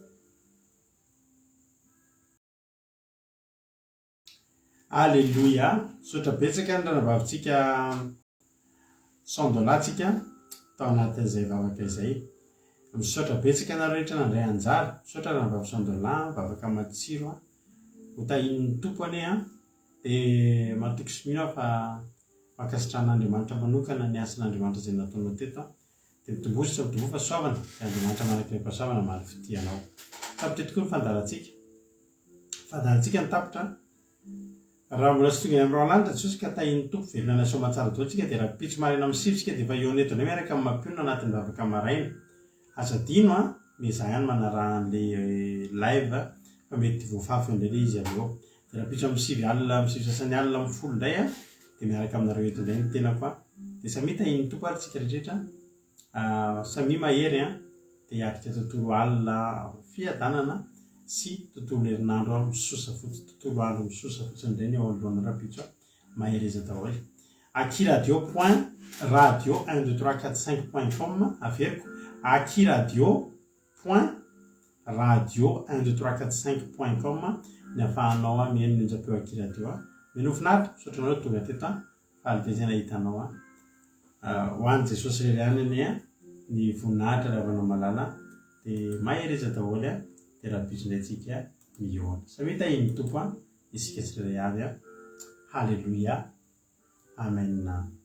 Aleloia! Misaotra betsaka ny ranabavitsika Sandola tsika tao anatin'izay vavaka izay. Misaotra betsaka anareo rehetra nandray anjara. Misaotra ranabavy Sandola, vavaka matsiro a. Ho tahian'ny Tompo anie an! Dia matoky sy mino aho fa fankasitrahan'Andriamanitra manokana ny asan'Andriamanitra izay nataonao teto an! Dia mitomboa sy tsy mitomboa fahasoavana, dia Andriamanitra manakaiky-pahasoavana maro fitia anao. Tapitra eto koa ny fandaharantsika. Fandaharantsika no tapitra an! Raha mbola tsy tonga any amin'ny rahona lanitra Jesosy ka tahian'ny Tompo velona ny soamatsara daholo tsika dia rahampitso maraina amin'ny 9 tsika dia efa hihaona eto indray miaraka amin'ny mampionona anatin'ny vavaka maraina. Aza adino an, miezaha ihany manaraha an'le live fa mety voafafy eo indray le izy avy eo. Dia rahampitso amin'ny 9 alina, amin'ny 9 sasany alina amin'ny 10 indray an, dia miaraka aminareo eto indray ny tenako an. Dia samia tahian'ny Tompo ary tsika rehetra rehetra, samia mahery an, dia hiatrika tontolo alina fiadanana sy tontolo herinandro misosa fotsy, tontolo andro misosa fotsiny indray ny eo anoloana rahampitso an. Mahereza daholo. Akiradio point radio un deux trois quatre cinq point com averiko akiradio point radio un deux trois quatre cinq point com ny afahanao mihaino ny onjam-peo akiradio a. Minoa finaritra, misaotra anareo tonga teto a. Faly be zay nahita anao a. Ho an'i Jesosy irery ihany anie ny voninahitra ry havanao malala dia mahereza daholo a. Dia rahampitso indray tsika mihaona. Samia tahian'ny Tompo a. Isika tsirairay avy a. Haleloia. Amen.